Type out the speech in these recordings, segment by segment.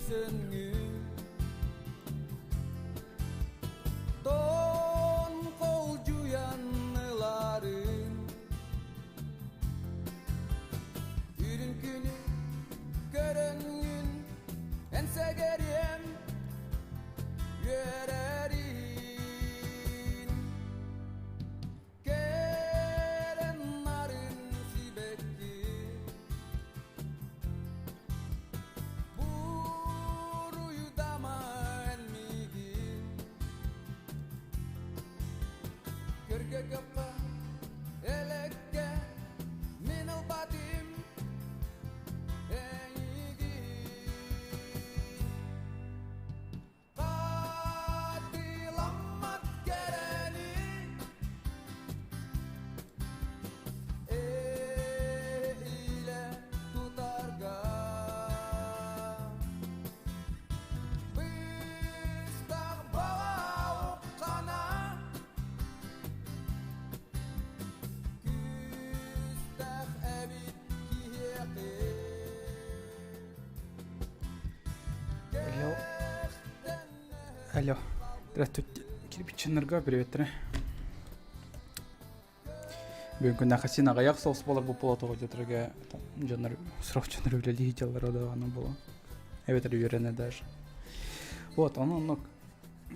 Көрсөнгүн Тон холдьуйан ыларын Үрүн күнү көрөнгүн эн сэгэриэм үөрэрин Кэрэн нарын сибэкки Буруйдаман миигин Көргө көппө элекке мин ылбатым эйигин Хатыламмат кэрэни Илэ тутарга Быстах баҕа уххана Күүстээх эбит киһиэхэ Алло. Алло. Здравствуйте. Кирпичиннарга приветтері. Бүгүн күннэ хасин аҕыйах соус буолар бу полотоҕо дьоторге дьоннор сорох дьоннор үлэлии дьаллара даҕаны буолан эбэтэр үөрэнэ даже. Вот, ону оннук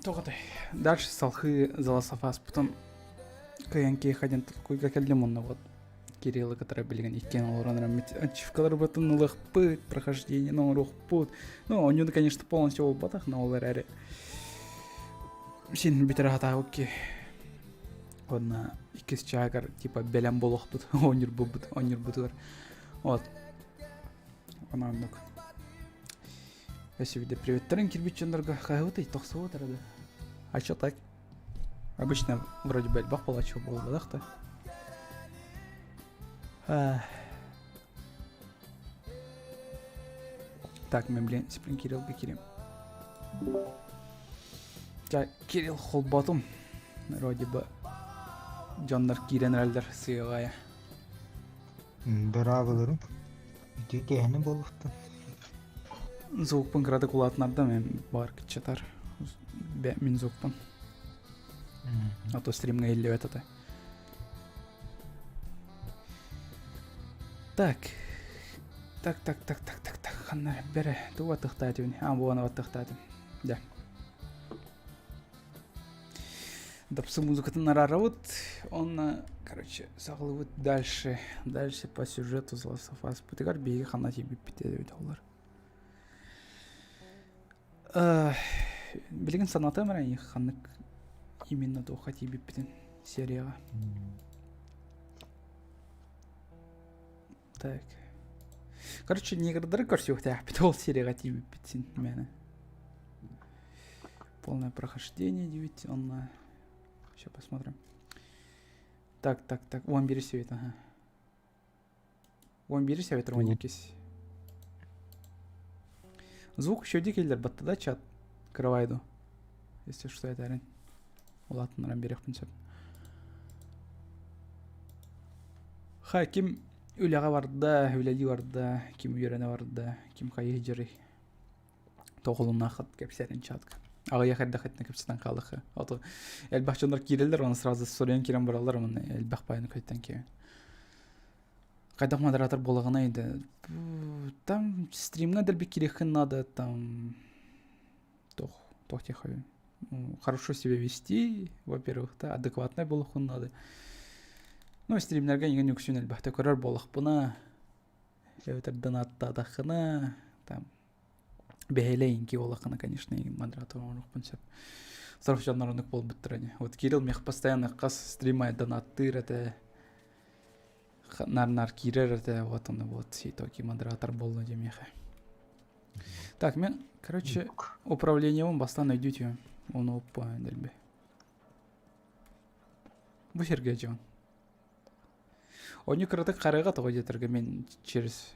тоҕотой. Дальше салхыы заласафаспытын кыйан киэхэ диэн толкуйга кэллим онно вот Кириллы кытары билигин иккиэн олорон эраммит ачивкаларбытын ылыахпыт, прохождение оҥоруохпут. Ну, оонньууну, конечно, полностью буолбатах, но ол эрээри син бүтэр хатаабыт Уонна иккис чаагар типа бэлэм буолуохпут оонньурбуппут оонньурбутугар. Вот. Онон оннук. Өссө биирдэ приветтэрин кирбит дьоннорго хаһыбытай тохсубут эрэ да. А чё так? Обычно вроде бы элбэх буолааччы буолбатах да. Так, мен блин, сиплин Кириллга кирим. Жа, Кирилл холботум. Вроде бы дьоннор киирэн эрэллэр сыаҕая. Дорооболорум. Үтүө киэһэни буолуохтун. Звукпун кыратык улаатынардым мен бар кыччатар. Мин звукпун. А то стримҥа иһиллибэт ата. Так. Так, так, так, так, так, так. Ханна бэрэ. Тугу аттыхтаатыбын? А, буона аттыхтаатым. Да. Дапсы музыкатын араарабыт. Онно, короче, саҕалыыбыт дальше. Дальше по сюжету The Last of Us бытыгар биһиги ханна тиийбиппит эбит олор. Билигин санатыам эрэ ханнык именно туохха тиийбиппитин серияҕа. Так. Короче, негрдары көрсүөхтээхпит ол серияҕа тиийбиппит син мээнэ. Полное прохождение девять онно. Сейчас посмотрим. Так, так, так. Уон биир совет, ага. Уон биир совет иккис. Звук еще дикелер батта да чат кырабайду. Если что этэрин. Улаатыннаран биэриэхпин сөп. Ха, ким үлэҕэ барда, үлэлии барда, ким үөрэнэ барда, ким хайыы дьарый. Тоҕолуннааххыт кэпсээтин чатка. Аҕыйах эрдэххитинэ кэпсэтэн хаалыахха. Ото элбэх дьоннор киирэллэр, оны сразу суруйан киирэн бараллар, уонна элбэх баайны көйтөн киирэн. Хайдах модератор буолаҕына да там стримҥа дэлби кириэххин надо, там туох туох диэххэ хорошо себя вести, во-первых, да, адекватнай буолуоххун надо. Ну, стримнергэ эйигин үксүн элбэхтэ көрөр буоллахпына, эбэтэр донаттаатаххына, там бэһэлэй буоллаххына, конечно, модератор оҥоруохпун сөп. Сорох дьоннор оннук буолбуттара ини. Вот Кирилл миэхэ постоянно хас стрима донаттыыр этэ, нар-нар киирэр этэ, вот он вот итоги модератор буолла дии миэхэ. Так, мен, короче, управлениебын бастаан өйдүү Оны оппа дэлби. Бу сиргэ дьон. Они кыратык харыга тоҕо диэтэргэ мен через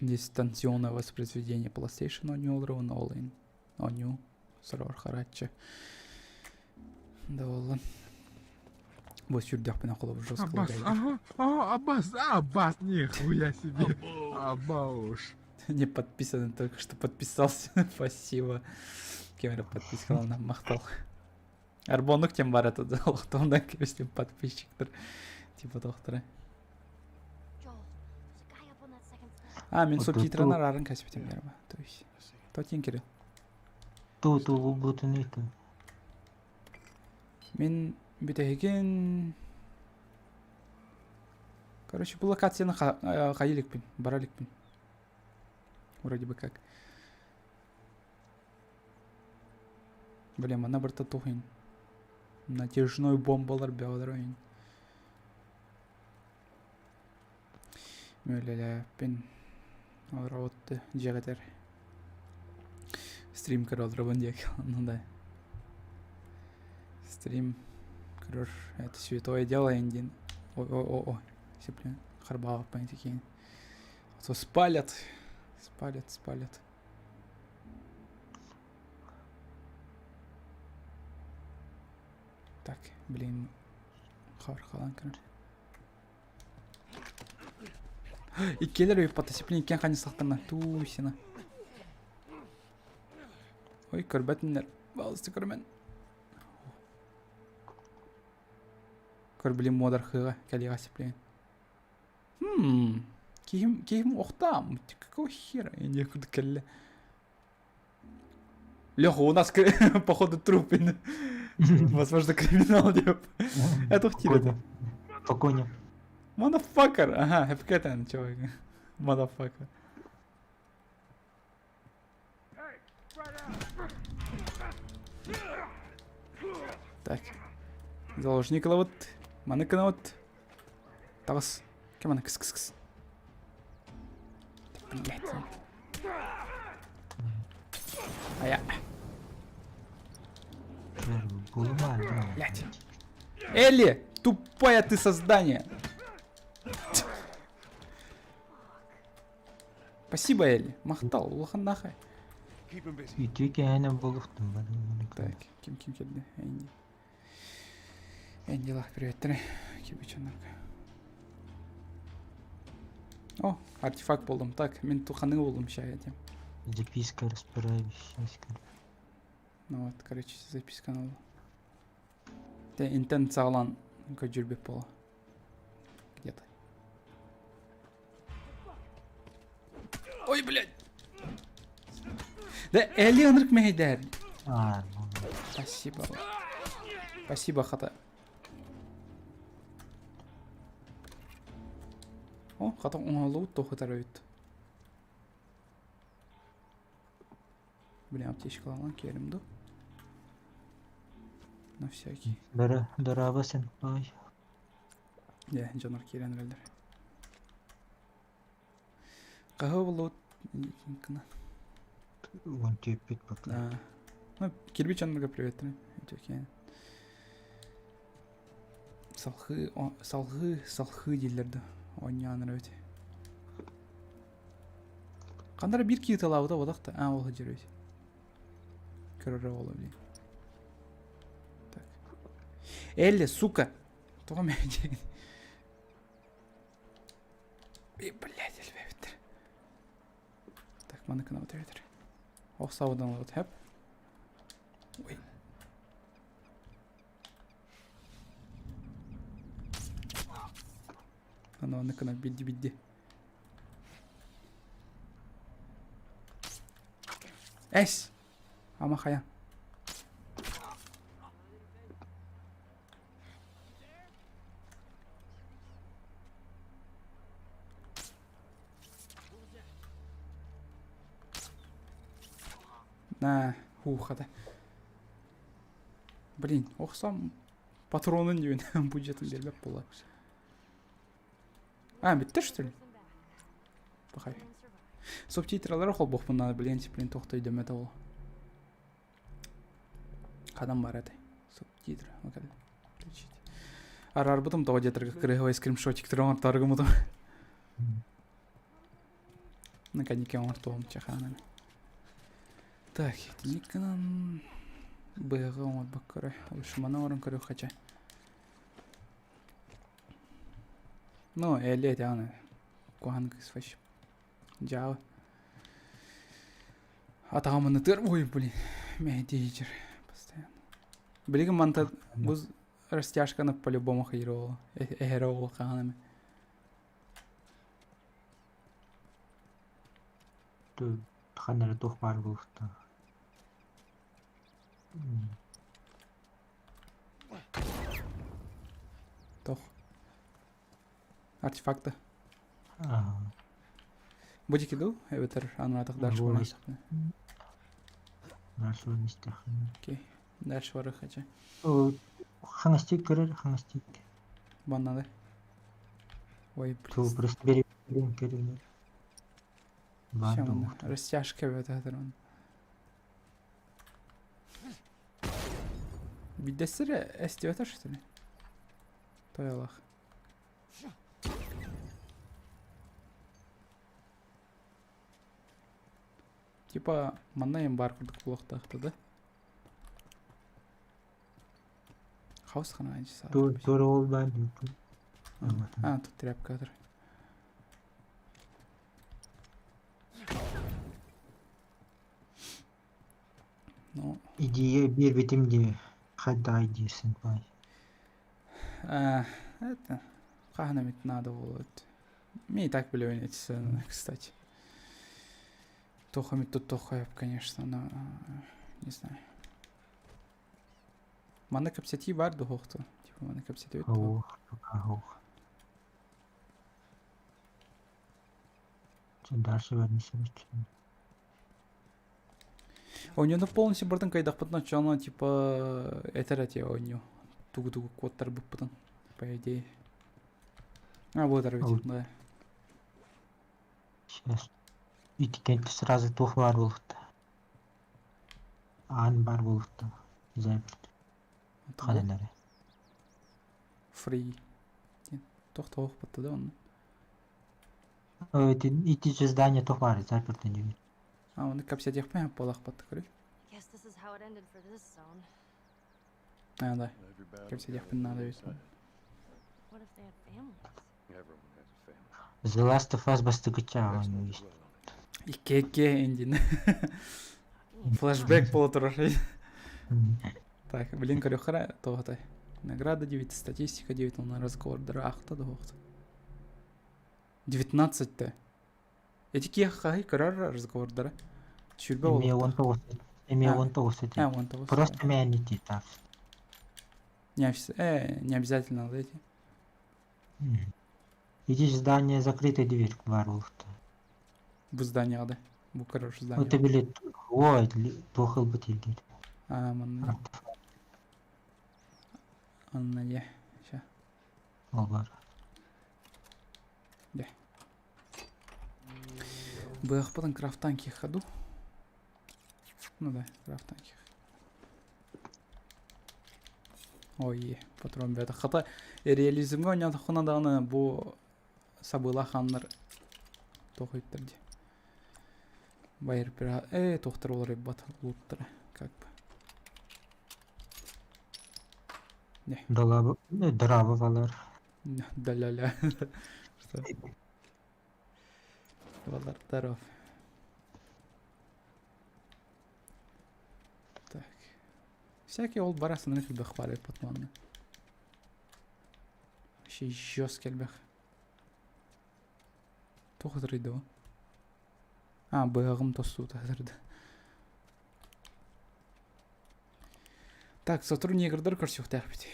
дистанционное воспроизведение PlayStation оонньуулар уонна ол иһин оонньуу сороҕор харааччы. Да буоллун. Бу сүрдэхпинэ холобур жестко Аббас, ага, а, Аббас, Аббас, нихуя себе. Аббауш. Не подписан, только что подписался. Спасибо. Кем эрэ подпискалана махтал. Арбонук тем бар это олохтоондан кэбистим подписчиктар. Типа тохтара. А, мен субтитрынан арын кәсіпетем ярма. То есть, то тен Кирилл. Ту ту бутын итин. Мен бүтэһигин Короче, бу локацияны хайа иликпин, бара иликпин. Вроде бы как. Блин, манна барыта туох иһин. Натяжной бомбалар бөҕөлөр иһин. Үлэлээппин. Олоробут дьиэҕитэр. Стрим көрө олоробун диэки. Ну да. Стрим көрөр это святое дело диэн. Ой, ой, ой, ой. Сиплен харбаабаппын ити А то спалят. Спалят, спалят. Так, блин. Хаар халан көрөр. Иккиэлэр уйуппата сиплин иккиэн ханньыстахтарына туусина. Ой, көрбөтүннэр. Балысты көрүмэн. Көр блин муодархыга кэлиэҕэ сиплин. Хм, киһим, киһим охтаам. Какого хера? Я некуда кэллэ. Леха, у нас, походу, труп. Возможно, криминал деп. Это в Погоня. Motherfucker. Ага, ФК чувак. Motherfucker. Так. Заложник ылабыт. Маны гынабыт. Таҕыс. Ким аны кыс кыс кыс. Блять. Ая. Блять. Элли, тупая ты создание. Спасибо, Элли. Махтал, улахан нахай. Үтүө кэһэнэ буолуохтун Так, ким ким кэллэ? Энди. Энди приветтері. Кибичанарга. О, артефакт булдум. Так, мин туханы булдум ща этим. Записка распирающаяся. Ну вот, короче, записка надо. Те интен саалан көдьүрбүт буола. Где-то. Ой, блядь! Да Элли ынырык мэһэйдээр. А, ну, Спасибо. Спасибо, хата. О, хата оҥоһуллубут туохутар эбит. Блин, аптечкаланан киэрим ду. На всякий. Дара, дорообо сенпай. Дьэ, дьонор киирэн эрэллэр. Хаһы буллубут кына. Уон түөппүт пока. Да. Ну, кирпич анныга привет. Салхыы, салхыы, салхыы дииллэр да. Оонньоон эрэбит. Ханна эрэ биир киһи ыталаабыта буолах да. Аа, ол сылдьар эбит. Көрөрө буолуо блин. Так. Элли, сука! Тоҕо мэйдиэгин? И, блядь, элбээбиттэр. Так, маны кынабыт эбэтэр. Ох, сабыдан ылабыт, хэп. Ой. Аны аны кына бидди бидди. Эс! Ама хайа. На, хуухата. Блин, охсам патронун диэн бюджетин биэрбэт буолла. А, бүттэ что ли? Пахай. Субтитралары холбохпун надо, блин, блин, тохтой өйдөмөтө ол. Ханан бар этэй? Субтитры. Включить. Араарбытым тоҕо диэтэргэ кырыһабай скриншотик оҥортооргумутум. Наконец оҥортуом чахаанан. Так, итинник гынан быһаҕы оҥорбокко Ушманы оҥорон көрүөххэ чэ. Ну, Элли этэ аны. Куһаҕан кыыс вообще. Дьаабы. Атаҕым ынытыар, ой, блин, мэһэйдиир постоянно. Билигин манта бу растяжканы по-любому хайыр ол, эһэрэ ол хаһан эмэ. Ханна эрэ туох баар буолуохтаах. Тох. Артефакты. Бу диэки дуу эбэтэр анаатах дальше баран Дальше баран истэххинэ. Окей. Дальше барыах эчэ. Хаҥастык көрөр, хаҥастык. Баннады. Ой, Тыл блин. просто бери көрүнэр. Все, растяжка эбэтэр он. Бидэссэрэ эстибэтэ что ли? Тоялах. Типа манна эм баар курдук буолуохтаах да? Хаус хана Туора ол баар А, тут тряпка атыр. Ну, Идея биэрбитим дии хайдаҕай диирсин баай. А, это хаһан эмит надо будет. Мне и так билэбин эти сцены, кстати. Туох эмит туттуохха конечно, но не знаю. Манна кэпсэтии баар дуһуохту. Типа манна кэпсэтибит дуо? Ох, ох. Дальше вернемся. Оонньууну полностью бартын кайдахпытына оччоҕуна типа этэр этэ оонньуу тугу-тугу куоттарбыппытын по идее. А вот ведь, да. Сейчас. Ити сразу туох баар буолуохта. Аан баар буолуохта. Заперт. Ханан эрэ. Free. Туох туох батта да онно. Ити же здание туох баар заперт диэбит. А, оны кэпсэтиэхпин буолахпат көрүй. Guess this is how it ended for this zone. А, да. Кэпсэтиэхпин надо ведь. What if they had families? Everyone has a family. The Last of Us бастыгыча Best оонньуу not to dwell on it. Икки эндин. Флешбэк буола турар. Так, блин, көрүөххэ тоҕотой. Награда 9, статистика 9, он разговордары ахта да 19-те. Эти киэхэ көрөр разговордара. Сүүрбэ Эмиэ буолуохтаах. 19 эмиэ А. 19 этэ. А, 19. Просто мээнэ так. Не, не обязательно надо эти. Ити здание закрытая дверь баар буолуохта. Бу зданияҕа да. Бу көрөр здание. Это били ой туох ылбыт илдир. А, манна. Анна е. Ща. Ол бар. Быахпытын крафтан ходу. Ну да, крафтан Ой, патрон бэт. Хата реализмҥа оонньоотоххуна даҕаны бу сабыылаах хааннар туох ыйыттар дии. Байыр э туохтар уларыйбат лууттара как бы. Долабы драба балар. Да-ля-ля. Что? Балар здоров. Так. Всякий ол барасыны элбэх баар эбит манна. Вообще жестко элбэх. Туох ытырыйда бу? А, быһаҕым тостуута ытырда. Так, сотору негрдар көрсүөхтээхпит.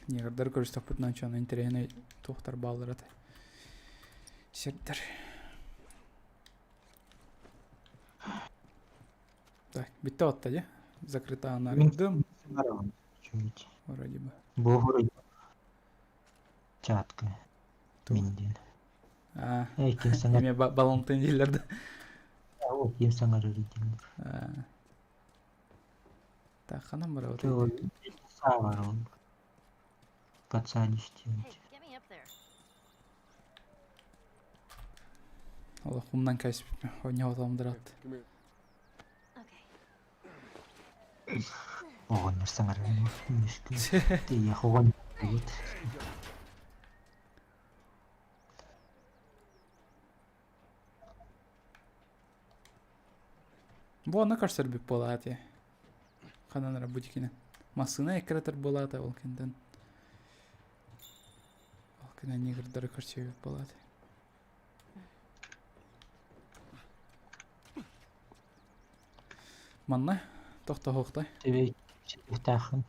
Негрдар көрүстэхпитинэ оччоҕуна интэриэһинэй туохтар бааллар этэ. Сирдэр. Так, бүттэ отта дии. Закрыта она арыйдым. Вроде бы. Бу чатка. Мин диэн. А, Эй, ким саҥар эмиэ балантын дииллэр да. Ким саҥарар дииллэр. Так, ханан барабыт? Саа бар ол. Пацаниш Hey, диэн. get me up there. Олох умнан кэспиппин. Оонньоотоҕум дыраат. Come here. Okay. Оҕонньор саҥарар Тиийэх оҕонньор Бу онно көрсөрбүт буолаат ээ. Ханан эрэ бутикинэн. Массыына эккирэтэр буолаата ол кэнтэн. Ол кэнэн негрдары көрсүбүт буолаат. Манна тохтоһуохтай. Тебе ситиэхтээххин.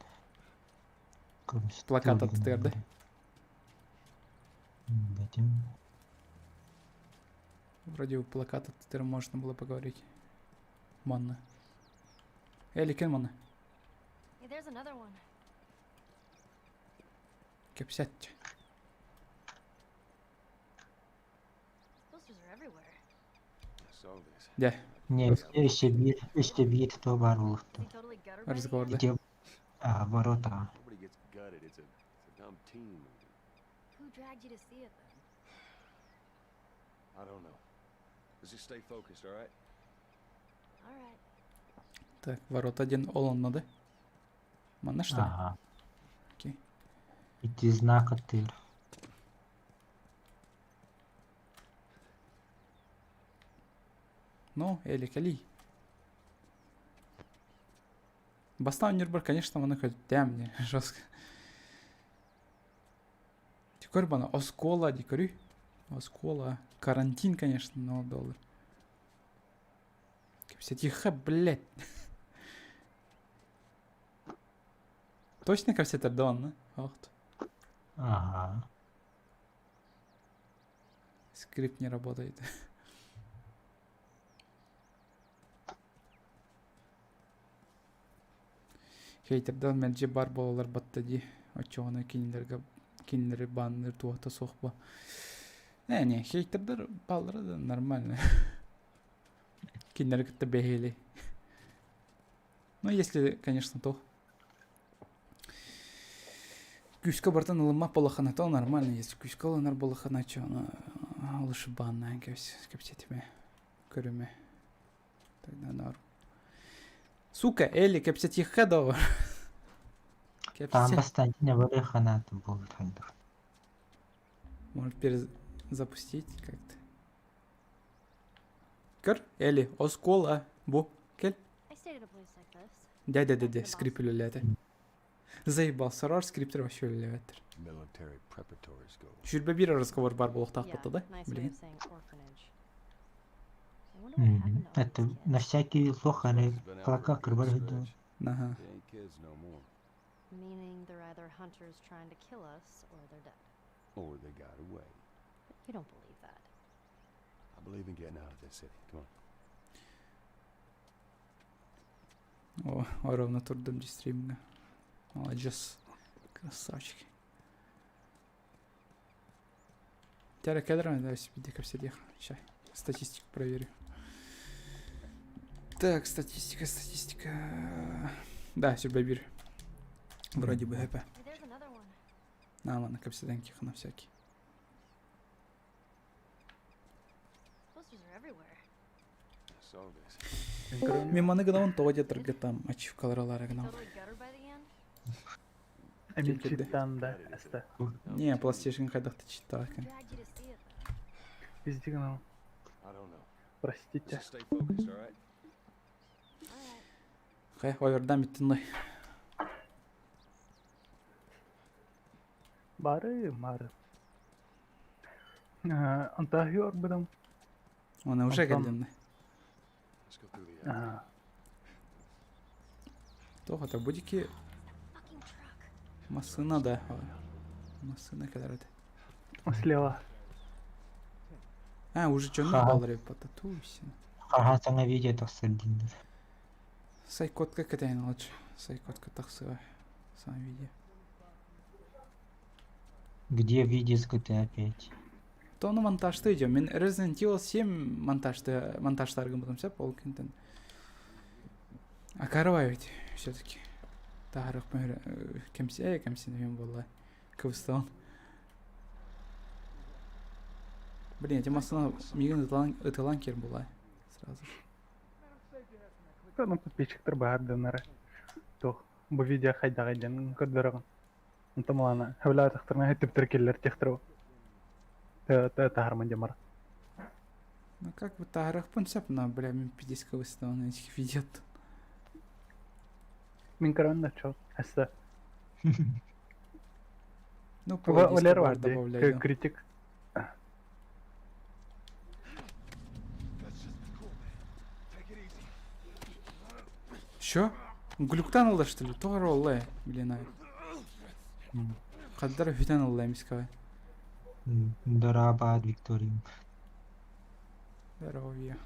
Плакат аттытыгар да. Бэтим. Вроде у плаката аттытыгар можно было поговорить. Манна. Элли, кэл манна. Hey, there's another one. Кэпсэт. Posters are everywhere. I saw this. Дьэ, Не, өссө биир, өссө биир то баар буолуохтаах. Is he totally gutter by the разговорда. end? Ити а, ворота. Nobody gets gutted. It's a dumb teen movie. Who dragged you to see it then? I don't know. Let's just stay focused, all right? All right. Так, ворота один ол онно да? Манна что ли? Ага. Окей. Ити знак аттыыр. Ну, Эли, кэлий. Бастаан Нюрбер, конечно, маны көттэм мне жестко. Теперь бана оскола дикарю. Оскола. Карантин, конечно, но доллар. Тихо, блядь. Точно капсетер да? Ох Ага. Скрипт не работает. Хейтерден мэлдьи баар буолаллар батта дии. Оччоҕуна кинилэргэ кинилэри баанныыр туоһута суох буо. Ээ не, хейтердэр бааллара да нормально. Кинилэри кытта бэһиэлэй. Ну, если, конечно, то. Күүскэ барытын ылыммат буоллаххына, то нормально. Если күүскэ ылынар буоллаххына, чё, лучше бааннаан кэпсэтимэ, көрүмэ. Тогда норм. Сука, Элли, кэпсэтиэххэ доҕор. Там Кэпсэ. Константин бары ханаат буолбут хайдах. Может перезапустить как-то. Көр, Элли, оскола, бу, кэл. I stayed at a place like this. Дядя-дядя, скрип үлэлээтэ. Заебал, сорор скриптер вообще үлэлээбэттэр. Military preparatory school. Сүүрбэ биир разговор баар буолуохтаах Yeah, буолта да? nice way Билигин. of saying orphanage. I wonder what happened to all Это these kids. на всякий слух, аны It's been out for a клака good кырбар stretch. Аха. They ain't kids no more. Meaning they're either hunters trying to kill us or they're dead. Or they got away. But you don't believe that. I believe in getting out of this city. Come on. О, ровно турдум дии стримҥа. Молодец. Красавчик. Тяра кедрами, да, себе кэпсэтиэх. Ща, статистику проверю. Так, статистика, статистика. Да, сүүрбэ биир. Вроде бы гэп. Hey, there's another one. На, ладно, кэпсэтэн на всякий. Posters are everywhere. I saw this. Мин маны гынабын тоҕо диэтэргэ там ачивкалар гынабын. Totally gutter by the end? Ким кирдэ? Эмичиттан да эстэ. Не, PlayStation хайдах ты читаакын. Dragged you to see it then. Везде гынабын. I don't know. Let's Простите. just stay focused, all right? All right. Хайа, овердан бүттүн Бары, мары. Антахи орбудам. Она уже Онтон кэллин. Let's go through the alley. Аа, Тоҕо это будики Fucking truck. массыына да. Массыына кэлэр этэ. Слева. А, уже дьоннор Ха. баалар эбит татуйся. Хаһан саҥа видео тахсар дииллэр. Сайкотка кэтээн лучше. Сайкотка тахсыа. Сам видео. Где видео с GTA 5? То ону монтажты идем. Мин Resident Evil 7 монтажты монтажтаргын потом сөп ол кентен. А карвай ведь все-таки. Таарых кемсе кемсин буолла. Кыбыстаан. Блин, эти массыына миигин ыталан ыталан киэр буолла. Сразу же. Ну, подписчиктар баар дэннэрэ. Туох, бу видео хайдаҕый диэн көрдөрөҕүн. Онтон малана сөбүлээтэхтэринэ түптэр киллэр тиэхтэрэ. Тэ таһарман дьамара. Ну как бы таарыахпын сөп, но бля мин пиздецкэ выставлен этих видео. Мин көрөн да чо. Эссе. Ну, плейлист Олер бар бар дии. добавляй, да. Критик. That's just cool, man. Take it easy. Что? Глюктан ылла что ли? Тоҕо олла блин ай. Хаддар үтэн ылла эмискэ. Дарабад Виктория. Здоровье.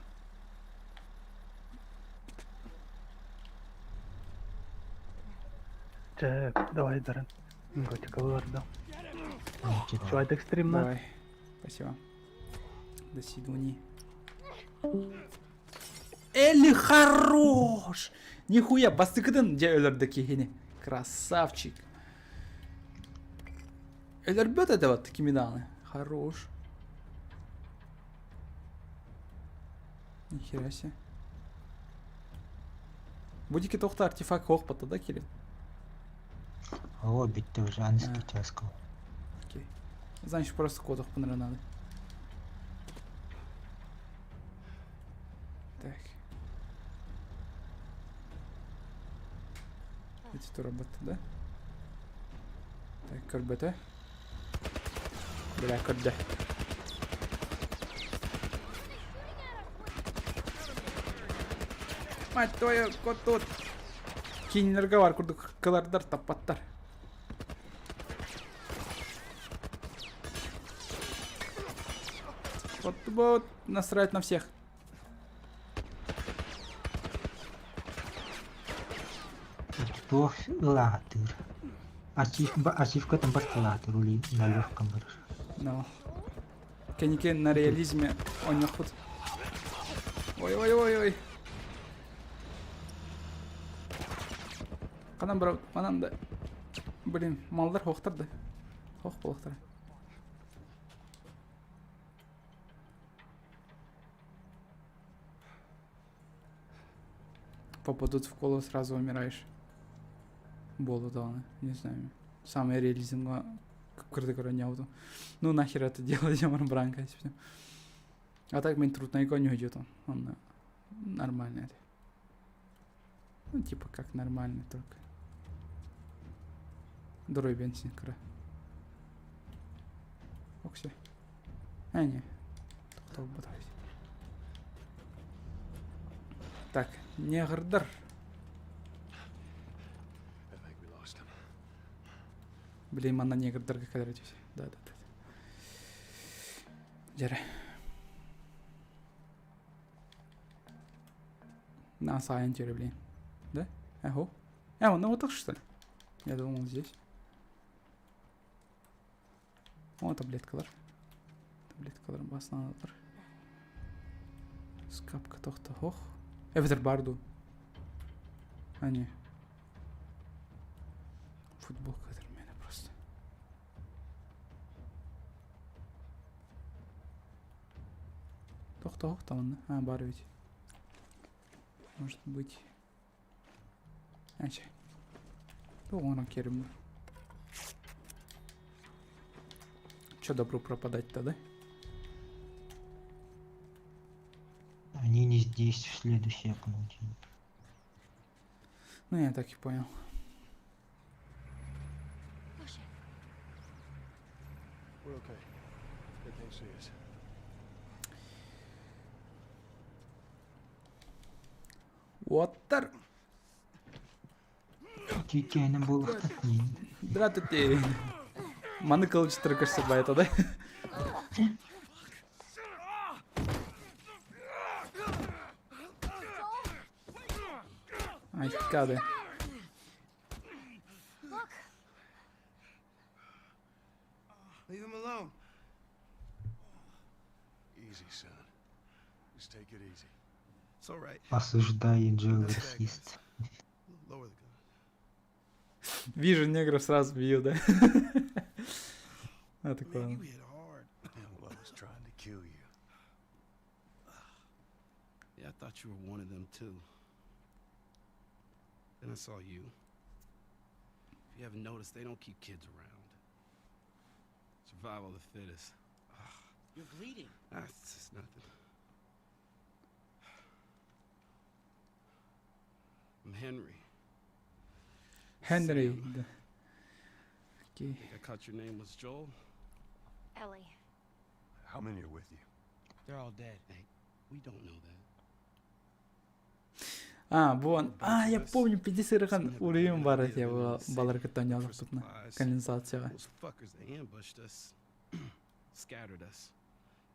Чэ, давай Дарен. Готикалар да. Чувак экстремно. Давай. Спасибо. До свидания. Элли хорош! Нихуя, бастыкыдын дьэ өлөрдө киһини. Красавчик. Өлөрбөт это вот кимиданы. Хорош. Нихера себе. Будики тохта артефакт хохпата, да, Кирилл? О, битте уже анский часкал. Окей. Значит, просто кодов надо. Так. Эти то работа, да? Так, көрбөтө. Бля, көрдө. Мать твою, кот тут. Кинилерге бар курдук кылардар таппаттар. Вот, вот, насрать на всех. Туох ылаатыр. Архив, архивка там барталаатыр ули на легком бар. No. Кэннике на реализме онньохпут. Ой ой ой ой. Ханан бара манан да. Блин, маллар хоохтар да. Хоох буолуохтара. Попадут в колу, сразу умираешь. Болу даҕаны, не знаю. Самый реализмҥа кырдык оронньообутум. Ну нахер это делать, ямар бранка все. А так мин труднайга не идет он. Он нормальный это. Ну, типа как нормальный только. Дорой бензин кыра. Оксе. А, не. Тоқтау Так, негрдар. I think we lost him. Блин, манна негрдарга кэлэр все. Да, да, да. Дьэрэ. На сайентере, блин. Да? Эхо. Он на вот что ли? Я думал, здесь. О, таблеткалар. Таблеткалар басыналар. Скапка тохта хох. Эбэтэр барду. А, не. Футболка меня просто. Тохта хох там, А, бар ведь. Может быть. Ача. Тоҕо керим. Чё добру пропадать-то, да? Они не здесь, в следующей комнате. Ну, я так и понял. Push it. We're okay. They can't see us. Уоттар! Тикәнем булып Здравствуйте! Маны кылычтыр көрсө байта, да? Ай, кады. Look! Leave him alone. Easy, son. Just take it easy. It's all right. Осуждаю Джо That's bad, расист. guys. Lower the gun. Вижу негров, сразу бью, да? А Man, такое. you hit hard. Yeah, well, I was trying to kill you. Yeah, I thought you were one of them too. Then I saw you. If you haven't noticed, they don't keep kids around. Survival of the fittest. You're bleeding. Ah, it's just nothing. I'm Henry. Henry. Sam. Да. Окей. Think I caught your name was Joel? Ellie. How many are with you? They're all dead. Hey, we don't know that. А, вон. А, я помню, 50 ырахан уруйум бар этэ балар кытта оонньообуппутуна канализацияҕа. Those fuckers, they ambushed us, scattered us.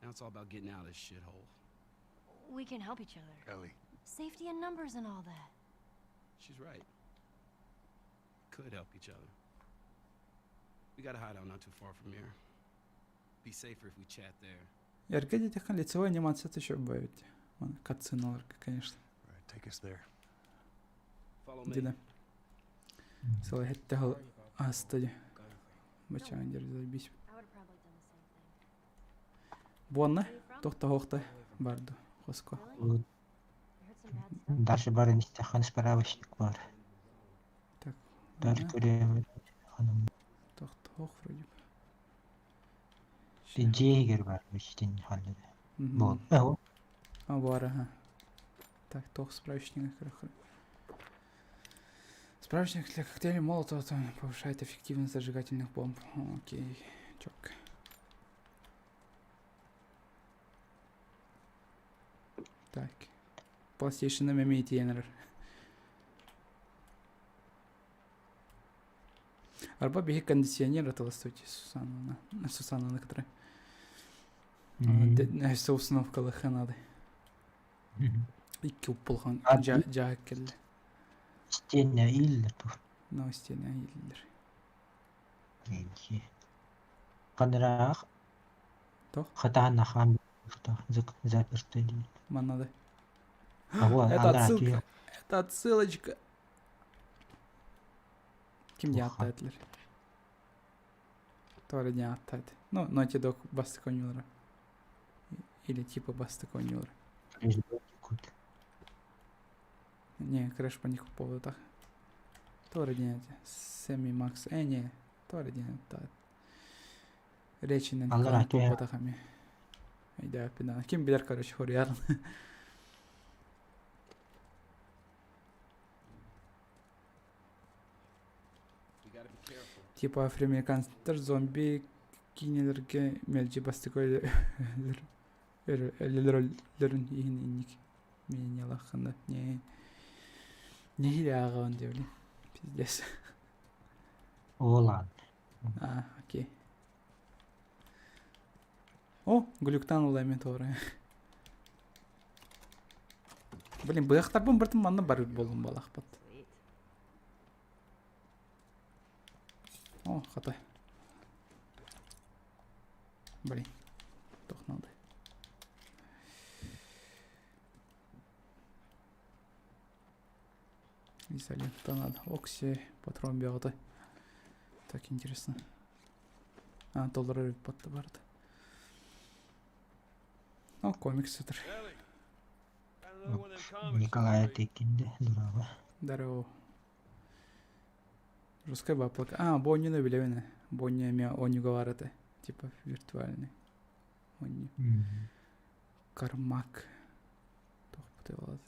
Now it's all about getting out of this shithole. We can help each other. Ellie. Safety in numbers and all that. She's right. Could help each other. We got a hideout not too far from here. Be safer if we chat there. Эргэ диэтэххэ лицевой анимацията еще бэйбит. Катсценаларга, конечно. All right, take us there. Follow me. Дина. Сылаһетте аста ди. Бачаан дер заебись. I would have probably done the same thing. Буонна Where you from? тохта барды хоско. Really? I heard some bad stuff. Дальше барын истэххин справочник бар. Так. Дальше көрөм. Тохтоох вроде бы. Дьиэгэр бар итин ханна. Бол. А, бар, ага. Так, тох справочника хорошо. Справочник для коктейлей Молотова там повышает эффективность зажигательных бомб. Окей, чётко. Так. PlayStation имеет Арба биһи кондиционер атыластуйте Сусанна. Сусанна которая. Өссө установкалыха надо. Икки уппулхан жаак кэллэ. Стеня иллер тур. Но стеня ииллер. Каныраах. Тох? Хатаан хаан заперты дии. Манна А Это отсылка. Это отсылочка. Ким не аттаатылар? Торе не аттаат. Ну, Naughty Dog бастык оонньуулара. Или типа бастык оонньуулара. Не, Crash Bandicoot буолбатах. Торе диэн этэ. Сэмми Макс. Э, не. Торе диэн аттаат. Речинэн Аллар буолбатах эмиэ. Өйдөөппүн Ким билэр, короче, хоруйар. We gotta be careful. Типа афроамериканецтар зомби киинэлэргэ мэлдьи бастакы өлөлөрүн иһин инник минелахханда не нэһиилэ ааҕабын диэбили пиздец Олан. а окей о глюктан ылла эмиэ тоҕо блин быахтарбын бартын манна барыт буоллум балахпат Sweet. О, хата. Блин, туох надо. Изолента надо. Окси, патрон бөҕөтө. Так интересно. А, толорор батта барда. О, комикс сытар. Ellie, got another one of them comics Николай for you. Текинде дурава. Здорово. Русская баплака. А, Боннину билэбин. Бонни эмиэ оонньууга баар этэ. Типа виртуальный. Оонньуу. Кармак. Туох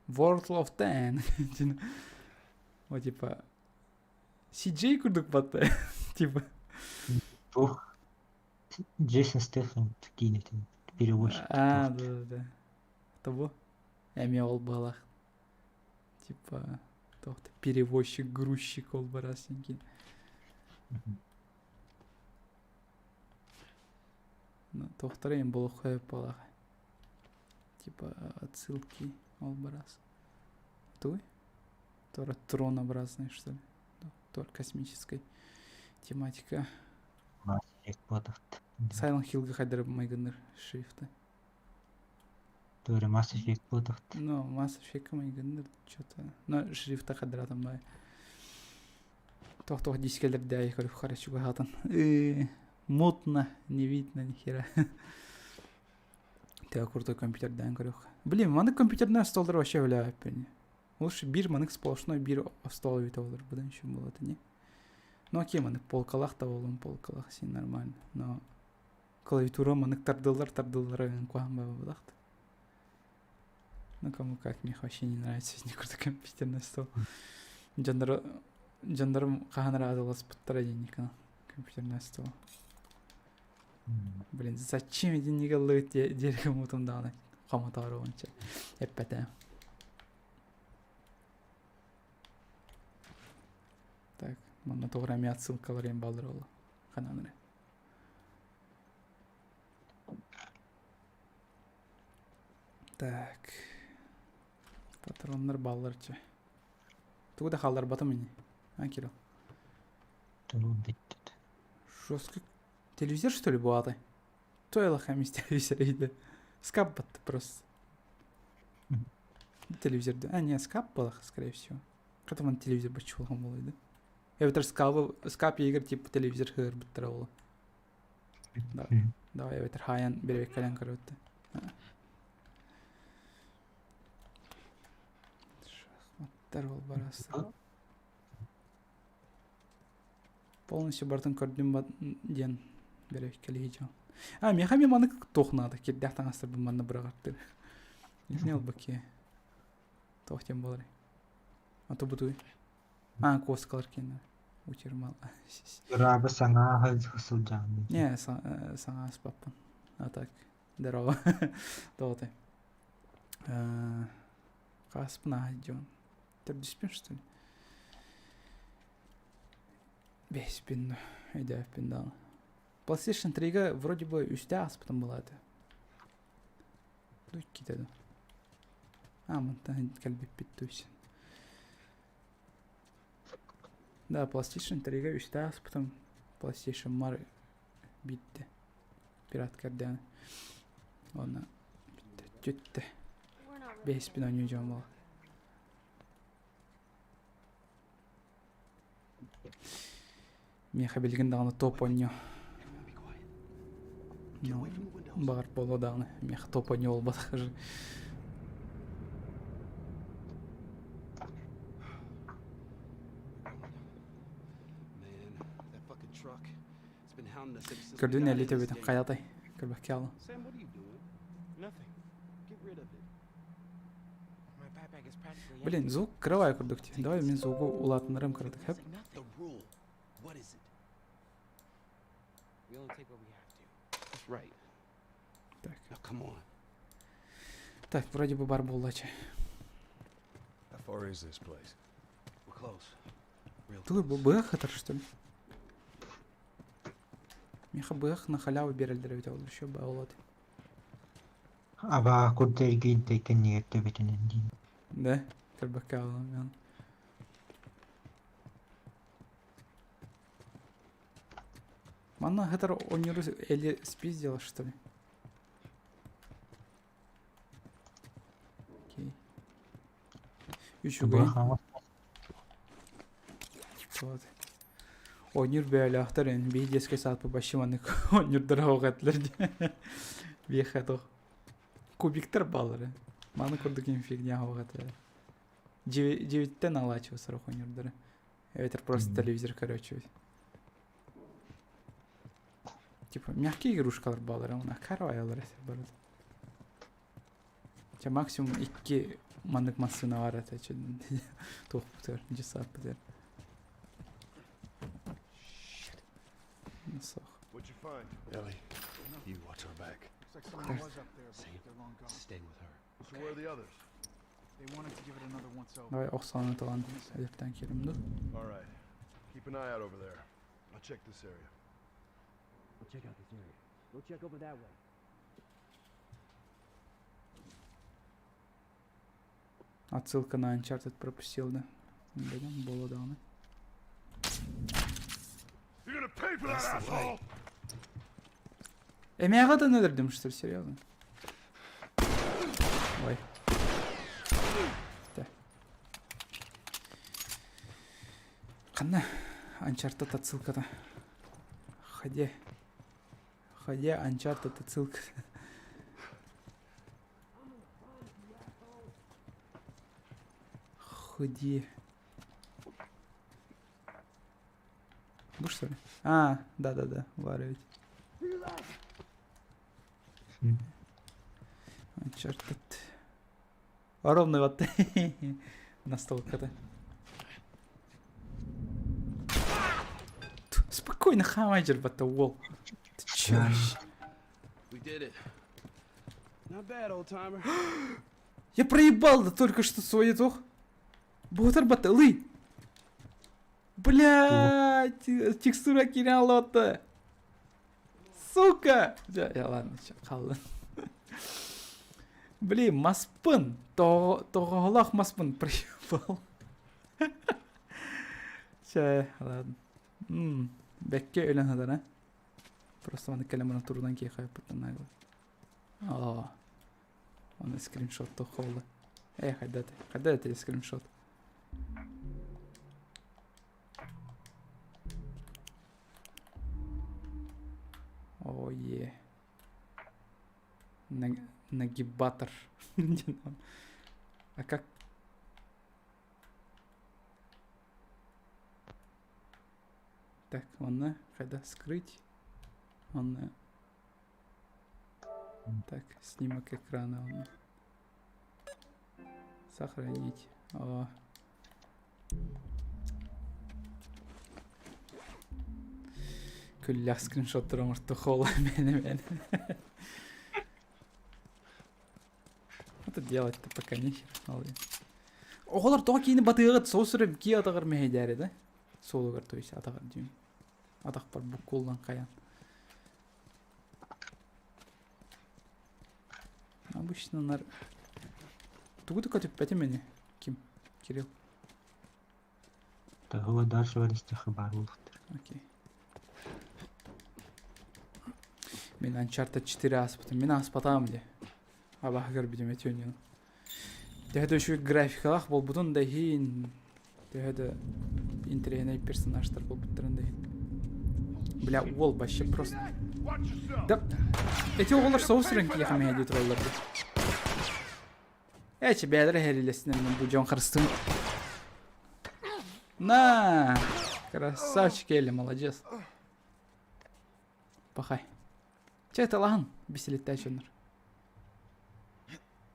World of Tanks. О, типа CJ курдук батта. Типа. Туох Джейсон Стэтхэм киинэтин перевозчик. А, да-да-да. Того. Эмиэ ол баҕалаах. Типа туох перевозчик, грузчик ол барасенькин. Туохтара им болоххой балах. Типа отсылки ол барас. Туй? Тора тронообразный, что ли? Тор космической тематика. Silent Hill хайдар майгыныр шрифты. Туре Mass Effect буолбатах. Ну, Mass Effect майгыныр что-то. Но шрифта хайдаратан бай. Тох-тох дискелерде көрүп хорошо хатан. Мутно, не видно ни хера. Ты крутой компьютер дан көрүх. Блин, маннык компьютерный столдар вообще бля Лучше биир маннык сплошной биир стол эбитэ буолар быдан еще было это не. Ну окей, маннык полкалаах да буоллун полкалаах син нормально. Но клавиатура маннык тардыллар тардыллар куһаҕан баҕайы буоллахт. Ну кому как, мне вообще не нравится круто компьютерный стол. Дьоннору дьоннорум хаһан эрэ атыласпыттара диэн компьютерный стол. Блин, зачем итинник ыллыгыт диэри гыммытым даҕаны хомотоору уонча эппэтэ. Так, манна тоҕо эрэ эмиэ отсылкалар диэн бааллар буолла. Ханан эрэ. Так. Патроннар бааллар чэ. Тугу да хаалларбатым ини. А, Кирилл? Тугу бүттүт. Жестко. Телевизор, что ли, буолатай? Тойлах эмис телевизор иде. Скап батты просто. Телевизор. А, не, скап был, скорее всего. Хотя телевизор бачулган буолуй да. Эбэтэр скабы, скап игр типа телевизор хыырбыттара буолуо. Да. Давай эбэтэр хаайан беребеккален көрөттө. Шахматтар ол бараса. Полностью бартын көрдүм диэн беребеккалиһи дьон. А, миэхэ эмиэ маннык туох наада кирдээх таҥастарбын манна быраҕаттыр. Не албаки. Туох диэн буоларый? Ото бутуй. А, куоскалар киэннэр. Утермал. Ыраабы саҥа сылдьаҕын. Не, саҥа аспаппын. А так, здорово. Тоҕотой. Хааспын ааһа дьон. Төрдүспүн, что ли? Бэспин, өйдөөппүн даҕаны. PlayStation 3-га вроде бы үстэ ааспытым была это. Ну, иккитэ да. А, мантан кэлбиппит туйсын. Да, PlayStation 3-га үстэ ааспытым. PlayStation мар биирдэ. Пират кэрдээн. Уонна бүттэ. Түттэ. Бэһиспин оонньуу дьон буола. Миэхэ билигин даҕаны топ оонньуу. Баҕар буолуо даҕаны миэхэ топ оонньуу буолбатах уже. Көрдүн элли төбөтүн хайатай көрбөккө аала. Блин, звук кыравай курдук дии. Давай мин звугу улаатыннарым кыратык хэп. Так. Так, вроде бы бар буоллачы. Тугу бу быах хатар что ли? Миха быах на халяву биэрэллэр эбит ол еще баалат. Абаа курда эргийдэ кэннигэр төбөтүнэн диин. Да, көрбөккө аҕалам Манна хатар оонньууру Элли спиздила, что ли? Окей. Үчүгэй. Вот. Оонньуур бэйэлээхтэр эн биир детскай саадпа вообще маннык оонньуурдара оҕо этилэр дии. Биэхэ туох кубиктар бааллара. Маны курдук фигня оҕо этилэр. Дьиэбиттэн алааччы сорох оонньуурдара. Эбэтэр просто телевизор короче. Типа мягкие игрушкалар бааллара, уна карвайалар барыта. Чэ максимум икки маннык массыына бар этэ туох бутугар дьыссааппытыгар. Суох. What'd you find? Ellie, you watch her back. Looks like someone was up there, but they're long gone. Stay with her. So where are the others? They wanted to give it another once over. Давай охсоону талан эдэртэн киирим ду. All right. Keep an eye out over there. I'll check this area. We'll check out this area. Go check over that way. Отсылка на Uncharted пропустил, да? Блин, было давно. You're gonna pay for that, asshole! Эмиэҕэ өлөрдүм, что ли, серьезно? Ой. Да. Ханна Uncharted отсылката. Ходи. Ходи Uncharted отсылка. Ходи. Будешь, что ли? А, да-да-да, Варя ведь. Uncharted. Ровно вот настолката. Спокойно хаамай дьырбатта уол. Ты чё вообще? We did it. Not bad, old timer. Я проебал да только что свой тух. Буутар батта ылый. Блядь, текстура киирэн Сука! Дьэ, ладно, хааллын. Блин, маспын, тоҕоһолоох маспын проебал. Чэ, ладно. Бэккэ өлөн сытар, а? Просто маны кэлэн баран турунан киһи хайппыттан нагло. Оо. Оны скриншот холла. Эй, хайда ты? Хайда ты скриншот? О, е. Нагибатор. А как? Так, онно когда скрыть? Онно Так, снимок экрана онно. Сохранить. О. Күллэх скриншоттар оҥорто холла мэнэ мэнэ. Это делать-то пока нехер. Оҕолор тоҕо киини батыаҕыт соус сүрүм кии атаҕар мэһэйдээри да? Суолугар то есть атаҕар дьүм. Атахпар буккуллан хайан. Обычно нар тугу да көтүппэтим ини. Ким? Кирилл. Того дальше валистиха баар буолуохтар. Окей. Мин Uncharted 4 ааспытым. Мин ааспатаҕым дии. Абааһы көрбүтүм этиэн Төһө да үчүгэй графикалаах буолбутун да иһин, төһө да интэриэһинэй персонажтар буолбуттарын да иһин. Бля, уол вообще просто... Да, эти оҕолор соус рынки киһиэхэ мэһэйдии тураллар дии. Эчи бэйэлэрэ эһэрилэстинэр бу дьон харыстым. На! Красавчик Эли, молодец. Пахай. Чэ, талаһын, бисилиттэй дьоннор.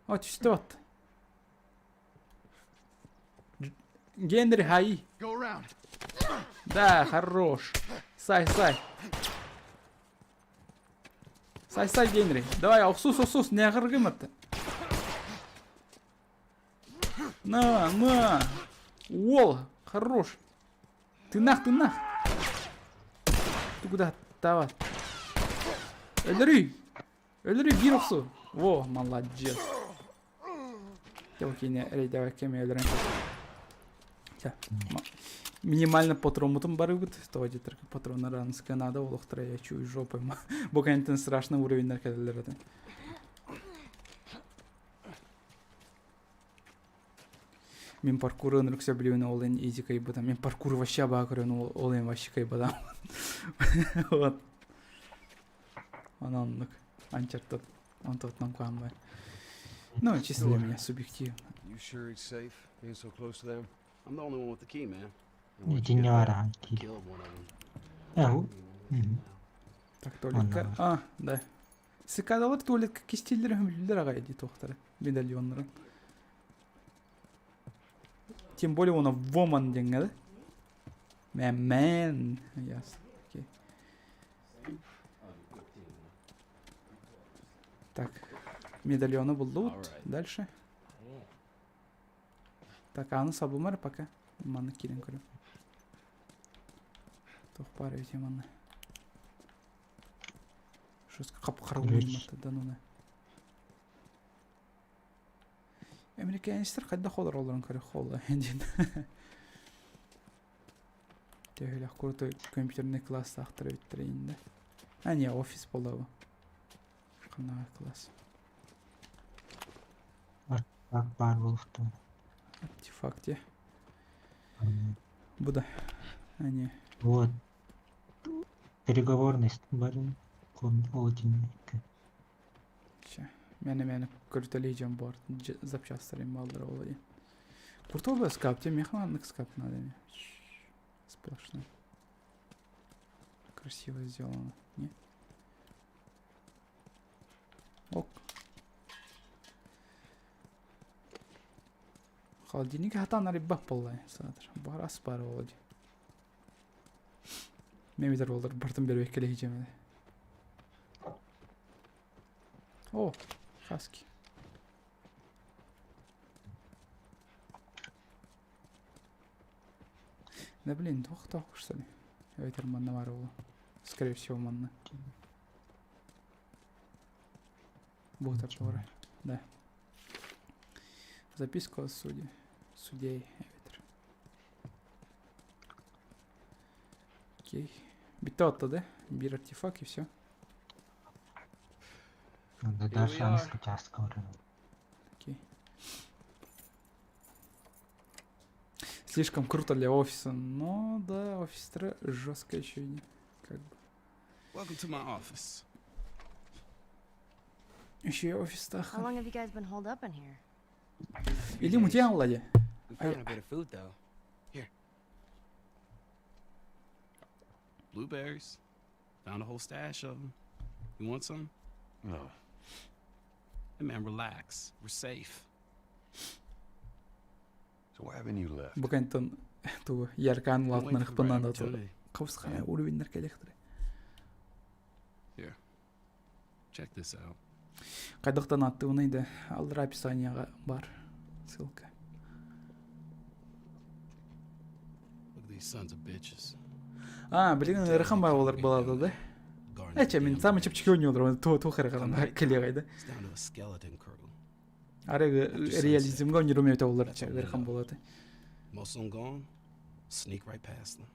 О, түстэ вот. Генри Хаи. Да, хорош. Сай, сай. Сай, сай, Генри. Давай, охсус, охсус, не это. На, на. Уол, хорош. Ты нах, ты нах. Ты куда? Давай. Өлөрүй. Өлөрүй биир охсу. Во, молодец. Кини рейдевекке өлөрөн Минимально патронмутун барыбыт. Тоҕо диэтэр патроннар аныска надо олохтора я чую жопой. Бу кэнниттэн страшный уровеньнар кэлэллэр этэ. Мин паркуру ынырык сөбүлүүбүн ол иһин изи кыайбытым. Мин паркуру вообще абаа көрөн ол иһин вообще кыайбатам. Вот. Онон оннук. Uncharted онтуттан куһааммай. Ну, чисто для меня субъективно. You sure it's safe being so close to them? I'm the only one with the key, man. And once you Итиннэ get баар that, ахан киир. killed one of them. Э, мгм. Так, туалетка. Онно А, да. Цикадалар туалетка кистииллэрэ көмүллэр аҕай дии туохтара медальоннарын. Тем более он woman диэҥҥэ да. Man, man. Ясно. Окей. Так, медальоны буллубут. Дальше. Так, аны сабымар пока. Манна киирэн көрүм. Туох баар эбит манна. Жестко хап-хара уйматтадан уна. Американецтэр хайдах олороллорун көрө холла диэн. Төһөлөх крутой компьютерный класстаахтар эбиттэр инде. А не, офис буолла Ханнаҕа класс. Артефакт баар буолуохтаах. Артефакт де. Бу да. А не. Вот. Переговорный барын ол итинник. Чэ. Мээнэ-мээнэ көрүтэлии баар запчастарын бааллара буолуо диэн. Куртуобай скап те миэхэ маннык скап надо мне. Сплошной. Красиво сделано. Не? Ок. Холодильник хатан арыйбат буолла саатар. Бар ас баар буолла дии. Мен битер болдар бартын бербек келе хижемеде. О, хаски. Да блин, туох туох что ли? Эбэтэр манна баар буолуо. Скорее всего манна. Буотар тоҕо Да. Записка о суде. Судей эбэтэр. Окей. Бүттэ отто да? Биир артефакт и все. Да дальше аныска чааска барар. Окей. Слишком круто для офиса. Но да, офис жестко еще и не. Как бы. Welcome to my office. Еще и офистах. How long have you guys been holed up in here? Или мутьян лади. We found a bit of food though. Here. Blueberries. Found a whole stash of them. You want some? No. Hey man, relax. We're safe. So why haven't you left? Бу кэнтон тугу яркаан Been waiting for the улаатынарыхпын right наада opportunity. хабысхана уровеннер кэлэхтэрэ. Here. Check this out. Хайдахтан аттыбыный да аллара описанияҕа бар ссылка. Look at these sons of bitches. А, билигин ыарахан баа буолар буолаата да. Guarding the Эчэ мин damn самый ranch. чэпчэки оонньуулар туох эрэ кэлиэҕэй да. It's down to a skeleton crew. Арай реализмга оонньуурум эбитэ буоллар ыарахан буолуо Most of them gone. Sneak right past them.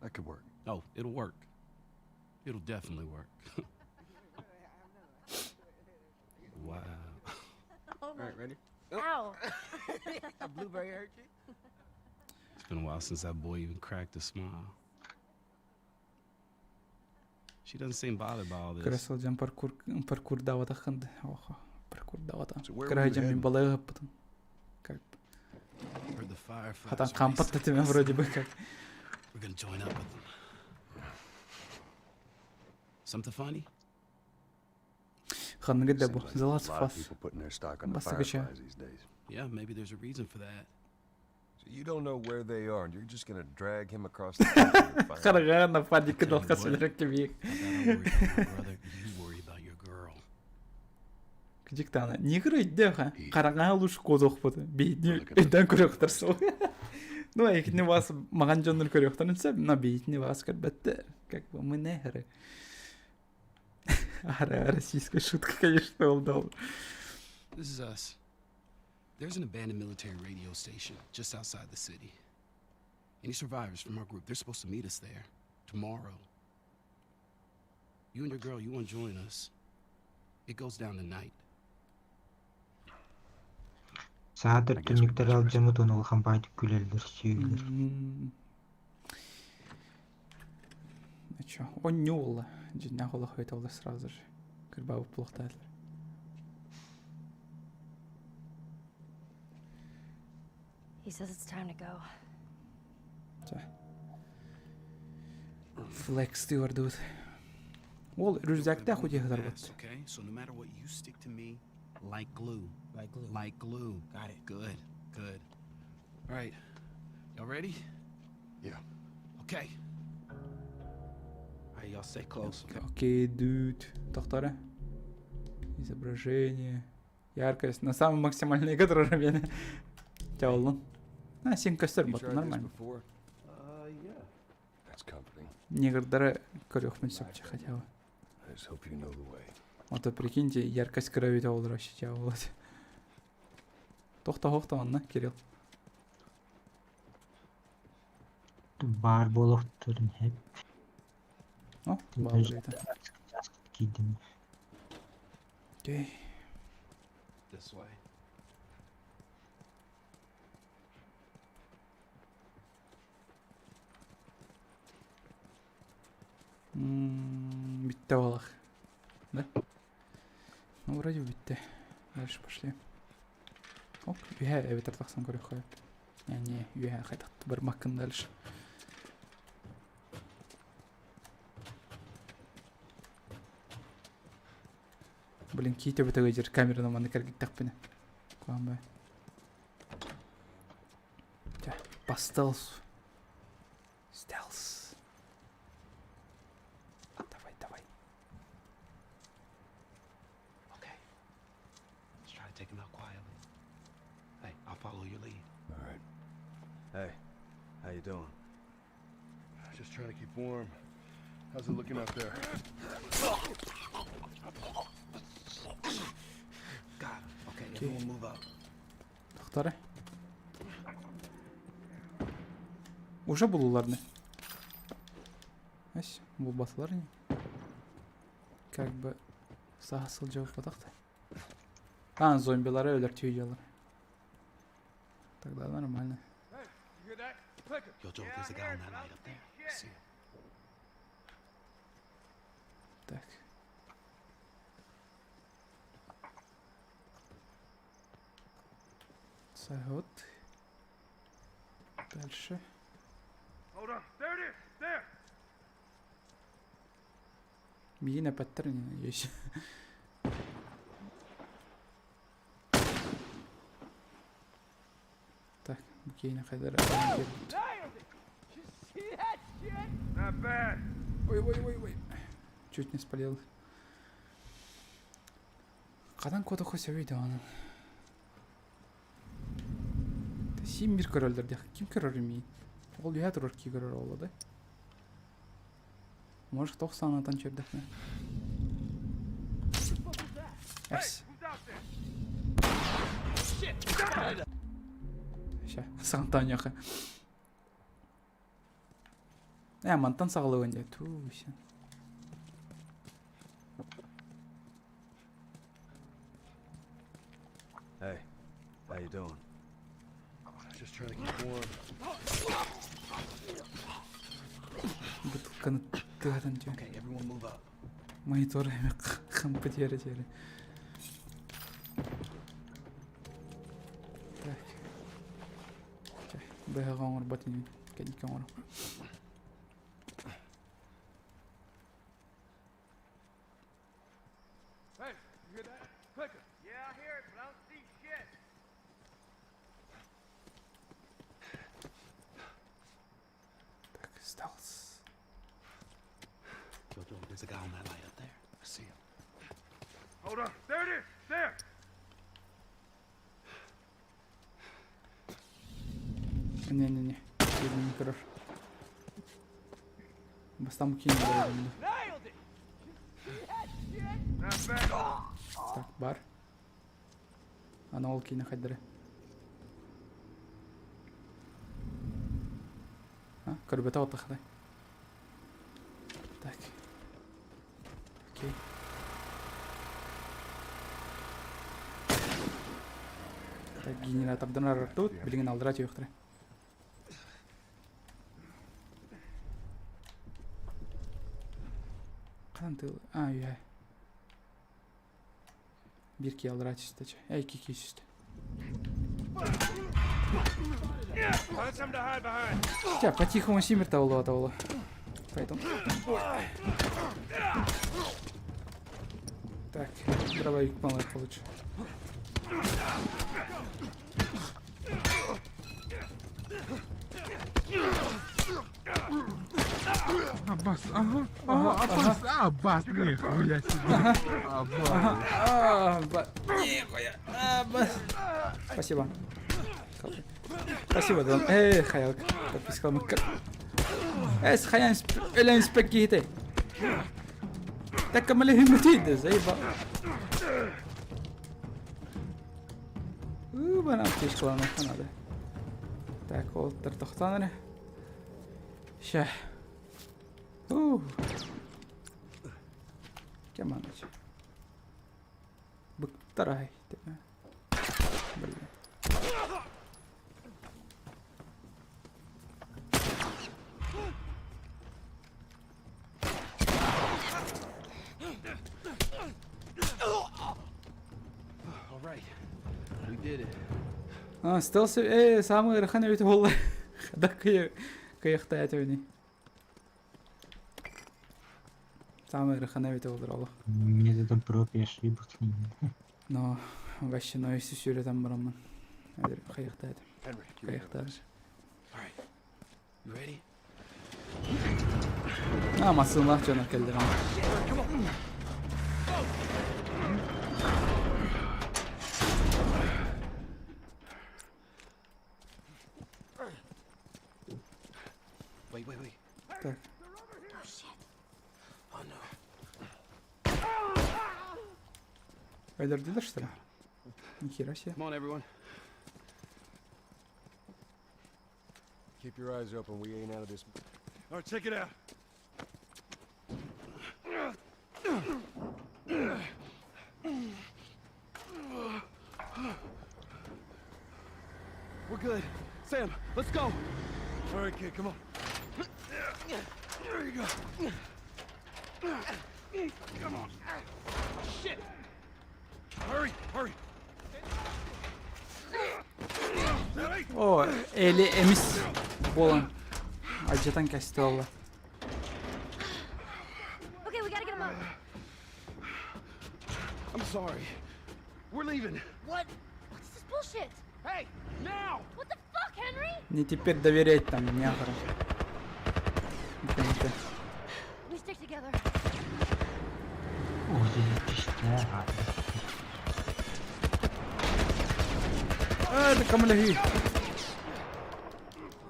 That could work. Oh, it'll work. It'll definitely work. wow. Oh All right, ready? Ow! A blueberry hurt you? It's been a while since that boy even cracked a smile. She doesn't seem bothered by all Кыра this. сылдьан паркур паркурдаабатаххын да оһо паркурдаабата So where кыра were you сылдьан мин heading? балыыһаппытым как бы Heard the fireflies хатан racing хаампат да этим вроде бы как We're gonna join up with them. Something funny? ханныгы да бу Seems like The a Last lot of of Us people putting their stock on the Бастакыча. fireflies these days. Yeah, maybe there's a reason for that. So you don't know where they are, and you're just gonna drag him across the country to find them? хараҕа нападникын Tell you алхас what. өлөрөр кэбиэх How about I worry about my brother, you worry about your girl. Кдьиктаана негр өйдөөх аа хараҥаҕа лучше куотуохпут биһитини Look at the өйдөөн көрүөхтэр суох ну эһигини баас маҕан дьоннор көрүөхтэрин сөп но биһитини баас көрбөттөр как бы мы негры Ара, российская шутка, конечно, ол This is us. There's an abandoned military radio station just outside the city. Any survivors from our group, they're supposed to meet us there tomorrow. You and your girl, you want to join us. It goes down tonight. Саатар I guess we түннүктэр best risk алдьаммыт уонна улахан баайдык күлэллэр, сүүрэллэр. А чё? Он не уолла. Дьиҥнээх олох эбитэ буолла сразу же. Кырбаабыт буолуохтаах He says it's time to go. Флекс стюардут. Уол рюкзакта We're хоть moving ыһытарбыт. fast, okay? So no matter what, you stick to me like glue. Like glue. Like glue. Got it. Good. Good. All right. Y'all ready? Yeah. Okay. All right, y'all stay close. Okay. Окей, dude. Тохтора. Изображение. Яркость. На самом максимальной, которая мен. Тяоллун. А, син көстөр You бот, tried this нормально. before? Yeah. That's comforting. Негрдары көрүөхпүн сөп хотя бы. I just hope you know the way. А то прикиньте, яркость крови ол вообще тяолот. Тохта хохта онна, Кирилл. Баар буолуохтарын сөп. О, баар это. Киирдим. Окей. This way. Бүттэ буолах. Да? Ну, вроде бүттэ. Дальше пошли. Оп, үһэ эбэтэр тахсан көрүөххэ. Не, не, үһэ хайдах бармаккын дальше. Блин, киит өбөтө жер камераны маны кэргиттэхпинэ. Куһаҕан бай. По стелсу. Стелс. Давай, давай. Okay. Let's try to take him out quietly. Hey, I'll follow your lead. All right. Hey, how you doing? Just trying to keep warm. How's it looking out there? Got him. Okay, everyone move up. Тохтары. Уже булулар не? Эс, булбатылар не? Как бы саха сылдьыбыппатах да. А, зомбилары өлөр түйдүлөр. Тогда нормально. Yo, Joel, there's a guy on that light up there. See him. Так. Вот. Дальше. Hold on. There it is. There. Миин эпэттэр ини надеюсь. Так, бу киһини хайдара Not bad. Ой, ой, ой, ой. Чуть не спалил. Хадан куотуохха сөбүй даҕаны. Син биир көрөллөр диэх. Ким көрөр имиин? Ол үөһэ турар кии көрөр оҕоло да? Может, туох саҥатан чөрдөхпүнэ? Эс. Ща, саҥатаанньаха. Ээ, мантан саҕалыыбын дии. Туу, Hey, how you doing? Just trying to keep warm. Бытылканы тыатан дьэ. Okay, everyone move up. Монитор эми хымпы тиэрэ тиэрэ. Так. Чэ, быһаҕа оҥорбот инибин. Кэнники оҥором. Hey, you hear that? Clicker. Yeah, I hear it, but I don't see shit. Так, стелс. Yo, Joel, there's a guy on that light up there. I see him. Hold on. There it is. There. Не-не-не, не көрөр. Бастаан киин Not bad. Так, бар. Аны ол киинэ хайдары. А, көрбөтө отахтай. Так. Окей. Так, генератордан арартыбыт, билигин алдыра түһүөхтэрэ. Хаан тыл... А, үһэ. Биир киһи алдыра түстэ чэ. Эй, икки киһи түстэ. Find something to hide behind. Чэ, по-тихому симир табыллыбата буолуо. Поэтому... Так, дробовик малых лучше. Аббас, ага, ага, Аббас, Аббас, нихуя себе. Аббас. А, ба- Нихуя. А, ба- Спасибо. Спасибо, Дон. Эй, Хаялк. Подписка мыккар. Эс, хайан өлөн спек киһите. Таккамали химмитиде, заеба. Уу, аптечкаланыахха надо. Так, уолаттар тохтоон эрэ. Ща. Уу. Кэманыч. Быктарай. Блин. All right. We did it. А, стелс, э, самый ыарахан эбит буолла. Да кыйахтаата эбини. Самый ыарахан эбит буоллар олох. Методом проб и ошибок. Но вообще но если сүүрэтэн бараммын. Хайахтаата. Henry, you handle Хайахтаата. this. All right. А, массыыналаах дьонор кэллэр. Wait, wait, wait. Так. Oh no. Өлөрдүлэр что ли? Нихера себе. Come on, everyone. Keep your eyes open. We ain't out of this. All right, check it out. We're good. Sam, let's go. All right, kid, come on. There you go. Come on. Shit. Hurry, hurry. О, Эли эмис буолан алдьатан кэстэ буолла. Okay, we gotta get him up. I'm sorry. We're leaving. What? What's this bullshit? Hey, now! What the fuck, Henry? Не теперь доверять там нехера. Это. We stick together. Ой, түстэ. А, это камляги.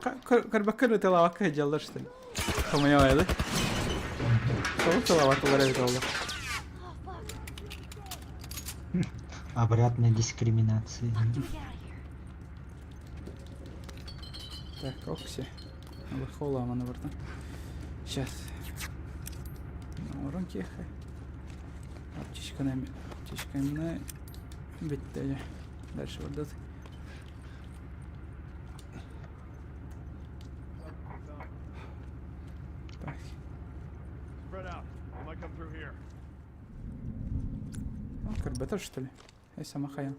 Көрбөккө ыталаабакка сылдьаллар что ли? Хомойо да? Тоҕо ыталаабатылар эбит ол? Oh fuck. Обратная дискриминация. Fuck, do we get out of here? Так, окси. Лохола маны барда. Сейчас. Орон киэхэ. Аптечканы аптечканы бүттэ. Дальше бардат. Так. Spread out. They might come through here. Ну, Көрбөтөр, что ли? Я сама хаян.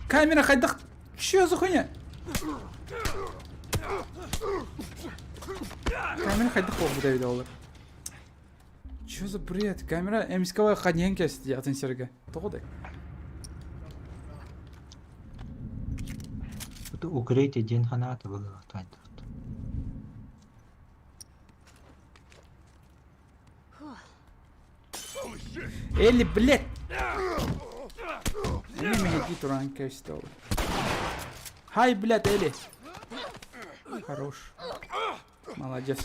Камера хайдах... Чё за хуйня? Камера хайдах буолбута эбит олор. Чё за бред? Камера эмискэ ханьян кэсти атын сиргэ. Тоҕо да? Это укрытие диэн ханаата было Элли, блядь! Эми мэһэйдии туран кэбистэ ол. Хай, блядь, Элли! Хорош. Молодец.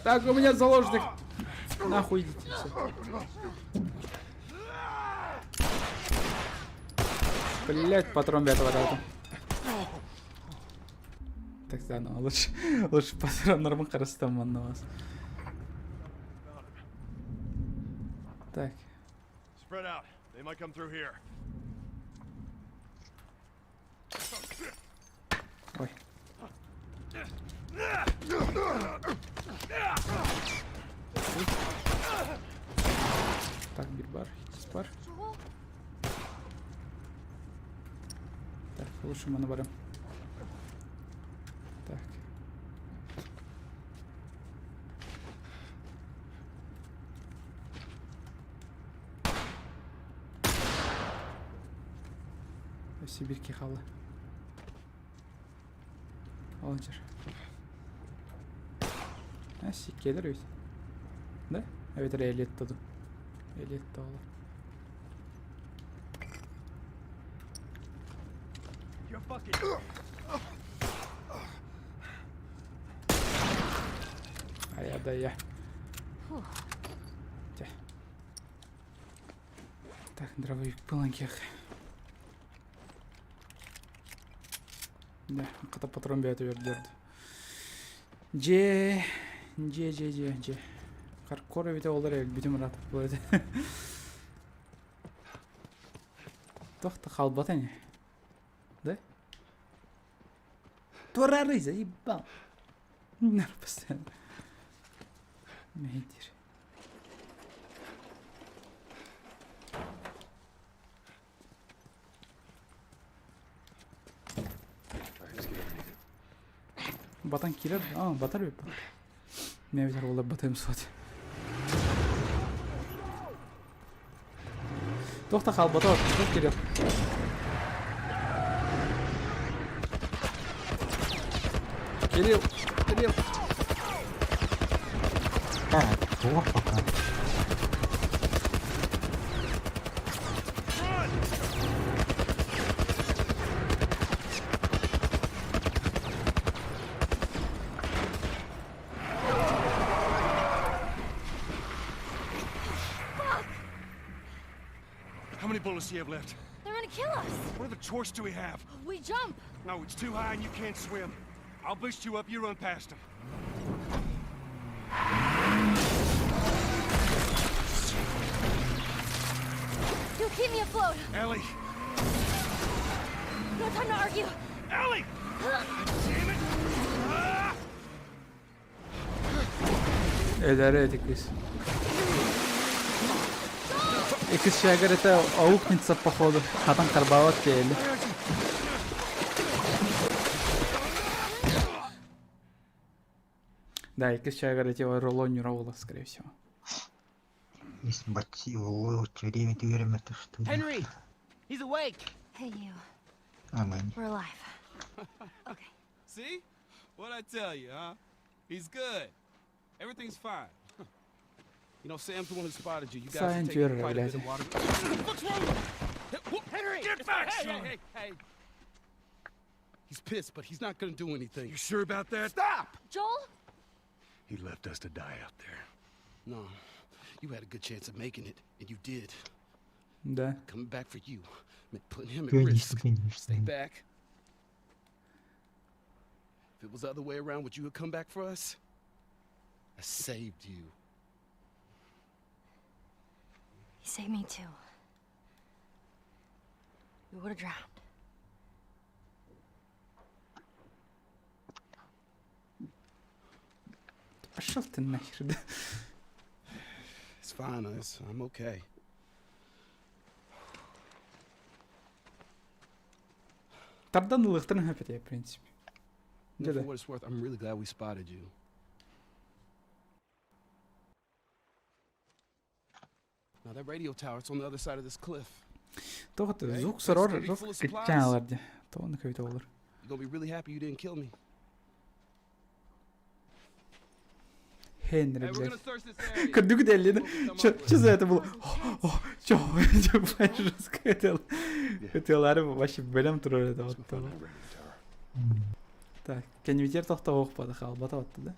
Так, у меня заложник. Нахуй идите все. Блять, патрон этого дата. Так, заново. Лучше, лучше патрон нормы харыстамман на вас. Так. Spread out. They might come through here. Ой. Так, бирбар, бар. Так, лучше мы наберем. Так. Сибирь хаалла. Олончер. А, сиккиэлэр эбит. Да? Эбэтэр Элиэтта дуу. Элиэтта буолар. You're fucking. Айа да я. Чэ. Так, дробовик пыланкиах. Да, хата патрон бэйэтэ үөрдүөрдө. Дьиэ, дьиэ, дьиэ, дьиэ, дьиэ. Хардкор эбитэ буоллар өлбүтүм ыраатык буолуо этэ. Туох да хаалбата ини. Да? Турарый, заебал. Надо постоянно. Мэйдир. Батан киирэр, аа, батар эбит. Мэ эбитэр буоллар батыам суох. Туох да хаалбата туох кириэх. Кирилл, Кирилл. Так, туох пока. How many bullets do you have left? They're gonna kill us! What other choice do we have? We jump! No, it's too high and you can't swim. I'll boost you up, you run past them. You keep me afloat! Ellie! No time to argue! Ellie! Damn it! Ah! Өлөрө эти кыыс. Иккис шагар это аукнется походу. Хатан карбават диэли. Да, иккис шагар эти роло не ролла, скорее всего. Время түгәрәмәтә что Henry! He's awake! Hey, you. Аминь. We're alive. Okay. See? What'd I tell you, huh? He's good. Everything's fine. You know, Sam's the one who spotted you. You guys have taken quite a bit of water. What's wrong with Henry! Get back, hey, son! Hey, hey, hey. He's pissed, but he's not gonna do anything. You sure about that? Stop! Joel? He left us to die out there. No, you had a good chance of making it, and you did. Да. Coming back for you meant putting him at Конечно, risk. конечно. Stay back. If it was the other way around, would you have come back for us? I saved you. He saved me too. We would have drowned. Пошел ты нахер, да. It's fine, it's, I'm okay. Тардан ылыктарын хөпөтө, в принципе. You know, Где for what it's worth, I'm really glad we spotted you. Now that radio tower, it's on the other side of this cliff. Тоҕо Hey, звук place сорор gonna be жок full of supplies. кытчаалар де. Тоҕону көбүтэ болор. You're gonna be really happy you didn't kill me. Хенри, Hey, we're блядь. gonna search this area. Көрдүгүт эллини. What we come Чё, up with. чё за это было? О, чё, чё, жестко хотел. Хотелары вообще бөлөм турар это Let's go вот. find that radio tower. Так, кенвитер тохтоох бада халбата отты да.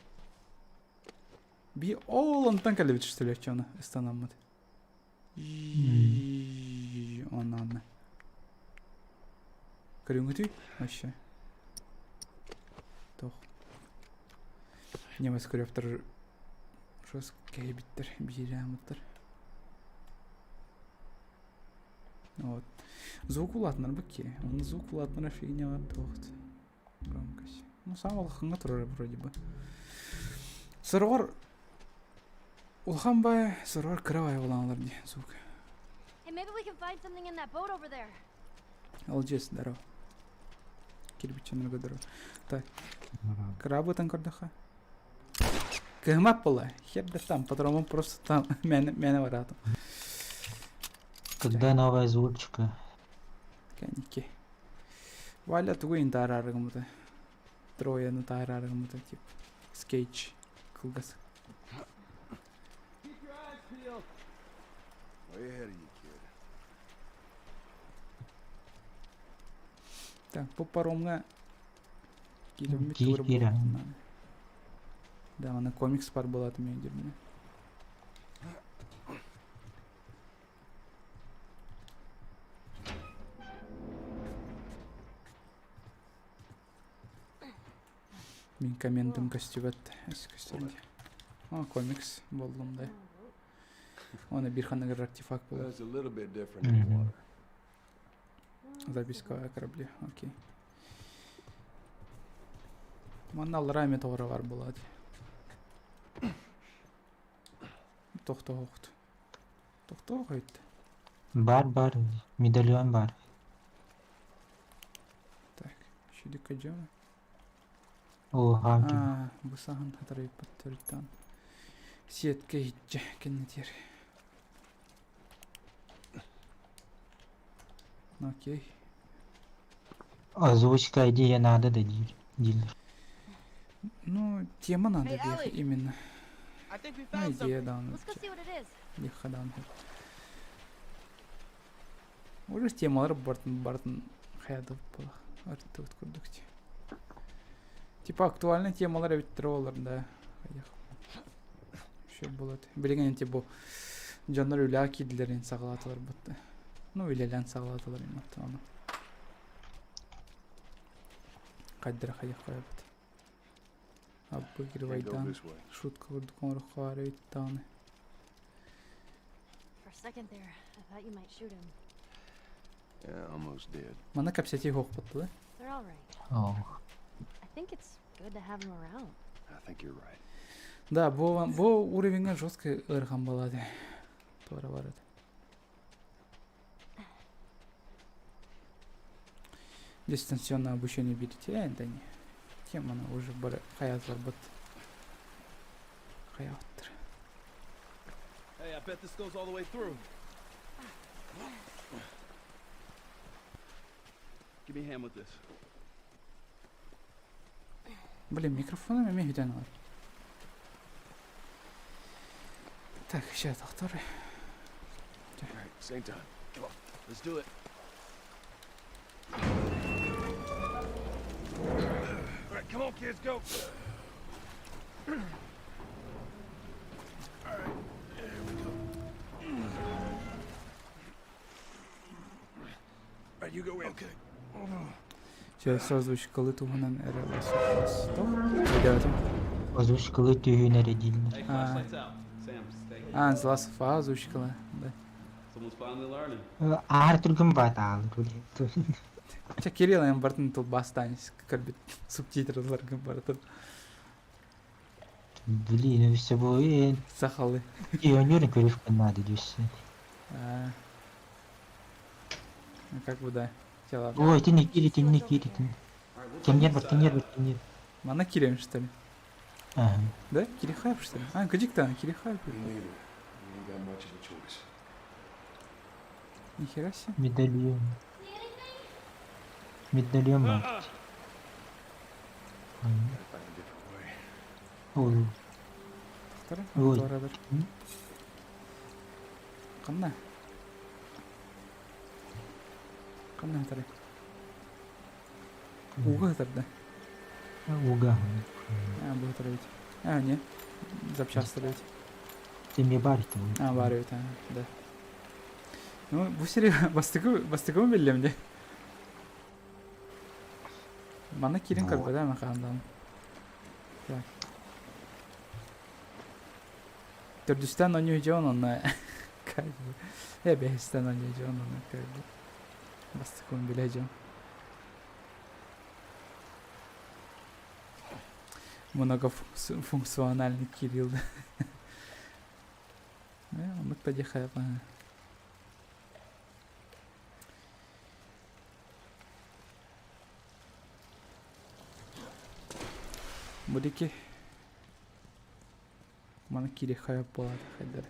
Би ол онтан кэлбит түстүлөччү ыстанаммыт. Онна онна. Көрүҥүтүй вообще. Тох. Немец көрөптөр жестко кэйбиттер, биирэмиттер. Вот. Звук улаатынар бакки. Он звук улаатынар фигня бар туохт. Громкость. Ну, сам улахаҥҥа турар вроде бы. Сороҕор улахан бай, сороҕор кыра бай буоланалар дии звук. Hey, maybe we can find something in that boat over there. LGS, здорово. Кирпиченерго здорово. Так, крабы там көрдөхө. Кыһымап була. Хер да там, патромон просто там мээнэ мээнэ бараатым. Когда новая озвучка? Кэнники. Валя тугу интаараарыгымыта. Трояны таараарыгымыта тип. Скетч. Кылгас. Keep your eyes peeled. Way ahead of you, kid. Так, бу паромҥа киирэммит Киир тугура киирэн. буолуохтун Да, аны комикс бар буолааты мен дирбине. Мин комментым көстүбэт. Көстүбэт. О, комикс боллум да. Оны бир ханыгар артефакт Well, буолар. it's a little bit different in the Мгм. water. Записка о корабле. Окей. Манна аллараа эмиэ тоҕо бар буолаат. Тохтоохт. Тохтоох өйт. Бар, бар, медальон бар. Так, шүдүккэ дьоно. О, хамки. Аа, бу саһан хатарыйппат төрүттан. Сиэткэ иһитчэ кэннитиэр. Окей. Озвучка идея надо да диир дииллэр. Ну, тема надо Hey, диэх Ellie. именно. I think we Ну, found идея something. даҕаны Let's go see what it is. диэххэ даҕаны сөп. Уже темалар бартын бартын хайадып буолах артыбыт курдук дии. Типа актуальный темалар эбиттэр олар да. Хайдах. Еще болады. Билигин ити бу дьоннор үлэҕэ киирдилэрин саҕалаатылар бутта. Ну, үлэлээн саҕалаатылар именно ону. Хайдара хайдах хайабыт. Can't go Обыгрывайдаан this way. шутка курдук оҥороххо баар эбит даҕаны. For a second there, I thought you might shoot him. Yeah, almost did. Манна кэпсэтии суохпут да? They're all right. Оо. I think it's good to have him around. I think you're right. Да, бу, бу уровеньҥа жестко ыарахан буолла Туора бар этэ. Дистанционное обучение берите, да не. Тема она уже бары хайатларбыт. Хайааттыр. Hey, I bet this goes all the way through. Give me a hand with this. Блин, микрофоном эмиэ бүтэн олор. Так, сейчас, доктор. All right, same time. Come on. Let's do it. All right, come on, kids, go. All right, there we go. All right, you go in. Okay. Сейчас озвучкалы туһунан эрэ Стоп. Өйдөөтүм. Озвучкалы түһүүн эрэ дииллэр. Hey, Ah. flashlights out. Sam, stay. А, The Last of Us озвучкалы. Да. Someone's finally learning. Аар түргэн баатаалар Ча Кирилл эн бартын тылбаастаан көрбүт субтитрларгын барытын Блин, все бу сахалы. Пионеры көрүөхпүн наада дүүссе. А. Ну как бы да. Тела. Ой, итини киир, итини киир, итини. All right, we'll check Кемнер бар, inside кемнер out. бар, кемнер. Мана киирем что ли? Ага. Да? Кирихаев что ли? А, кыдьыктан, Кирихаев. Me neither. We ain't got much of a choice. Нихера себе. Медальон. Медальон бар. Gotta find a different way. Ой, Тохтор. Ой. Туорадар. Ханна? Ханна тары? Уга тарда. Уга. А, бу ведь. А, не. Запчастар ведь. Темме бар ити. А, бар эбит, а, да. Ну, бу сири бастыкы бастыкы биллем де. Манна киирэн көрбөтө ма хаандан. Так. Төрдүстэн оонньуу дьон онно как бы. Э, бэһистэн оонньуу дьон онно как бы. Бастыкын билэ дьон. Многофункциональный Кирилл. Э, оннук да диэхэ Бу диэки маны киириэххэ буолаат хайдары.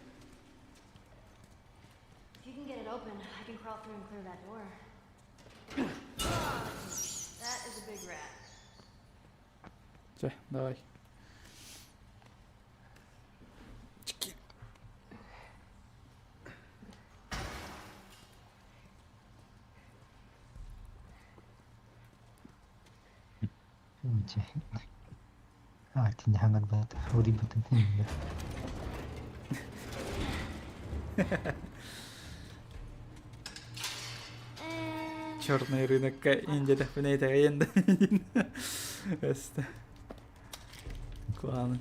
If you can get it open, I can crawl through and clear that door. That is a big rat. Чэ, давай. Чики. А, итини хаҥарбат, уруйбатын. And Черный рынокка индиэтэхпинэ итэҕэйэн да Өстө. Куһаҕан.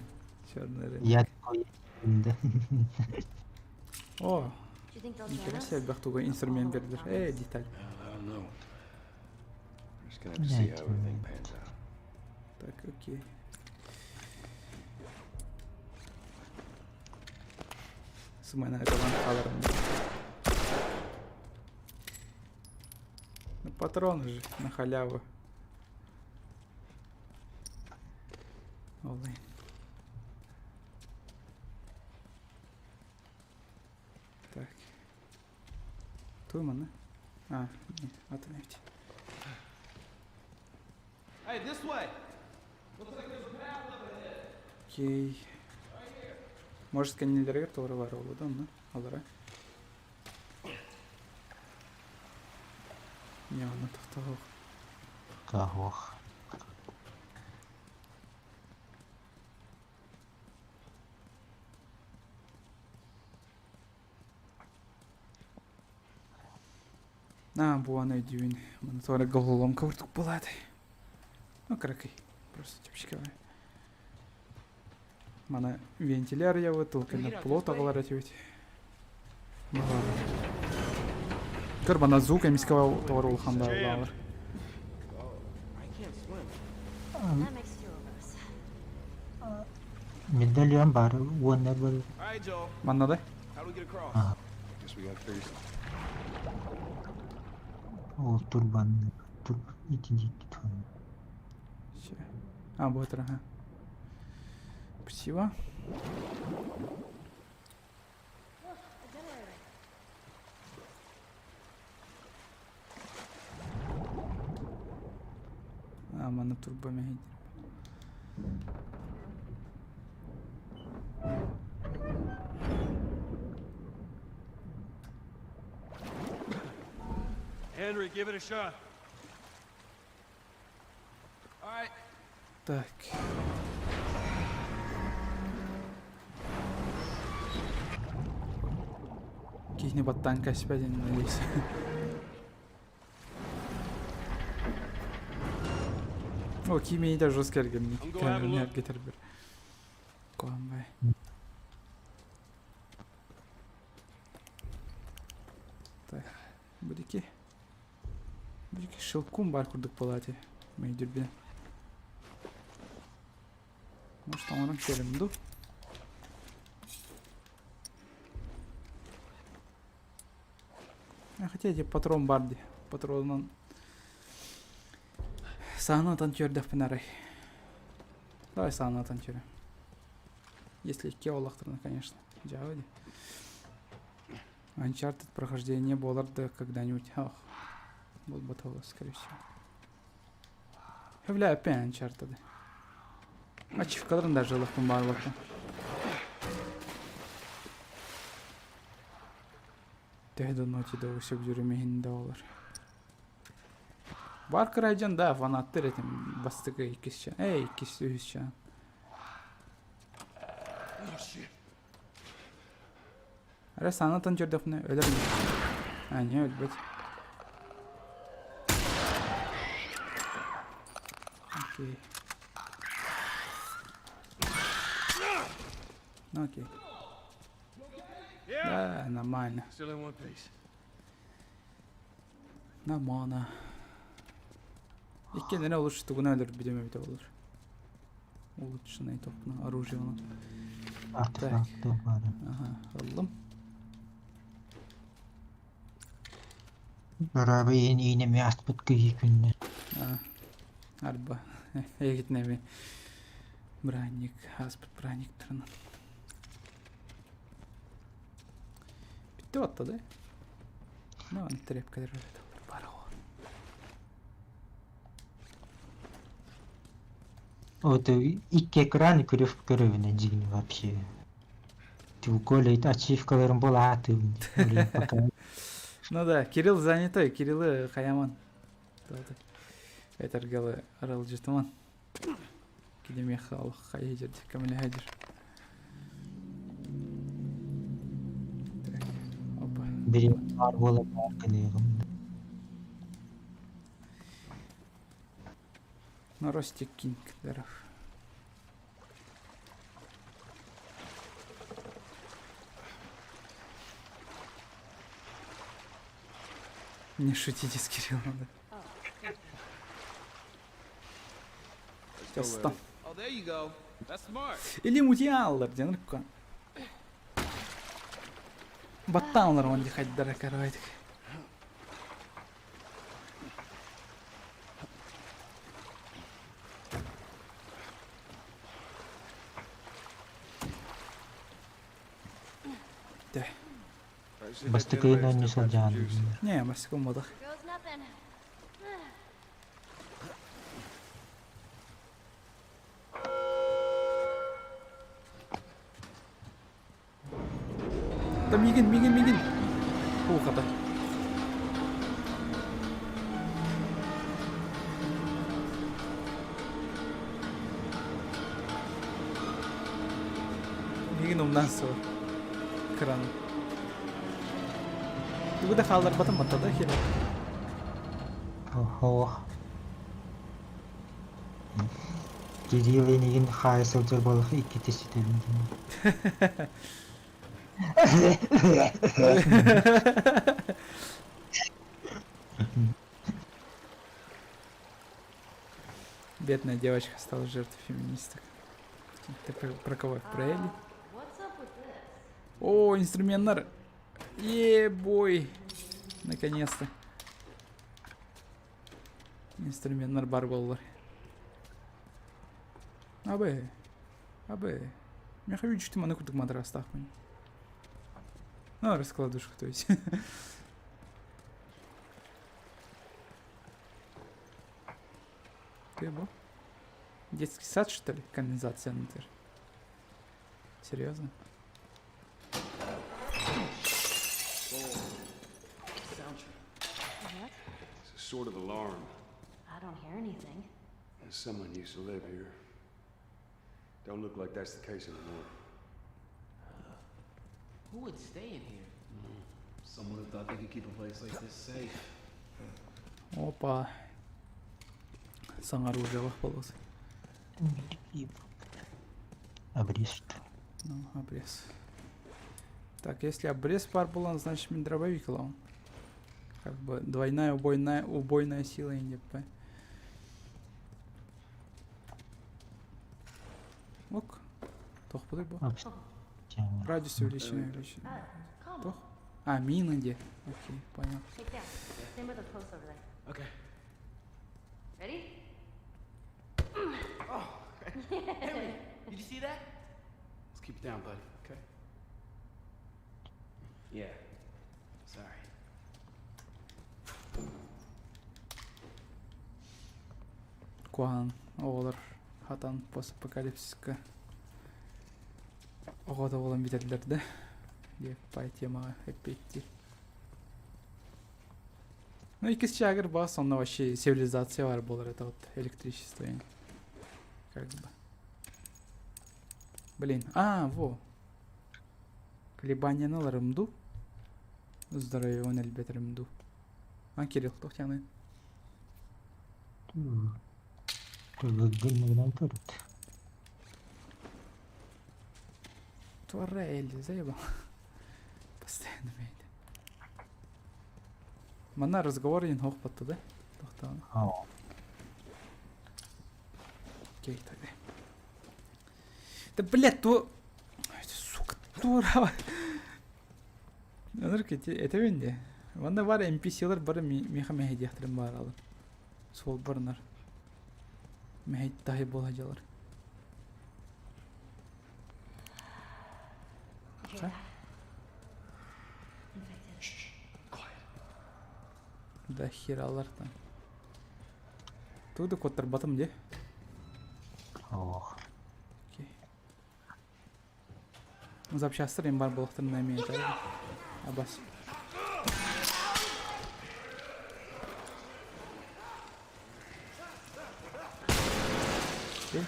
Черный рынок. Я такой да. О, do you think they'll join нихера us? себе элбэх тугу инструмент бердилэр. Э, деталь. I don't know. We're just gonna have to see how everything pans out. Так, окей. Сымайна ыталан хааларым. Ну, патроны же на халяву. Олы. Так. Туй манна? А, атын эбит. Hey, this way. Окей. Может, кэннилэригэр туора баар буолуо да онно алара. Не, онно тохтоох. Таһуох. На, буан өйдүүбүн. Маны туора головоломка курдук буолааты. Ну, кыракый. Просто чэпчэки Маны вентиляр ябыт, ол кэннэ плот аҕалар этибит. Көр, мана звук эмискэ тоҕор улахан бааллаалар. That makes two of us. Медальон бар уонна был All right, Joel. Манна да? How do we get across? Ага. Guess we gotta figure something. ол турбан тур итинник Ща. А, вот, ага. Спасибо. Look, a generator. А, манна турба мэһэйдир. Henry, give it a shot. All right. Так. Киһини баттаан кэспэ диэн надеюсь. О, кимиэйдэ жестко эргимник. I'm gonna have a look. Эргитэрбэр. Куһаҥҥай. Так, будики. Будики шелкум бар курдук буолаати. Мейдүрбүн. Может, оҥорон көрөм дуу? А хотя эти патрон бар дии. Патронун сааны ытан түөрдэхпин арай. Давай сааны ытан түөрөм. Если икки олохторуна, конечно. Дьаабы дии. Uncharted прохождение буолар да когда-нибудь. Ох, буолбатаҕа скорее всего. Бля, опять Uncharted. Ачивкаларын даже ылыахпын баҕарбаппын. Төһө да Naughty Dog сөбүлүүрүм иһин да буолар. Бар кырайдьан да фанаттар этим бастакы иккис ча. Эй, иккис үһүс чаан. Эрэ саанатан көрдөхпүнэ өлөр А, не өлбөт. Окей. Ну окей. Да, нормально. Still in one piece. Нормально. Иккиэннэрэ олус тугунан өлөрбүтүм эбитэ буолар. Улучшенный топно оружие онон. Артефакты баар. Ага, ыллым. Быраабы иһин иинэми аспыт киһи күннэ. А, арба. Эгитнэми браник, аспыт браниктарынан. Bitti battı Ну, трепкалер бар Вот икки экраны көрөв көрөбүнэ дьиҥ вообще. Тем ачивкаларын буолаатым. Пока Ну да, Кирилл занятой, Кириллы хаяман. Этергалы аралдьытыман. Кини миэхэ олох хайа көмөлөһө Так, опа. бери бар буола бар гыныгым. Ну, Ростик Кинг, здоров. Не шутите с Кириллом, да. Сейчас Oh, there you go. That's smart. Или мутиаллар диэн рукка. Баттаалар он хайдара каравайтик. Да. All right, Бастакы ыйын оонньуу сылдьаҕын Не, бастакы умматах. Goes nothing. Да мигин, мигин, мигин. Уу хата. Мигин умнан сыл. Кран. Тугу да хаалларбатым батта да хер. Ох. Кирилл инигин хаайа сылдьар буоллахха иккитэ сүтэбин диэн. Бедная девочка стала жертвой феминисток. Ты про, про кого? Про Элли? О, инструменттар. Ебой. Наконец-то. Инструменттар бар буоллар. Абы. Абы. Миэхэ үчүтү маны курдук матрастаахпын. Ну, раскладушка, то есть. Ты бо? Детский сад, что ли? Канализация внутри. Серьезно? What? It's a sort of alarm. I don't hear anything. Someone used to live here. Don't look like that's the case anymore. Who would stay in here? Someone who thought they could keep a place like this safe. Опа. Саҥа оружиелаах буолуос. Обрез. Ну, обрез. Так, если обрез баар буолан, значит мин дробовик ылаҕын. Как бы двойная убойная, убойная сила НДП. Ок. Туох бу? Радиус увеличения увеличен. Туох? А, мина где? Окей, понял. Take that. Stand by the post over there. Okay. Ready? Henry, did you see that? Let's keep it down, buddy. Okay. Yeah. Sorry. Куһаҕан оҕолор хатан постапокалипсиска оҕо да буолан бүтэллэр да диэп пай темаҕа эппиэттиир. Ну иккис чаагыр баас онно вообще цивилизация бар буолар это вот электричество как бы. Блин, а, во. Колебанияны ыларым дуу? Здоровье элбэтэрим дуу? А, Кирилл, туох Гынныгынан көрүт. Турель, заебал. Постоянно мейді. Манна разговор диэн суох батта да? Тохтоон. Окей, тогда. Да, блядь, то... Сука, тура. Онор этэбин дии. Манна баар NPC-лар бары миэхэ мэһэйдиэхтэрин бааралар. Суол барынар. Мэһэй таһай буола дьалар. Hear that? Infected. Да хералар там. Тугу да куоттарбатым дии. Ох. Окей. Запчастар им бар буолуохтарын эмиэ Абас. Окей.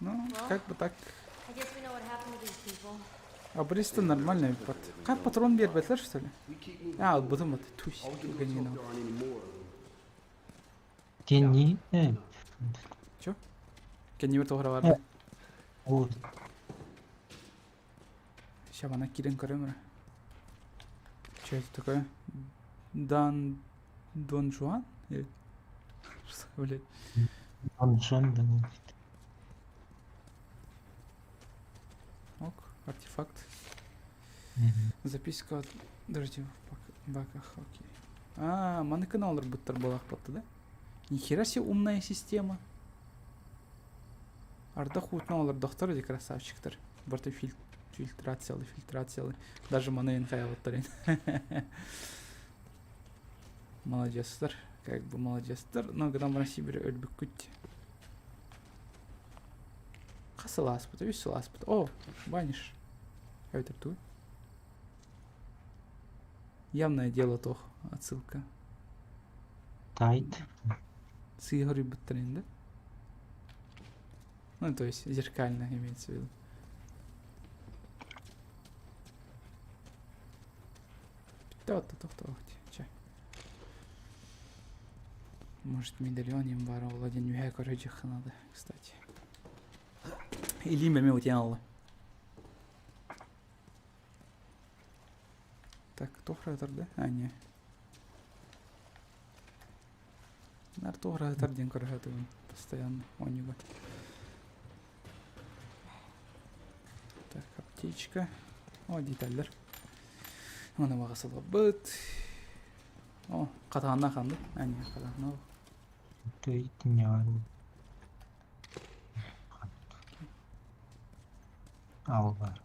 Ну, как бы так. I guess we know what happened to these people. Обрез-то нормальный. Как патрон биэрбэтилэр, что ли? А, бутым вот. Тусь, тугани Кенни. Чё? Кеннибэр тоҕо барда. О, Сейчас она киирэн көрөм эрэ. Что это такое? Дан... Дон Жуан? Или... Что, блядь? Дон Жон, да. Ок, артефакт. Записка от... Подожди, в баках, окей. А, маны каналлар буттар буолах батта да? Нихера себе умная система. Ардах уутунан олордохтор эти красавчиктар. Барыта фильтрациялы, фильтрациялы. Даже маны хайабыттар Молодецтар. Как бы молодецтар. Но гынан баран Сибири өлбүккүт. Хас сыл ааспыта? Үс сыл ааспыта. О, Ваниш. Эбэтэр тугуй? Явное дело туох отсылка. Тайт. Сыыһа уруйбуттар да? Ну, то есть зеркально имеется в виду. Чэ. Может, медальон им бара Владимир үһэ көрө надо, кстати. Илиим эмиэ утуйан ылла. Так, туох да? А, не. Нар туох диэн көрө постоянно оонньууга. Так, аптечка. О, детальлар. Оны баҕа О, хатаанна ханнык? А, не, хатаанна. Той тиньяҕар. Ал бар.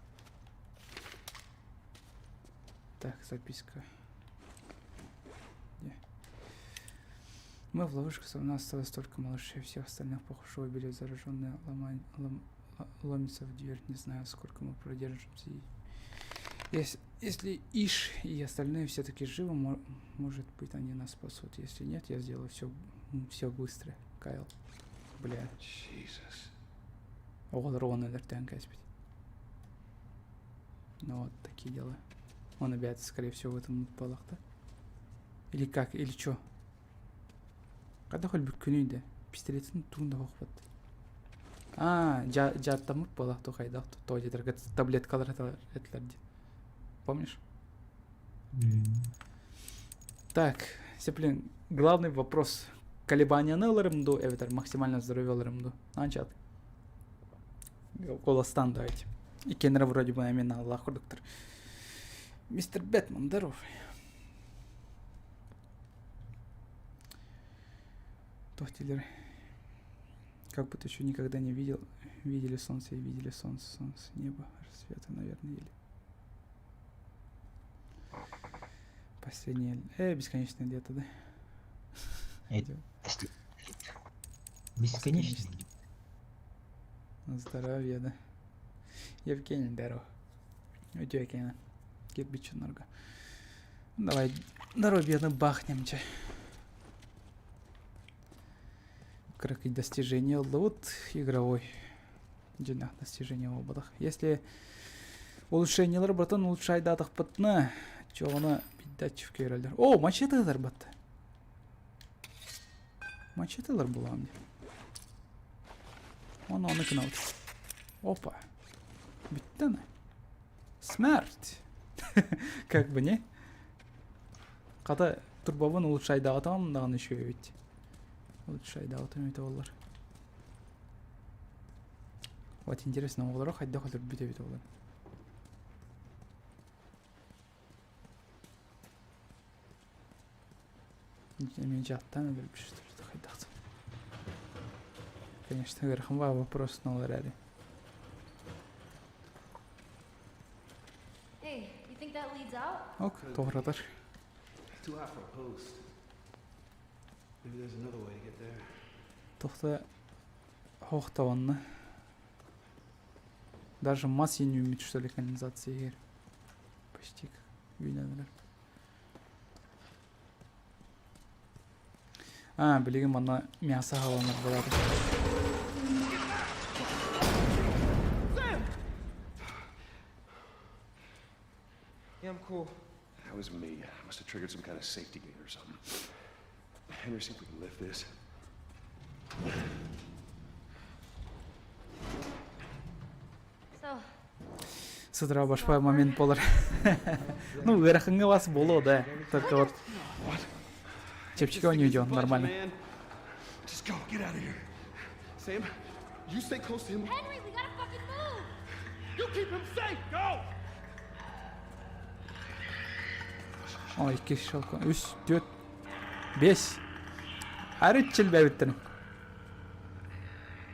Так, записка. Где? Мы в ловушке, у нас осталось только малышей, всех остальных, похоже, убили зараженные лома... лом... ломится в дверь. Не знаю, сколько мы продержимся. Если, если Иш и остальные все-таки живы, может быть, они нас спасут. Если нет, я сделаю все, все быстро. Кайл. Бля. Jesus. Оҕолор уонна өлөртөөн кээспит. Ну вот такие дела. Он опять, скорее всего, в этом да? Или как? Или чё? Когда хоть бүккүнүй да? Пистолетин туун да хохпат. А, жаттамыт буолах ту хайдах то дедерге таблеткалар этилер ди. Помнишь? Так, Сеплин, главный вопрос. Колебанияны ыларым ду, эбэтэр максимально здоровье ыларым ду. Анчат. Голостан давайте. И Кеннера вроде бы именно Аллах доктор. Мистер Бэтмен, здоров. Тохтилер. Как будто еще никогда не видел. Видели солнце и видели солнце, солнце, небо, рассвета, наверное, или. Последнее. Бесконечное лето, да? Бесконечный. Здоровье, да. Евгений, здорово. Үтүө Кирпичинорга. Давай, здоровье бахнем, че. Как достижение лут игровой. Дьиҥнээх достижение буолбатах. Если улучшениелар братан улучшайдаатахпытына, чоҕуна биддаччы киирэллэр. О, мачетелар батта. Мачетелар буолам дии. Оны оны кынабыт. Опа. Бүттэ Смерть. Как бы не? Хата турбабын улучшайдаатам даҕаны үчүгэй эбит. Улучшайдаатам эбитэ буоллар. Вот интересно, оҕолоро хайдах өлөрбүт эбит буолар. Мен жаттан өлөрбүт что хайдах. Конечно, ыарахан вопрос но эрээри. Hey, you think that leads out? Ок, тоҕуратар. It's too hot for a post. Maybe there's another way to get there. Тохта хохтаванна. Даже масс не умеет, что ли, канализация егер. Почти как үүнэллэр. А, билигин манна мясо хааланар буолар. Sam! Yeah, I'm cool. That was me. I must have triggered some kind of safety gate or something. Henry, see if we can lift this. So, Сытыра башпай момент буолар. Ну, ыарахаҥҥа вас буолуо, да. Только вот чэпчэки не идет, нормально. Man. Just go. Get out of here. Sam, you stay close to him. Henry, we gotta fucking move! You keep him safe. Go! Ой, икки щелкан. Үс, түөрт, биэс. Арыт чилбэбиттэрин.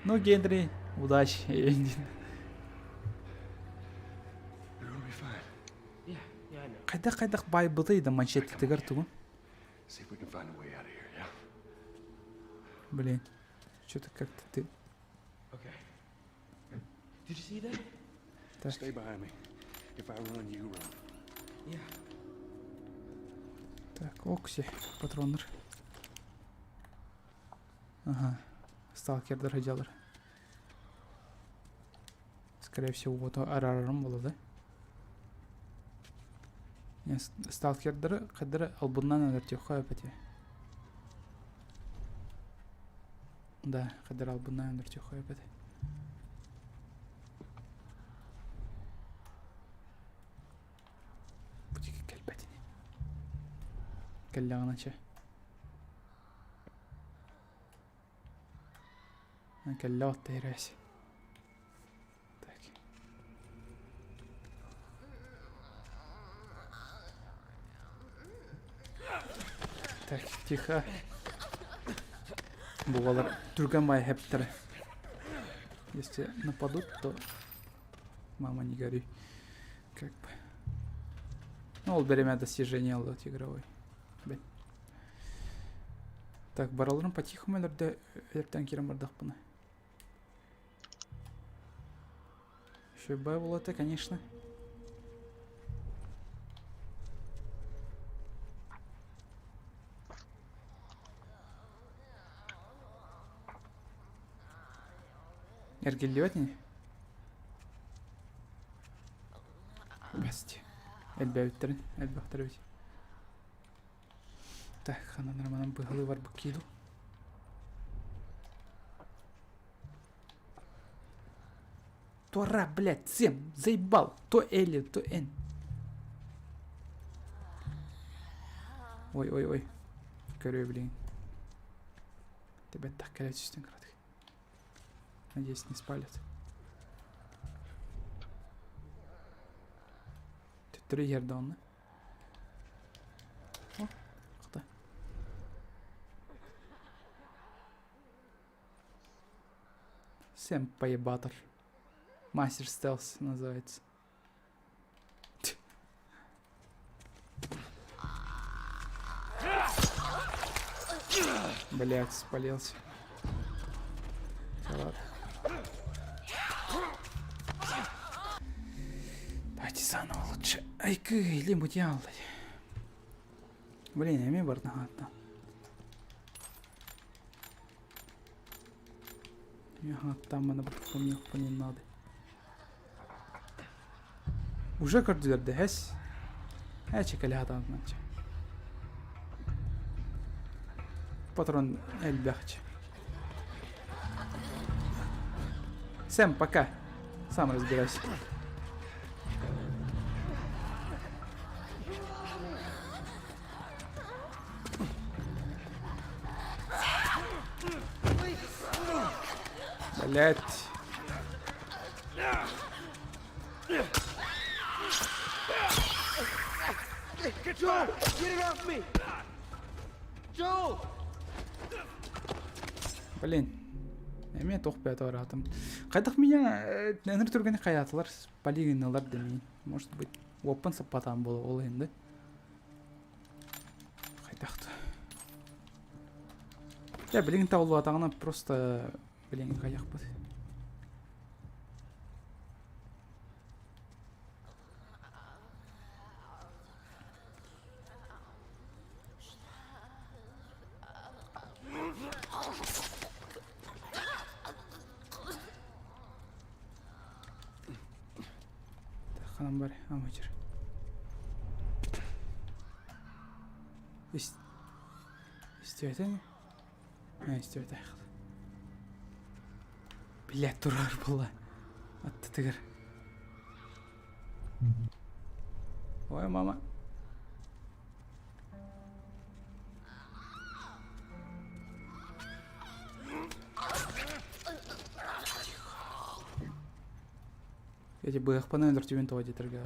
Ну, Генри, удачи. Хайдах-хайдах байбытай да манчеттигэр тугун? Блин, что-то как-то ты... Did you see that? Так. Stay behind me. If I run, you run. Yeah. Так, окси, патроннар. Ага, сталкердар сылдьаллар. Скорее всего, вот араарарым буолла да? Сталкердары хаддары албыннаан өлөртүөххэ эпэтиэ. Да, хаддары албыннаан өлөртүөххэ эпэтэ. Бу диэки кэлбэт ини. Кэллэҕинэ чэ. Кэллэ отта ирэс. Так. Так, тихо. Буолар түргэн бай хэптэрэ. Если нападут, то мама не горюй. Как бы. Ну, ол беремя достижение лот игровой. Бэт. Так, бараларым по-тихому өлөрдө өлөртөн киирэн бардахпына. Еще Б это, конечно. Эргиллибэт ини. Басти. Элбээбиттэрин, элбэхтэр эбит. Так, ханан романан быһалыы барбыт киилу. Тора, блядь, всем заебал. То Л, то Н. Ой, ой, ой. Көрүө, блин. Тебя так кэлэ түстүн кыратык. Надеюсь, не спалят. Төттөрү иһэрдэ онно. О, хата. Сэм поебатор. Мастер стелс называется. Блять, спалился. Ладно. Давайте заново лучше. Айкы, или мутьял. Блин, эми барна хатта. Хаттан мана помню надо. Уже көрдүлэр да һэс. Ээ чэкэлэ хатаатыначчы. Патрон элбэхчэ. Сэм, пока. Сам разбирайся. Блять. Joel, get it off me! Joel! Блин. Эмиэ туох бэйэтэ бараатым. Хайдах меня ыныр түргэни хайаатылар полигонылар да мин. Может быть, уоппун саппатаан буолуо ол иһин да. Хайдах да. Дьэ, билигин табыллыбатаҕына просто билигин хайахпыт. Ханан бар, амачыр. Истибэтэ Истибэтэ. Блядь, турар буолла. Аттытыгар. Ой, мама. Эти быһахпынан өлөртүбүн тоҕо диэтэргэ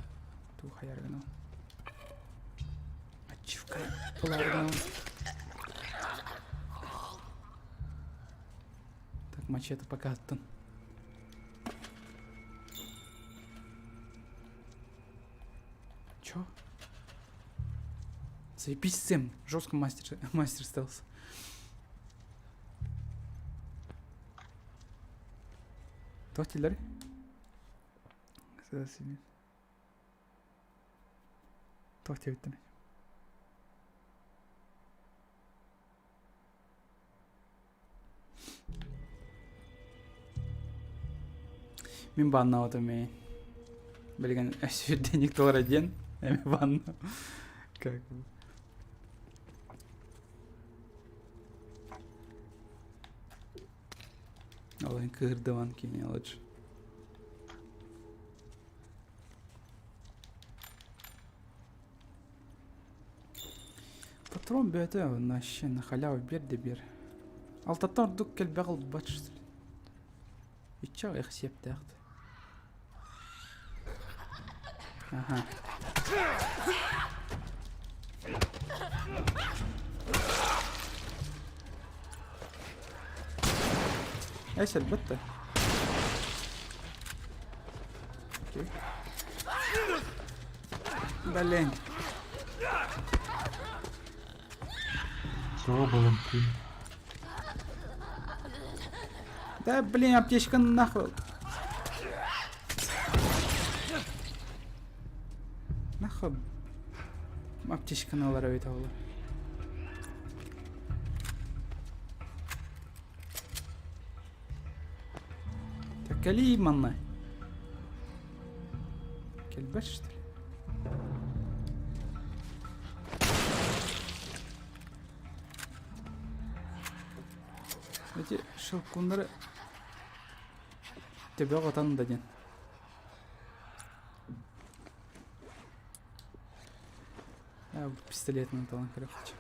тугу хайар гынабын. Ачивка ылар гынабын. Так, мачете пока аттын. Чё? Заебись, Сэм. Жестко мастер, мастер стелс. Туох дииллэр? Туох диэбиттэн? Мин бааннаабатым ээ. Билигин сүүрдэнник туора диэн эми баанна. Как бы. Ол эн кыырдыман кини лучше. Патрон бөтө вообще на халяву бер да бер. Алтаттан ордук кэлбэх ылбат что ли? Иччэ аҕыйах сиэптээхт. Аха. Эс элбэт Окей. Блин. Суох буолан күн. Да блин, аптечка нахуй. Нахуй аптечканы ылар эбит оҕолор. Так кэлиий манна. Кэлбэт что ли? Эти шелкуннары төбө отан да диэн. Пистолетынан талан көрөхчү.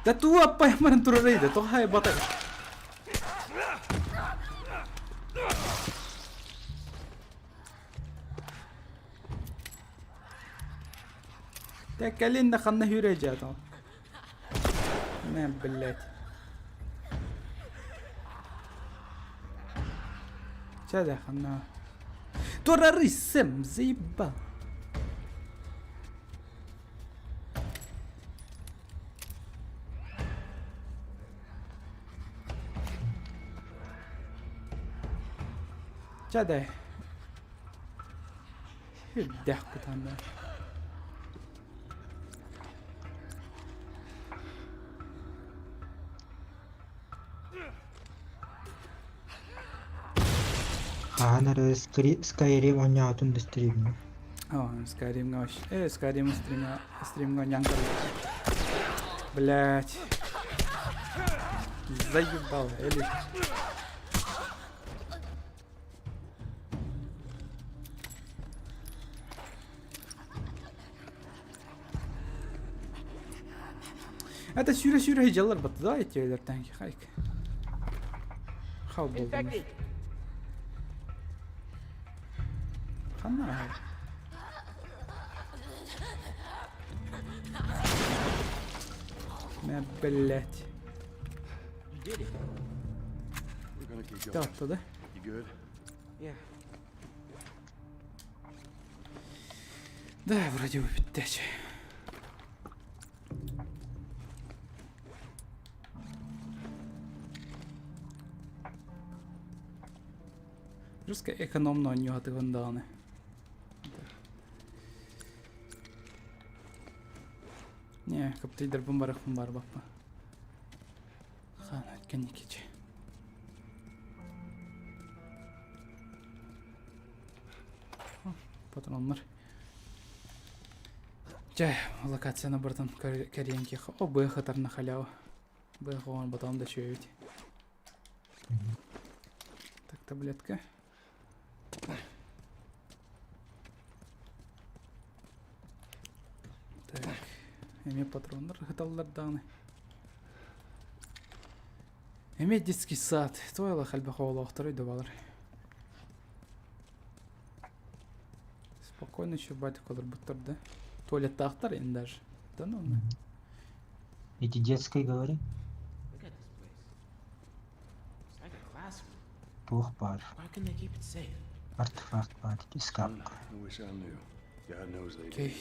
Да туу аппайамарын турарайда, тоҕо бата. Да кэлин да ханна хүрэ дьаатал. Мэ, блядь. Чэ да ханна. Турары Сэм, заебал. Чэ да. Үрдээх кутаанна. Хаһан эрэ Skyrim оонньоотун да стримҥэ. О, Skyrimҥа вообще. Э, Skyrim стримҥа стримҥа оонньоон көрбүт. Блять. Заебал, Эли. Это сүүрэ-сүүрэ дьаллар баттыда этиэлэртэн хайк. Хал болдум. Ханна Мэ, блять. Таптады. Yeah. Да, вроде бы бүттэ. Жестко экономно оонньуһатыгын даҕаны. Не, кыптыйдарбын барыахпын барбаппын. Хаан кэнникичи. Патроннар. Чэ, локацияны барытын кэрийэн киэх. О, быа хатар на халяву. Быа хоҕон батон да үчүгэйбит. Так, таблетка. Так, эмиэ патроннар ыһыталлар даҕаны. Эмиэ детский сад. Туойла элбэх оҕолоохторуй да балар. Спокойно еще батик олорбуттар да. Туалеттаахтар ин даже. Да ну на. Эти детской говори. Look at this place. It's like a classroom. Туох баар. Why couldn't they keep it safe? Артефакт баар. Ыскаапка. I wish I knew. God knows they Окей. did.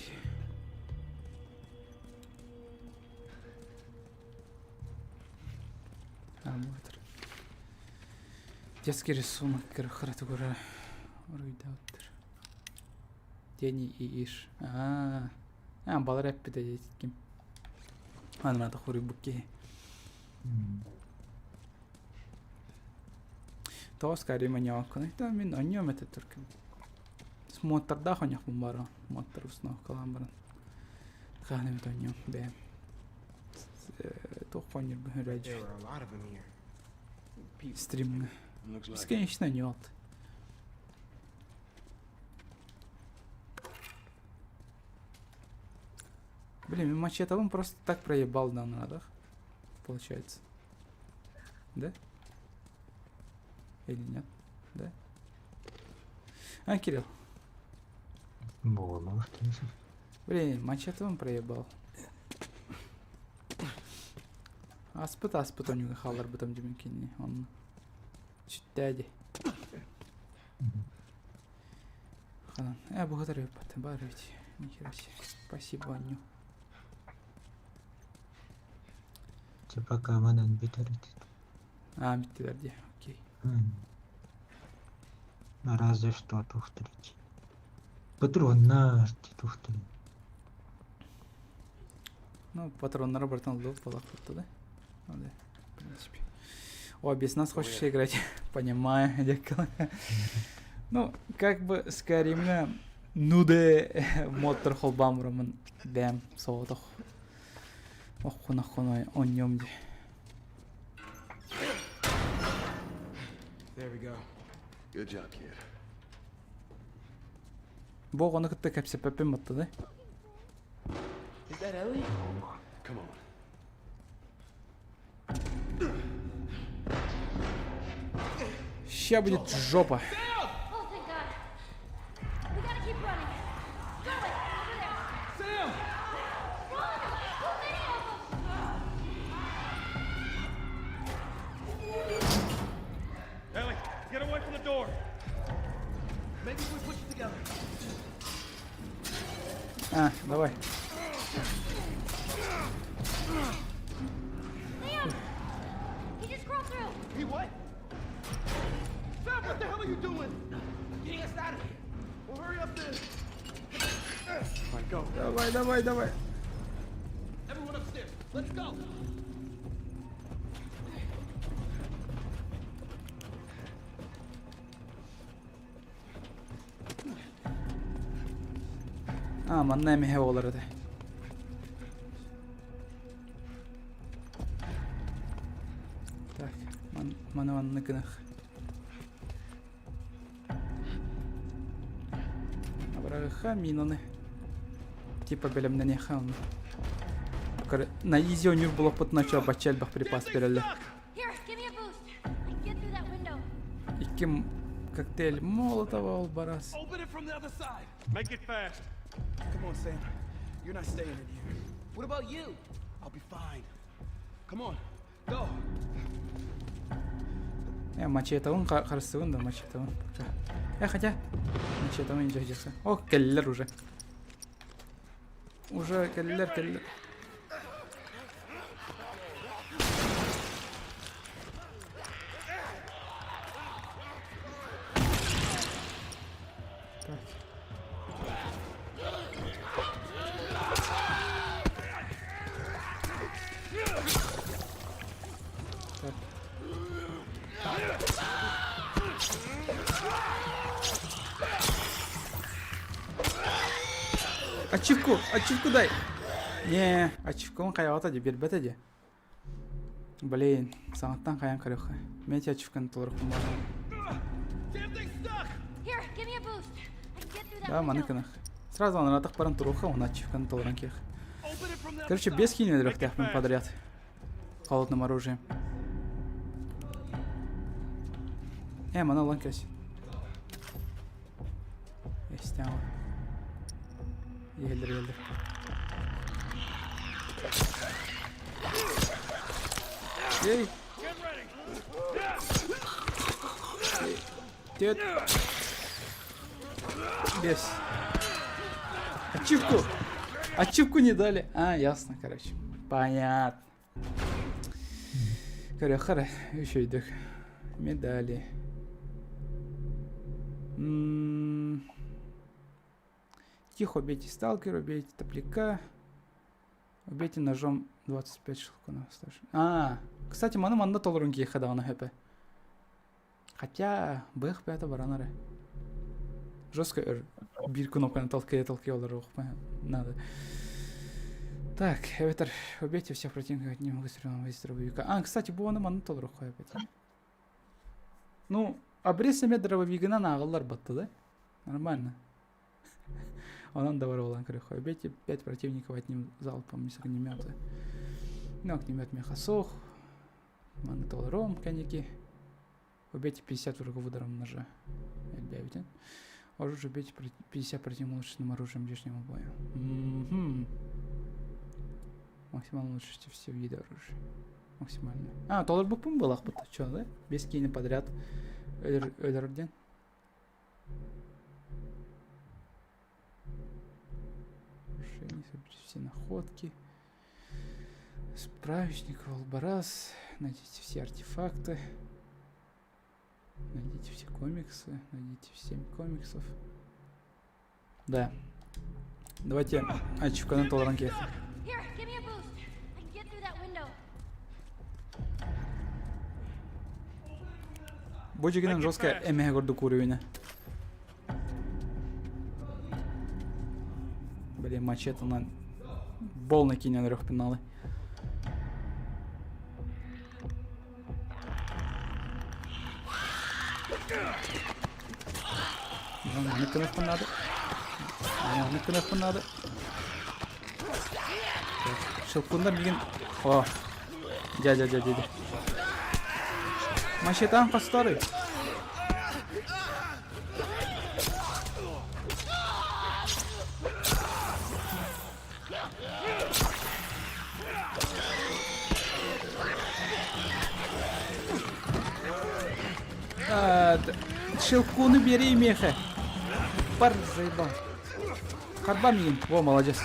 А, вот. Детский рисунок, харатугура. Уруйдауттар. Дени и Иш. А, а, балар эппитэ диэккин. Анамата хуруйбут киһи. Тоҕо Skyrim онньооккунуй? Да мин онньуом этэ туркун. Муоттардаах онньохпун бара. Муоттар установкалаан баран. Хаһан эмит онньуом бэйэм. Туох оонньуурбун There үрээдьи. were a lot of them here. People. Стримҥэ. Looks like it. Бесконечно онньуот. Блин, мин мачетабын просто так проебал да надо. Получается. Да? Или нет? Да? А, Кирилл. Буолуох Блин, мачетабын проебал. Аспыт аспыт онньуга хаалларбытым дьимин кинини. Онно. Сүттээ дии. Ханан. Э, бухатар ыппат. Бар ведь. Нихера себе. Спасибо, Аню. Чэ пока манан бүтэр ити. А, бүттүлэр дии. Окей. Разве что тухтарить. Патроннар тухтарить. Ну, патроннары братан лук балахпытта да? Ну да, в принципе. О, без нас хочешь играть? Понимаю, декала. Ну, как бы Skyrim'ҥа ну да модтар холбаан бараммын бэм соҕотох оххун-оххун оонньуом дии. There we go. Good job, kid. Бу оҕону кытта кэпсэппэппин батта да? Is that Ellie? Come on. Ща будет жопа. Oh, thank God. We gotta keep running. Go away, over there. Sam! Run! Too many of them! Ellie, get away from the door. Maybe if we push it together. А, давай. Liam! He just crawled through. He what? Sam, what the hell are you doing? Getting us out of here. Well, hurry up then. All right, go. Давай, давай, давай. Everyone upstairs. Let's go. А, манна эмиһэ буолар этэ. Так, ман, маны манны гынах. Абыраҕыха минаны. Типа бэлэмнэниэхэ онно. На изи онньуур буолуохпутуна чо бачча элбэх припас берэллэр. Here, give me a boost. I can get through that window. Икки коктейль Молотова ол барас. Open it from the other side. Make it fast. Come on, Sam. You're not staying in here. What about you? I'll be fine. Come on, go. Э, мачетабын харыстыбын да мачетабын пока. Э, хотя мачетабын дьэ О, кэллилэр уже. Уже кэллилэр, кэллилэр. Так. Так. Ачивку! Ачивку дай! Не, ачивкабын хайаҕата дии, биэрбэтэ дии. Блин, саҥаттан хайаан көрүөххэ. Мен ити ачивканы толоруохпун баҕарабын. Damn thing's stuck. Here, give me a boost. I can get through that Да, маны window. гынах. Сразу анаратах баран туруохха, уонна ачивканы толорон киэх. Open it from the other Короче, side. без химии өлөрүөхтээхпин подряд. Холодным оружием. Э, маны ылан кэс. Эстяма. Иһэллэр, иһэллэр. Окей. Тет. Без. Ачивку. Ачивку не дали. А, ясно, короче. Понятно. Көрөхөр үчүйдүк. Медали. М Тихо убейте сталкера, убейте топляка. Убейте ножом 25 шелкунов. А, кстати, маны манна толорун киэхэ даҕаны хөпө. Хотя, бэх бэйэтэ баран эрэ. Жестко өр биир кнопканы толкая-толкая олоруохпа надо. Так, эбэтэр убейте всех противников одним выстрелом из дробовика. А, кстати, бу ону манна толоруохха эбит. Ну, обрез эмэ дробовигынан ааҕыллар батты да? Нормально. Онон да бар буолан көрүөххэ. Убейте пять противников одним залпом из огнемета. Ну, огнемет меха суох. Маны толором кэнники. Убейте 50 врагов ударом ножа. Элбээбитин. Оружие убейте 50 противников улучшенным оружием ближнего боя. Мгм. Максимально улучшите все виды оружия. Максимально. А, толорбуппун буолахпыт. Чё, да? Без киини подряд. Өлөр, өлөр диэн. Все находки. Справочник, Волбарас. Найдите все артефакты. Найдите все комиксы. Найдите 7 комиксов. Да. Давайте ачивканы толорон киэх. Here, give me a boost. I can get through that window. Бу дьигинэн жестко эмэһэ курдук уровень. Блин, мачетынан полный киинэн өрөхпүн наалы. Маннык гыныахпын наада. Маннык гыныахпын наада. Щелкундар мигин... О! Дьэ, дьэ, дьэ, дьэ, дьэ. Мачетаан хосторуй. Щелкуну бери меха. Бар заебал. Харба миин. Во, молодец.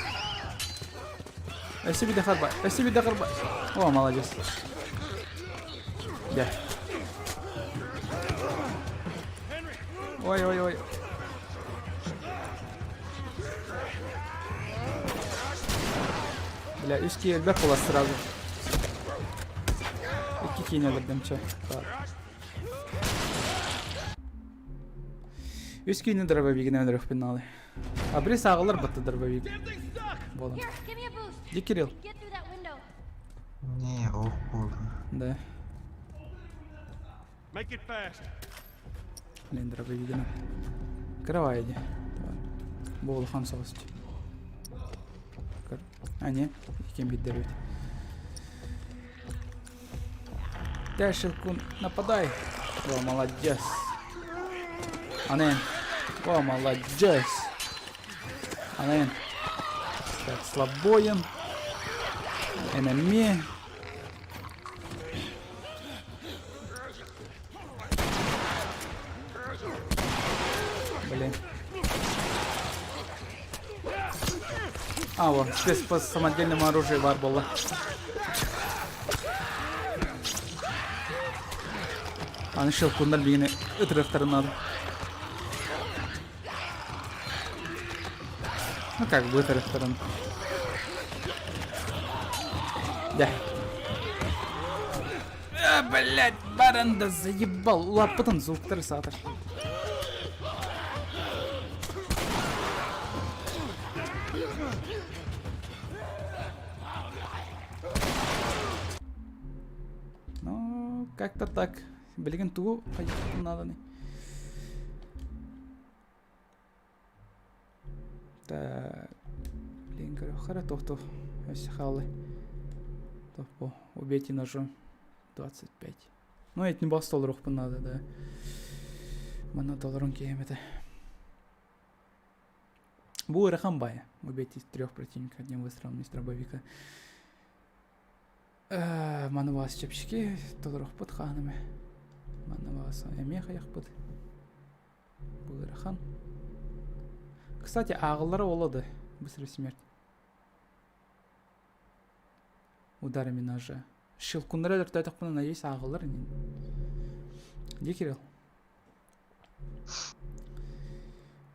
Өссө биде харба. Өссө биде харба. О, молодец. Дэ. Ой, ой, ой. Бля, үс киһи элбэх буолар сразу. Икки киинэ өлөрдүм чэ. Үс киини дробовигинэн өлөрүөхпүн наалы. Абрис ааҕылар батта дробовик. Буолан. Here, give me a boost. Ди Кирилл. Get through that window. Не, ох буолла. Да. Make it fast. Блин, дробовигина. Кровай иди. Бу улахан соҕус. А, не, кем биддербит. Дашилкун, нападай! О, молодец! Анен! О, молодец! Анен! Так, слабоен. Энеми. Блин. А, вот, спец по самодельному оружию бар буолла. Аны щелкуннар биһигини ытырыахтарын надо. Ну как бы ытырыахтарын. Да. А, блядь, баранда заебал. Улааппытын звуктары саатар. Ну, как-то так. Билигин тугу хайдахпын нааданы. Так. Блин, көрөххө эрэ туох-туох өссө хааллай. Туох бу убейте ножом 25. Ну, этини бас толоруохпун наада да. Манна толорун киһим этэ. Бу ыарахан баайа. Убейте трех противников одним выстрелом из дробовика. Маны баас чэпчэки толоруохпут хаһан эмэ. Манна баас эмиэ хайахпыт. Бу ыарахан. Кстати, ааҕыллара буолуо да быстрая смерть. Ударами ножа. Щелкуннары өлөртөөтөхпүнэ, надеюсь, ааҕыллар инин. Где Кирилл?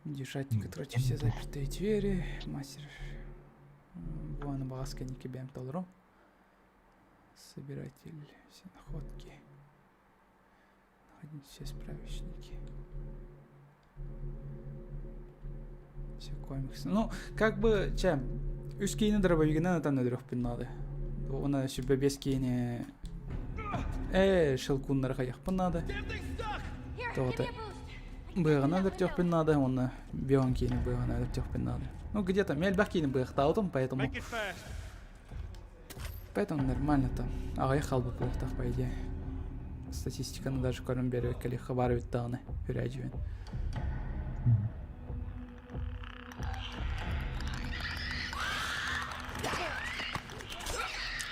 Держать, открыть все запертые двери. Мастер. Буаны баҕас кэнники бэйэм толорум. Собиратель все находки. Находить все справочники. Все комиксы. Ну, как бы, чем? Үс киини дробовигынан ытан өлөрөхпүн наада. Уонна сүбэ бес киини э шелкуннары хайахпын наада. Тоҕото быаҕынан өлөртүөхпүн наада уонна бион киини быаҕынан өлөртүөхпүн наада. Ну, где-то мен элбэх киини быахтаабытым, поэтому Поэтому нормально там. Аҕыйах хаалбыт буолуохтаах по идее. Статистиканы даже көрөн биэрбэккэ хабар эбит даҕаны үрээдьибин.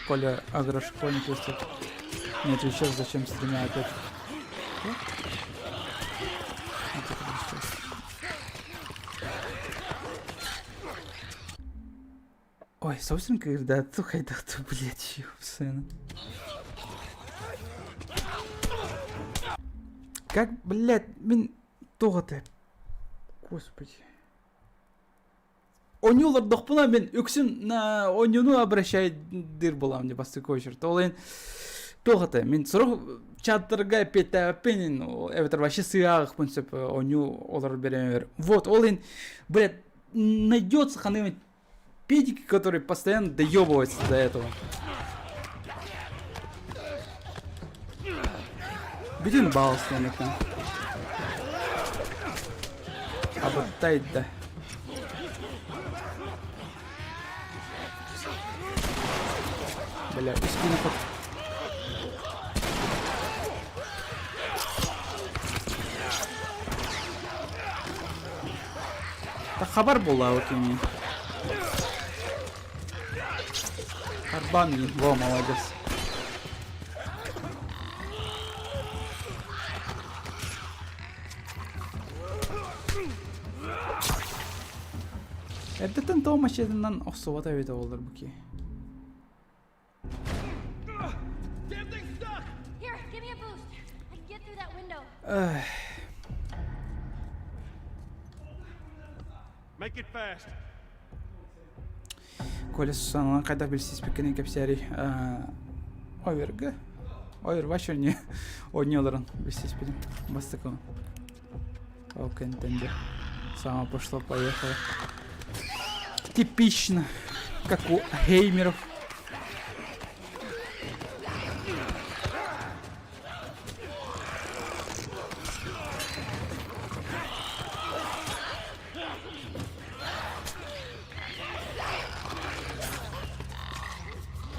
Коля агрошкольник если не отвечал, зачем стремя опять. Ой, собственно, когда хайдах блядь, сына. Как, блядь, мин туох этэ? Господи. Оонньуу олордохпуна мин үксүн на оонньууну обращайдыыр буолам дии бастакы очередь. Ол иһин туох этэ мин сорох чаттарга эппиэттээбэппин эбэтэр вообще сыыһаахпын сөп оонньуу олорор бириэмэбэр. Вот, ол иһин, блядь, найдется ханнык педики, которые постоянно доебываются до этого. Бүтүн баалыстан экен. Абыттайда. Бля, үскүнү хот. Да хабар буолла кини. Харбан во, молодец. Эрдэттэн тоҕо мачетынан охсубата эбитэ буоллар бу киһи. Here, give me a boost. I can get through that window. Make it fast. Коля Сусаналан хайдах билсиспиккин кэпсээрий Ойверга Ойр вообще не оонньууларын билсиспитим бастакы Ол кэнтэн дьэ саҥа пошло поехало Типично, как у геймеров.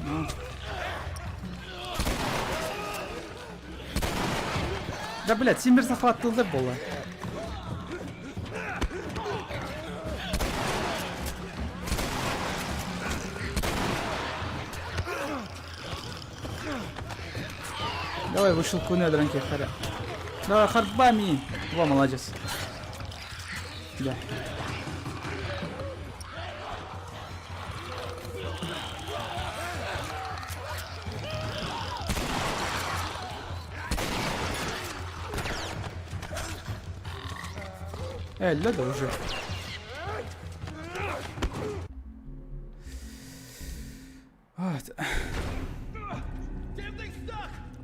Ну. Да, блядь, Симбер захватывал буолла. Давай, вышел куне дранки харя. Давай, харбами. Во, молодец. Да. Эллэ да уже. Вот.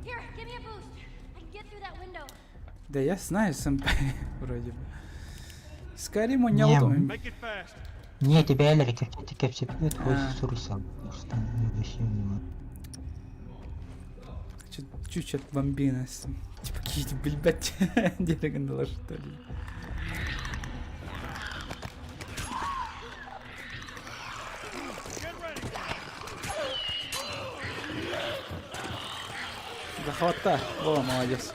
Here, give me a boost. I can get through that window. Да я знаю, сэмпай, вроде бы. Скайрим он не Make it fast. Не, тебя Эллер кэпсэппит, А. суруйсан. Что вообще не Чуть-чуть от бомбина. Типа какие-то, блядь, дерегандала, что ли. Захватта. О, молодец.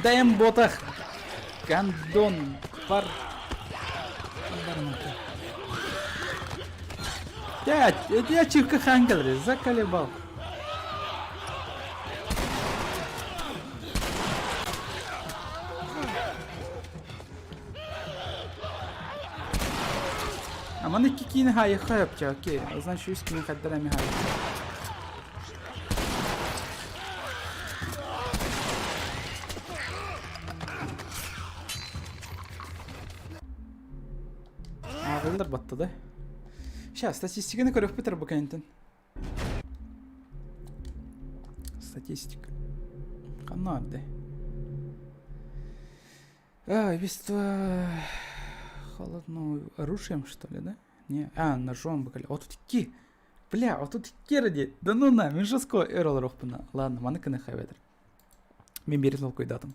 Даем ботах. Гандон. Бар. Бармата. Дядь, я чирка хангал, заколебал. А маны кикини хайыха yapacak, окей. Значит, үс кини хаддара ми хайыха. Ааҕыллар баттады. Сейчас, статистиканы көрөхпүт бу кэнтин. Статистика. Ханна арды? А, убийство холодно оружием, что ли, да? Не, а, ножом бакали. О, тут ки. Бля, вот тут керди. Да ну на, мен жестко эрл рохпына. Ладно, маны кыны хайветер. Мен берет толкуйдатым.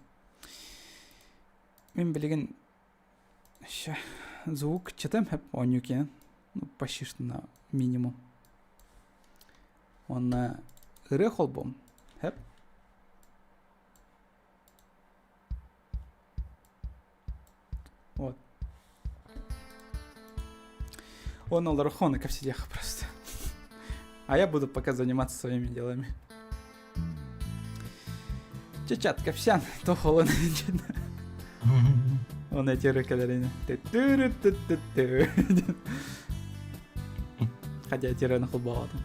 Мен билигин Ща. Звук читаем хэп онюкен. Ну, почти что на минимум. Он на ыры холбом. Хэп. Вот. Он олорхон ко всех просто. А я буду пока заниматься своими делами. Чечат, капсян, то холодно. Он эти рыкалерини. Хотя тирен холбоватым.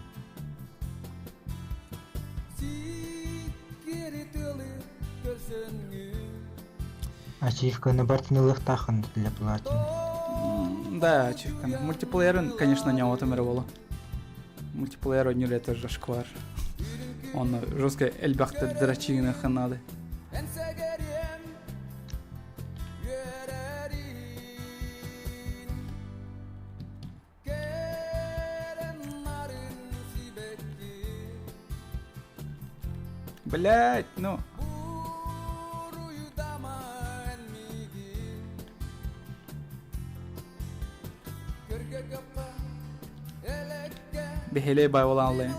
Ачивканы бартын ылыхтаахын для платины. Да, ачивканы. Мультиплеерын, конечно, не отым эрэ боло. Мультиплеер ойнуур это зашквар. Он жестко элбэхтэ дрочигыныхха надо. Блять, ну. Бэһэлэй бай буолан аллайын.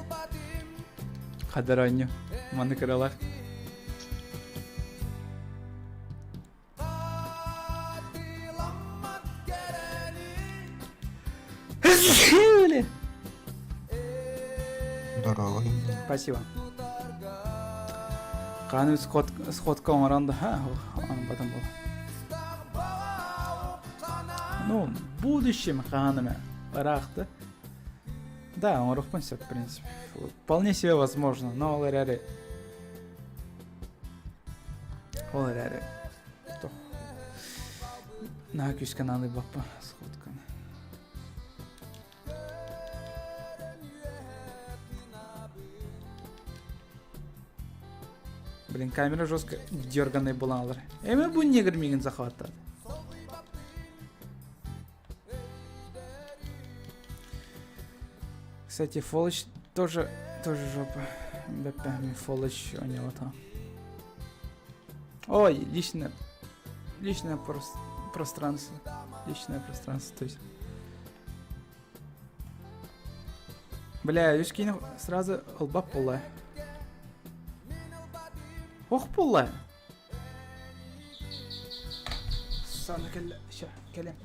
Хаддар оонньуу. Маннык ырыалар. Здорово. Спасибо. Хааны сходка оҥорон да, потом был. Ну, в будущем хаанами ыраахты. Да, оҥоруохпун сөп, в принципе. Вполне себе возможно, но ол эрээри ол эрээри туох наһаа күүскэ наадыйбаппын сходканы. Блин, камера жестко дерганый буолан Эми бу негр миигин захваттады. Кстати, Фолыч тоже, тоже жопа. БП, Фолыч у него там. Ой, личное, личное пространство. Личное пространство, то есть. Бля, үс сразу ылбап буолла. Ох буолла. Сана кэллэ, ща, кэлэн.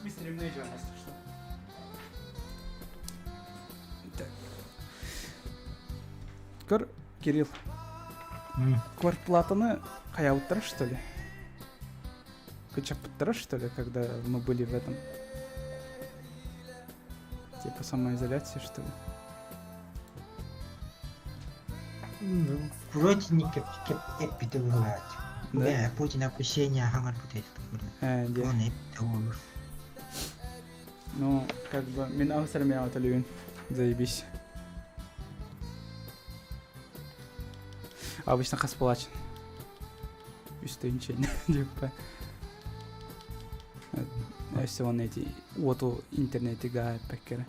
Мистер если что. Так. Көр, Кирилл, квартплатаны хайабыттара, что ли? Кычаппыттара, что ли, когда мы были в этом? Типа самоизоляции, что ли? Ну, вроде не кеп кеп эппитэ быһыылаах. Да? Э, Путин опущение хаҥар бүтэйт. Э, дьэ. Он эппитэ буолур. Ну, как бы, мин аҕыс эрэ мэҕэ төлүүбүн. Заебись. Обычно хас буолааччын? Үс тыһыынча диэппэ. Өссө уонна эти уоту интернети гаа эппэккэрэ.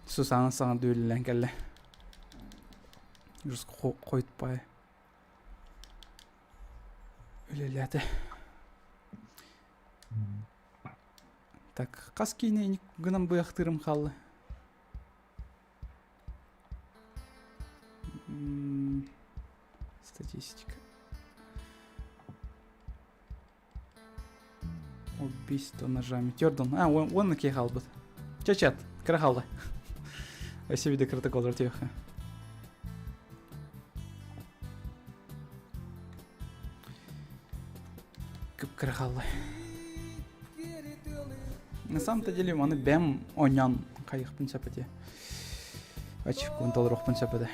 Сусана саҥа дүүллэн кэллэ. Жестко хойтпай. Үлэлээтэ. Так, хас киинэ гынан быахтыырым хаалла? Статистика. Убийство ножами. Тердон. А, он, он кей хаалбыт. Чачат, кыра хаалла. Өссө виде кыратык олор тиэхэ. Кып-кыра хаалла. На самом-то деле маны бэм оонньоон хайыхпын сөп этэ. Ачивкабын толоруохпун сөп этэ.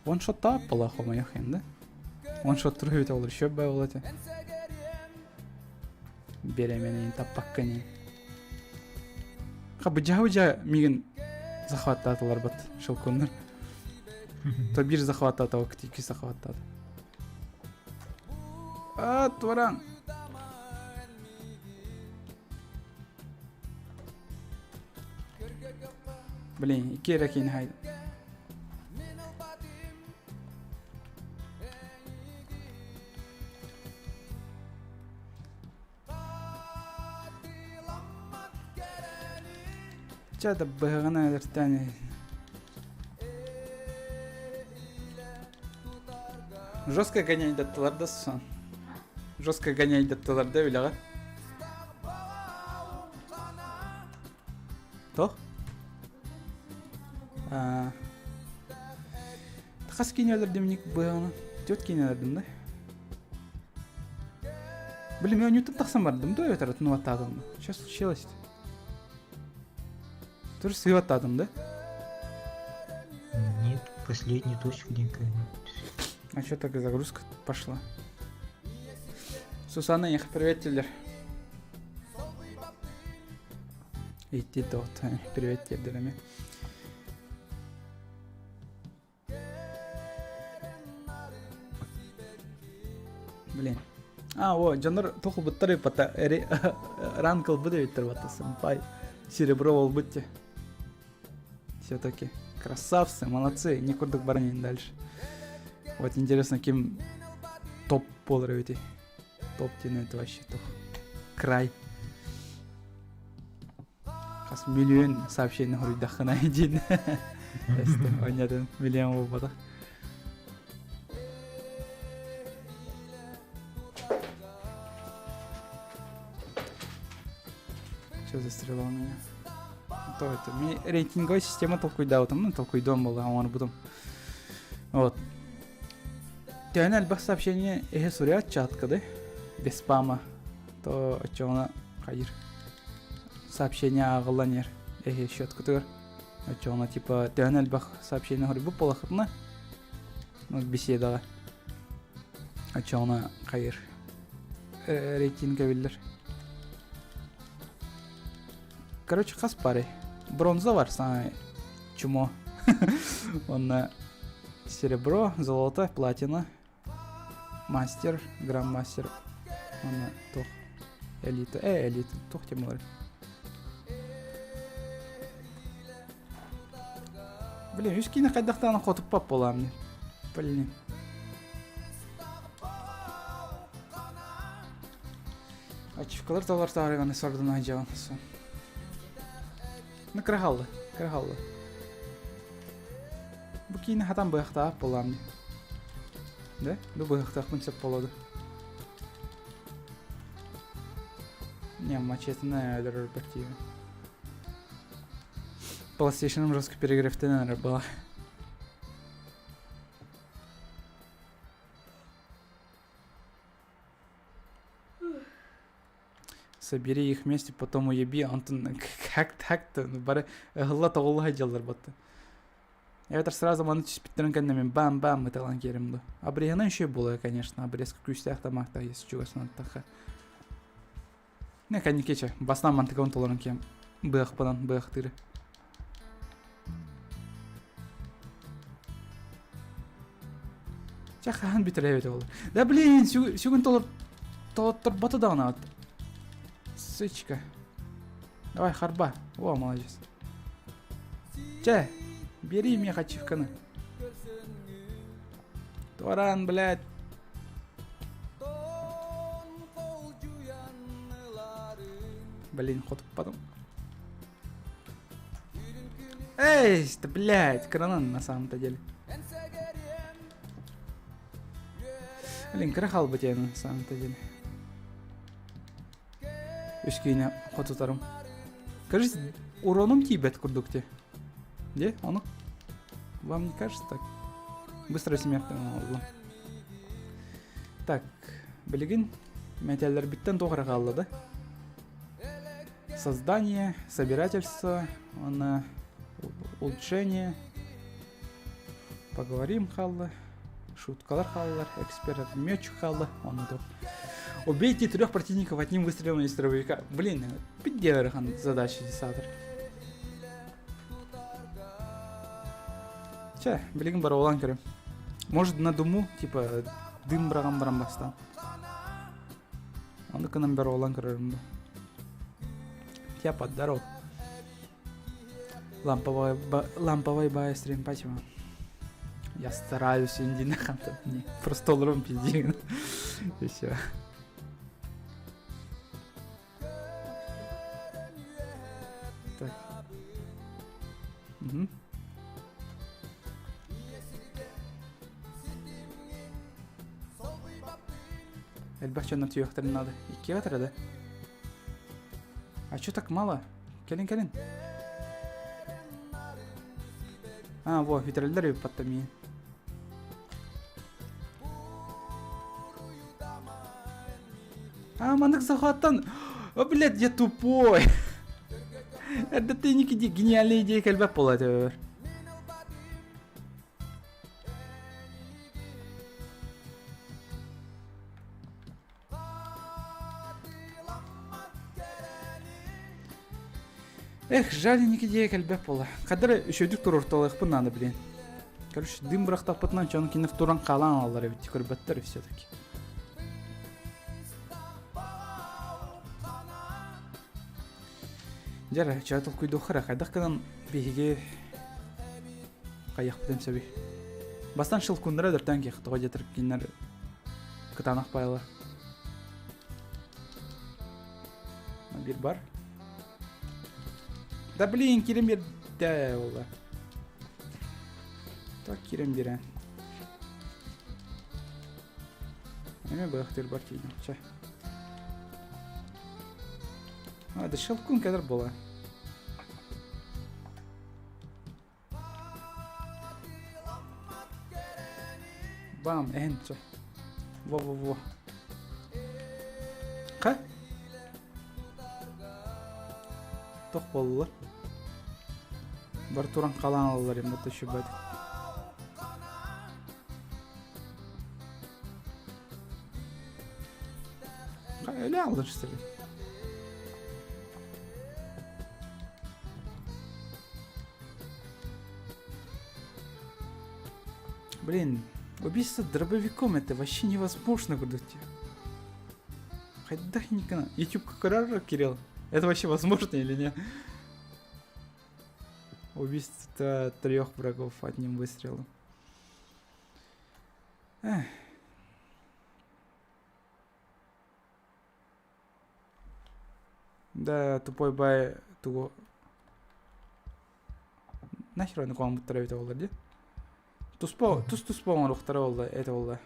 Ваншоттаап была хомойох да? Ваншот туру ол еще был эти. Беременен таппаккани. Хабыджа мигин захваттаатылар бат шелконнор. То бир захваттаата, ол икки захваттаата. А, туран. Блин, икки эрэ киин хайда. Чэ да быһаҕына өлөртөөн Жестко гоняйдаттылар да сон. Жестко гоняйдаттылар да үлэҕэ. Тоқ? Хас киинэ өлөрдүм ник быһаҕына? Түөрт киинэ өлөрдүм да. Блин, мен оонньууттан тахсан бардым да эбэтэр отун баттаатым. Что случилось? Тур сыып аттаатым да? Нет, последний точку А что так загрузка пошла? Сусанна, их привет, Тиллер. Идти тот, привет, Тиллерами. Блин. А, о, дьоннор тухулбуттар ыппата ранг ылбыт эбиттэр батта сэмпай. Серебро буолбут те. Все-таки красавцы, молодцы, не курдук баранин дальше. Вот интересно, ким топ буолар эбитий. Топ диэн это вообще топ. Край. Хас миллион сообщение хоруйдаххына диэн. Онньатын миллион буолбатах. Что застрело у меня? То это. Мне рейтинговая система толкуйдаабытым, ну толкуйдуом буолла, оҥорбутум. Вот. Төһөнү элбэх сообщение эһэ суруйаат чатка да, без спама, то оччоҕуна хайыр сообщение ааҕыллан иһэр эһэ счеткутугар. Оччоҕуна типа төһөнү элбэх сообщение хоруйбут буолахытына, ну беседаҕа оччоҕуна хайыр рейтинг эбиллэр. Короче, хас парый? Бронза бар, самый чмо. Онно серебро, золото, платина, мастер, грандмастер. Онно туох элита, элита, туох темалар. Блин, үс киинэ хайдахтаана хотуппап буолаам Блин. Ачивкалар талар таарыганы сордун айдьаҕын. Ну, кыра кыра хаалла. Бу киинэ хатан быһахтаах буолаам дии. Да? Бу быһахтаахпын сөп буолуо Не, мачетаны өлөрөр тиийбин. PlayStation-ым жестко перегревтенен эрэ была. Собери их вместе, потом уеби, Антон, как так-то? Ну, бары ыһылла тоҕулла сылдьаллар батта. Эбэтэр сразу маны түспүттэрин кэннэ мин бам-бам ыталан киирим ду. Обрезанан еще буолуо, конечно, обрезка күүстээх тамаахтаах если чугасынан тахха. Не, кэнникече, бастаан мантыкабын толорон киэм быахпынан быахтыыры. Чэ, хаһан бүтэрэ эбит ол. Да блин, сүгүн толор толотторботу даҕаны Сычка. Давай, харба. О, молодец. Чэ, бери мне ачивканы. Торан, блядь. Блин, хотуп потом. Эй, да, блядь, кранан на самом-то деле. Блин, кыра хаалбыт на самом-то деле. Үс киинэ хотутарым. Кажется, уроном тиийбэт курдук те. Где? Ону? Вам не кажется так? Быстро смерть оҥоһуллум. Так, билигин мэтээллэрбиттэн туох эрэ хаалла да? Создание, собирательство, уонна улучшение. Поговорим хаалла. Шуткалар хааллар, эксперт меч хаалла, онно туох. Убейте трех противников одним выстрелом из дробовика. Блин, пиздец задача десатор. Чэ, билигин барабалаан көрөм. Может, на дыму, типа, дым быраҕан баран бастаан. Ону кынан барабалаан көрөрүм да. Тяпа, здоров. Ламповой, ламповой бай стрим, почему? Я стараюсь, инди на Не, просто олорон пиздин. И все. Так. Угу. Элбэх дьоннор түйүөхтэрин наада. Иккиэҕэ этэрэ да. А чё так мало? Кэлин, кэлин. А, во, бүтэрэллэр эбит батта миин. А, маннык захваттан... О, блядь, я тупой. Это ты не гениальная идея кэлбэт буолла төбөр. Эх, жаль, инники идея кэлбэт буолла. Хадара үчүгдүк туруорталыахпын наада, блин. Короче, дым бырахтаппытынан дьон кинилэр туран хаалан алаллар эбит, көрбөттөр все-таки. Дьэ, чаа толкуйдуоххара, хайдах гынан биһиги хайыахпытын сөбүй? Бастан шелкуннара өлөртөөн киэх, тоҕо диэтэр кинилэр кытаанах байалар. Биир бар. Да блин, кирим биэрдэ буолла. Так кирим биэрэн. Эме быахтыр бар тиийдим. Чэ. А, да шелкун кэлэр буола. Бам, эһин, чэ. Во-во-во. Ха? Тох буоллулар. Бар туран халаан алаллар им бата шүбэт. Öyle aldın işte. Блин, убийство дробовиком это вообще невозможно куда-то. Хайдах никогда. YouTube как Кирилл. Это вообще возможно или нет? Убийство трех врагов одним выстрелом. Эх. Да, тупой бай тугу нахер оны куаммыттара эбитэ буоллар дии. Туспа тус-туспа оҥоруохтара буолла этэ буолла.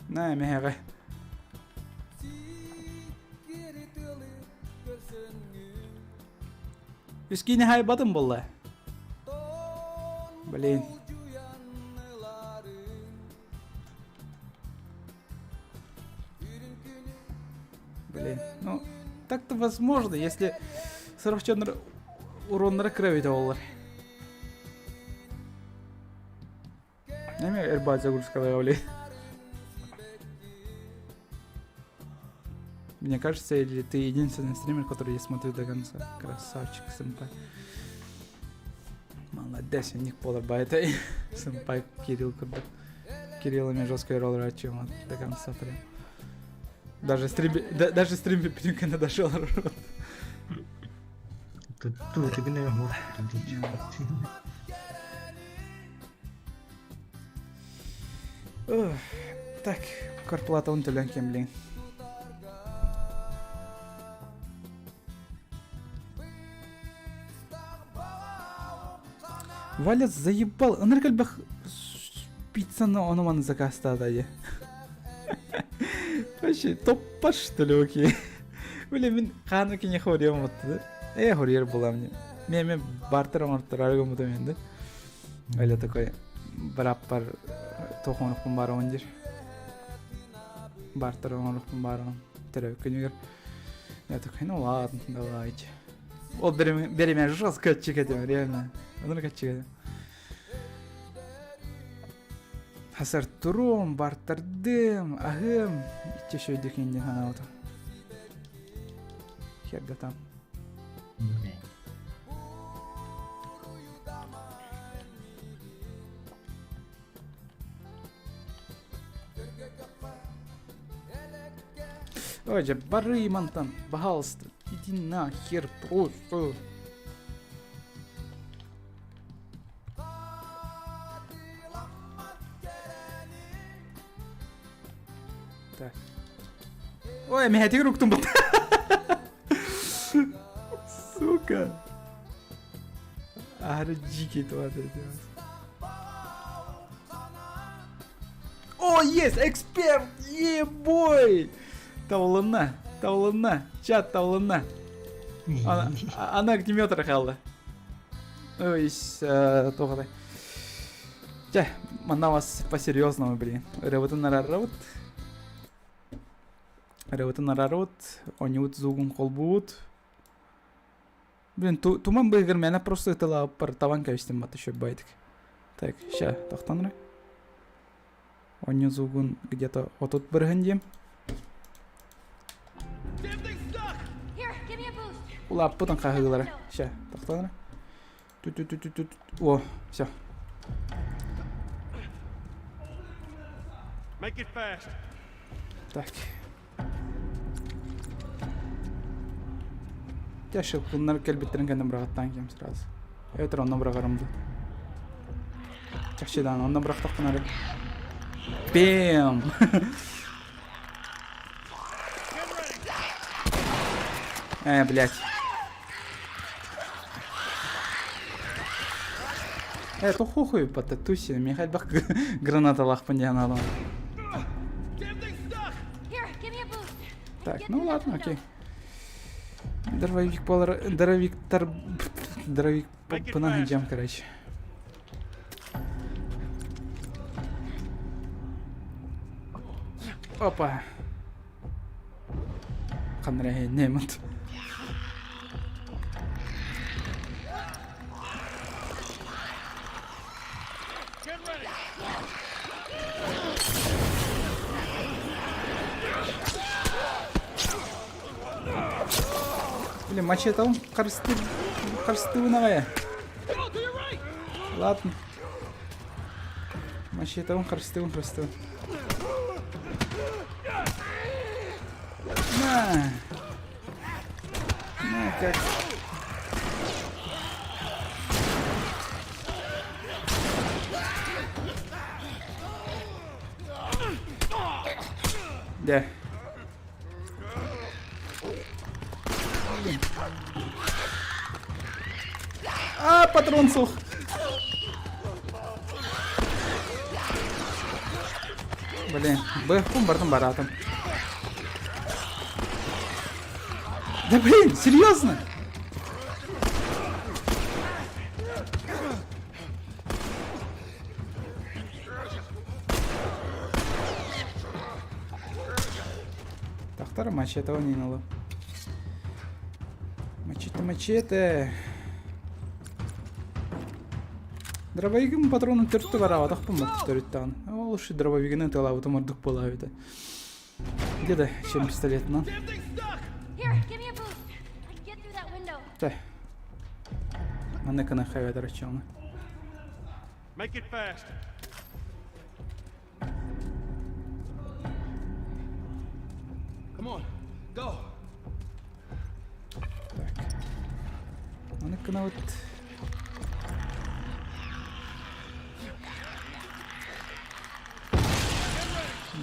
Наа эмэһэҕэ. Үскиини хайбатым буолла. Блин. Блин, ну, так-то возможно, если сорохчоннор уроннара кыра эбитэ буоллар. Эми эрбаат загрузкалара блин. Мне кажется, или ты единственный стример, который я смотрю до конца. Красавчик, сэмпай. Молодец, у них полар байтай. Сэмпай Кирилл курдук. Кирилл эмиэ жесткий роллер до конца прям. Даже стрим, да, даже стрим на дошел. Так, квартплатабын төлөөн кем блин. Валя заебал. Ынырык элбэх пиццаны ону маны заказтаата дии. Вообще топпаш что ли окей. Бля мин хааны киниэхэ хоруйам оттуда. Э хоруйар буолам мне. Мен мен бартер оҥортор гыммытым енді. Валя такой быраппар туох оҥорохпун баарабын диир. Бартер оҥорохпун баарабын. Төрөөбүт күнүгэр. Я такой, ну ладно, давайте. Ол береме жестко отчекетем, реально. Ынырык отчекетем. Хасар турум, бартардым, аһым. Ичче шөйдүк инде ханаабыта. Херда там. Ой, дьэ, барыы мантан, пожалуйста, иди нахер просто. Так. Ой, миһэтигэр уктум бут. Сука. Аһары дьикий туата О, есть, эксперт! Ебой! Табылынна, табылынна, чат табылынна. Ана, ана огнеметр хаалла. Ой, тоҕотой. Чэ, манна вас по-серьезному, блин. Ырыбытын арарабыт. Ырыбытын арарабыт. Онньубут звугун холбуут. Блин, туман быыгыр мээнэ просто ытылаабыппар табан кэбистим бат еще байтик. Так, ща, тохтон эрэ. Онньу звугун где-то отут бырыһын диэм. Улааппытын хаһыылара. Ща, тохтон эрэ. Ту-ту-ту-ту-ту. О, все. Make it fast. Так. Дьэ, шылпыннар кэлбиттэрин кэннэ быраҕаттаан киэм сразу. Эбэтэр онно быраҕарым дуу. Чахчы даҕаны онно бырахтахпына эрэ. Бэм! Э, блядь. Э, тохуй пата туси, миэхэ элбэх гранаталаахпын диэн аналаан. Так, ну ладно, окей. Дрововик буолар, дровиктар, дровик пынан сылдьам, короче. Опа. Ханна эрэ иһиннээммит. Блин, мачетом харыстыы харыстыыбын аҕай. Ладно. Мачетом харыстыыбын харыстыыбын. На! На, как... Дэ. А, патрон сух. Блин, бэхпун бардым бараатым. Да блин, серьезно? Второй мачете он не надо. Мачете, мачете. Дробовигым патронун төрттү бараабатахпын бат төрүттаҕын. Ол ушу дробовигынан тылаабытым ордук буолаа эбитэ. Где-то чем пистолетынан. Тэ. Манна кына хайватар очоҥа. Make it fast. Come on, go. Так. Маны кынабыт.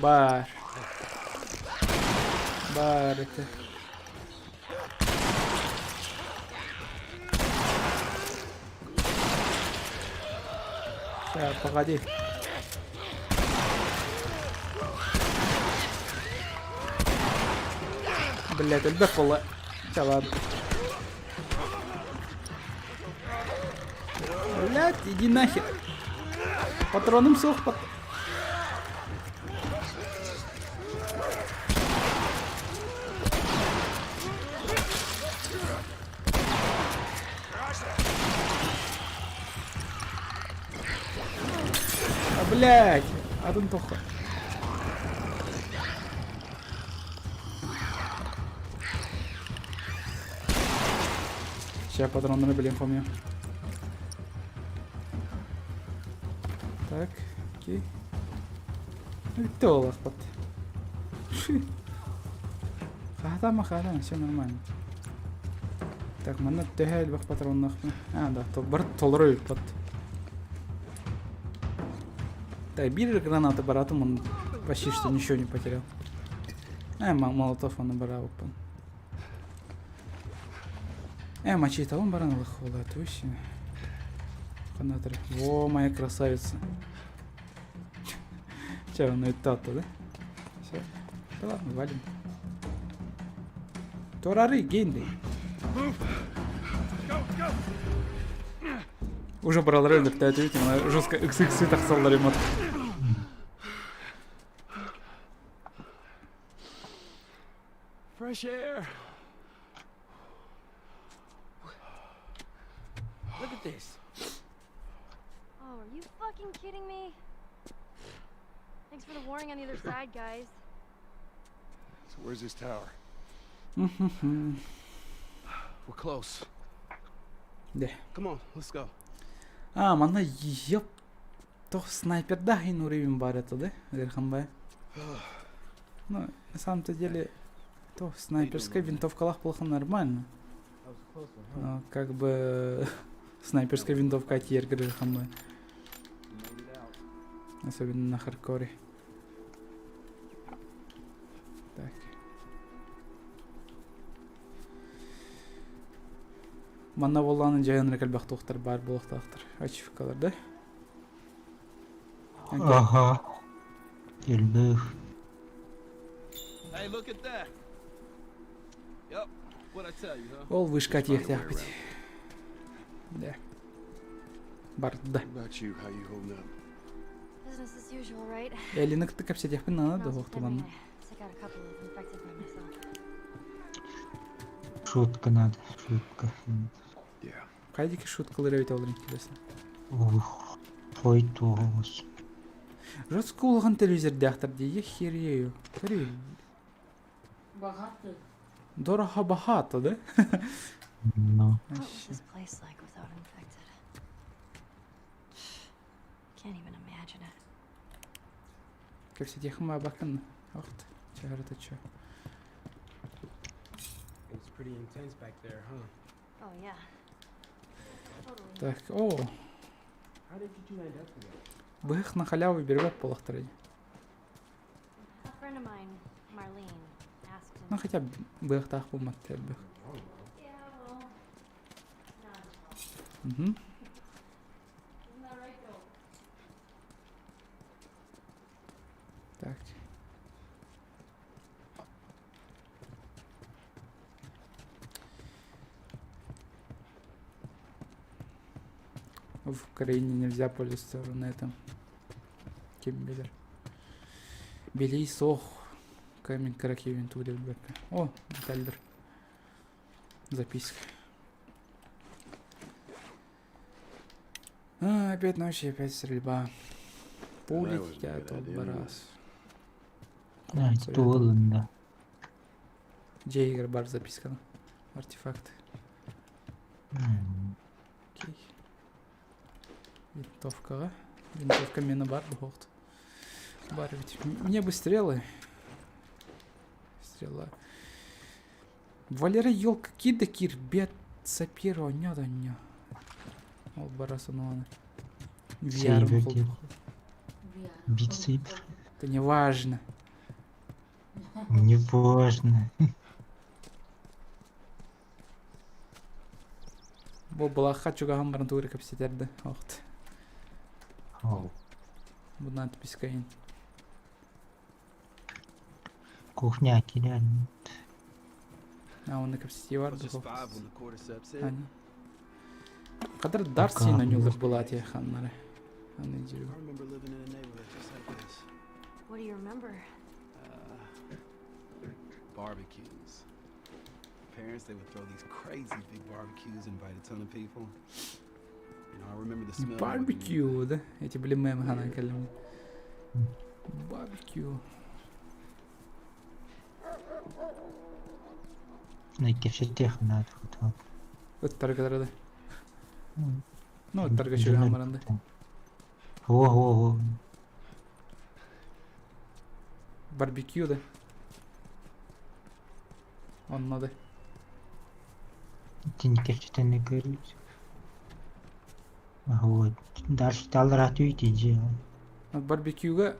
Бар. Бар это. Так, погоди. Блядь, элбэх буолла. Чэ, ладно. Блядь, иди нахер. Патроным суох пат... А, блядь, атын тохо. Сейчас патроннары билин хомуйа. Так, окей. Бүттэ буоллахпыт. Хаһатаама, хаһатаама, все нормально. Так, манна төһө элбэх патроннаахпын? А, да, бар толору ыыппат. Так, биир граната баратым, он почти что ничего не потерял. Э, молотов он бараабыппын. Э, мачетабын баран ылых буолла, туйся. Ханатыр. Во, моя красавица. Че, он это да? Все. Да ладно, валим. Торары, генди. Уже брал рынок, да, это видите, жестко XX тахсаллар емат. Fresh air. Look at this. Oh, are you fucking kidding me? Thanks for the warning on the other side, guys. So where's this tower? We're close. Да. Come on, let's go. А, манна ёп. Тох снайпердаах иһин уровень баар этэ да, ыарахан бай. Ну, на самом-то деле, то снайперская винтовкалаах плохо нормально. Но как бы снайперская винтовка тиэргэр ыарахан бай. Особенно на хардкоре. Так. Манна буоллаҕына дьайан элбэх туохтар баар буолуохтаахтар. Ачивкалар да? Аха. Элбэх. Hey, look at that. Yep. What I tell you, huh? Ол вышка тиэхтээхпит. Да. Барда. What about you? How you holding up? Business as usual, right? Элини кытта кэпсэтиэхпин наада да Smells уохтуланна. pretending to take out a couple of infected by myself. Шутка надо, шутка. Yeah. Хайа диэки шуткалар эбитэ ол интересно. Ух, ой тоҕус. Жестко улахан телевизордаахтар дии, я херею. Смотри. Дорого богато, да? Ну, What was Вообще. this place like without infected? Can't even imagine it. Кэпсэтиэхим баабаккын. Охт, чаарыта чё. It was pretty intense back there, huh? Oh yeah. Totally. Так, о, How did you two end up together? быһых на халяву бербэт буоллахтара дии. A friend of mine, Marlene, asked him. Ну хотя бы быһахтаах буолмат элбэх. Yeah, well, not as well. Мгм. Isn't that right, though? Так. В Украине нельзя пользоваться Рунетом. Ким билэр. Билии суох. Пока мин кыра киһибин тугу да билбэппин. О, детальдер. Записка. А, опять ночь и опять стрельба. Пули летят оба раз. Туолунда. Джейгер бар записка. Артефакт. Окей. Винтовкаҕа. Винтовка мена бар буһуохт. Бар ведь. Мне бы стрелы. Стрела. Валера, елка, кида кирбет сапир онньо да онньо. Ол бара сонуаны. VR Сейбер диэн. Бит Сейбер. Это не важно. Не важно. Бу былаахха чугаһан баран тугу эрэ кэпсэтэр да охт. Ол. Бу надписка ин. Кухня киирэн. А онно кэпсэтии бар Was just да 5 when the cordyceps hit. Ани. Кадр Дарси на нюлыр была те ханнары. Аны I дерю. remember living in a neighborhood just like this. What do you remember? Barbecues. Parents, they would throw these crazy big barbecues, invite a ton of people. You know, I remember the smell more than anything. Барбекю, да? Эти были мемы ханан кэллим. Барбекю. Кэпсэтиэх наада хоту. Ыттарга да. Ну, ыттарга чугаһан баран да. О, о, о. Барбекю да. Онно да. Итини кэпсэтэн көрүс. Вот. Дальше таллара түйти же. Барбекюга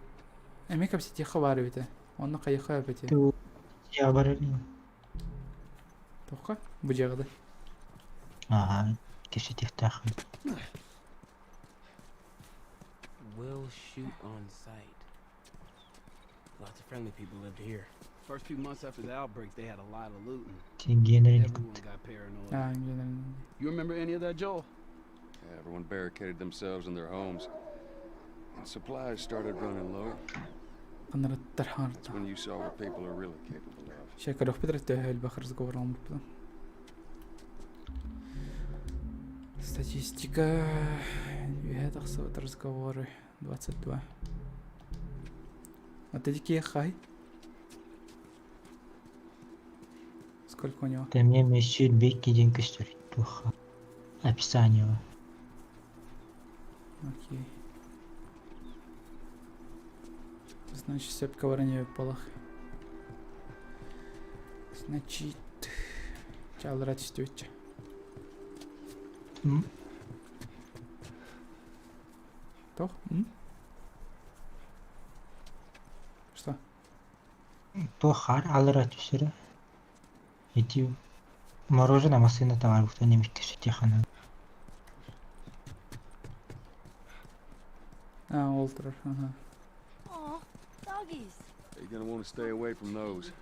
эмиэ кэпсэтиэххэ баар эбит ээ. Онно хайыха эбит. Ту я барар. Тоққа? Бу дьиэҕэ да. Ага, кэпсэтиэхтээх. Will shoot on sight. Lots of friendly people lived here. First few months after the outbreak, they had a lot of looting. Генри Everyone got paranoid. Аа, генеральный. You remember any of that, Joel? Yeah, everyone barricaded themselves in their homes. And supplies started running low. Ханараттар That's хаарта. when you saw what people are really capable of. Ща көрөхпүт төһө элбэх разговор оҥорбуппут. Статистика. Үһэ тахсыбыт разговоры. 22. Вот эти хай. Сколько у него? Ты мне месяц бекки день көстөр. Туха. Описание. Окей. Значит, сепка варенье полах. Значит, чалра түстүөччө. Тох? М? Что? Туох алыра түсірі. Эти мороженое машина товар немек кэпсэтиэх А, ол турар. Ага. Aw, doggies. You're gonna want to stay away from those.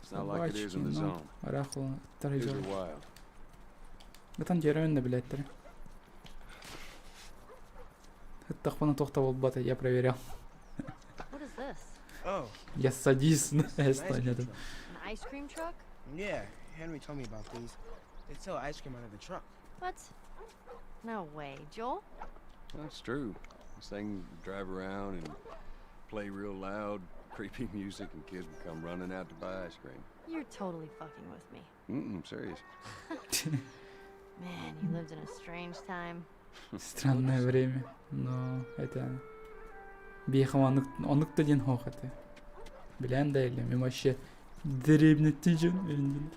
It's not like it is in the Собачки, ну. zone. Орахула. These are wild. Бытан дьэрэн да билэттэр. Ыттахпына туох да буолбата, я проверял. What is this? Oh, Я садист, an ice cream нет. truck. An ice cream truck? Yeah, Henry told me about these. They sell ice cream out of the truck. What? No way, Joel. That's true. This thing would drive around and play real loud, creepy music, and kids would come running out to buy ice cream. You're totally fucking with me. Serious. Man, you lived in a strange time. Странное время, но это... Биэхэ оннук оннук да диэн суох этэ. Билэн да илим, мин вообще дэриэбинэттэн дьон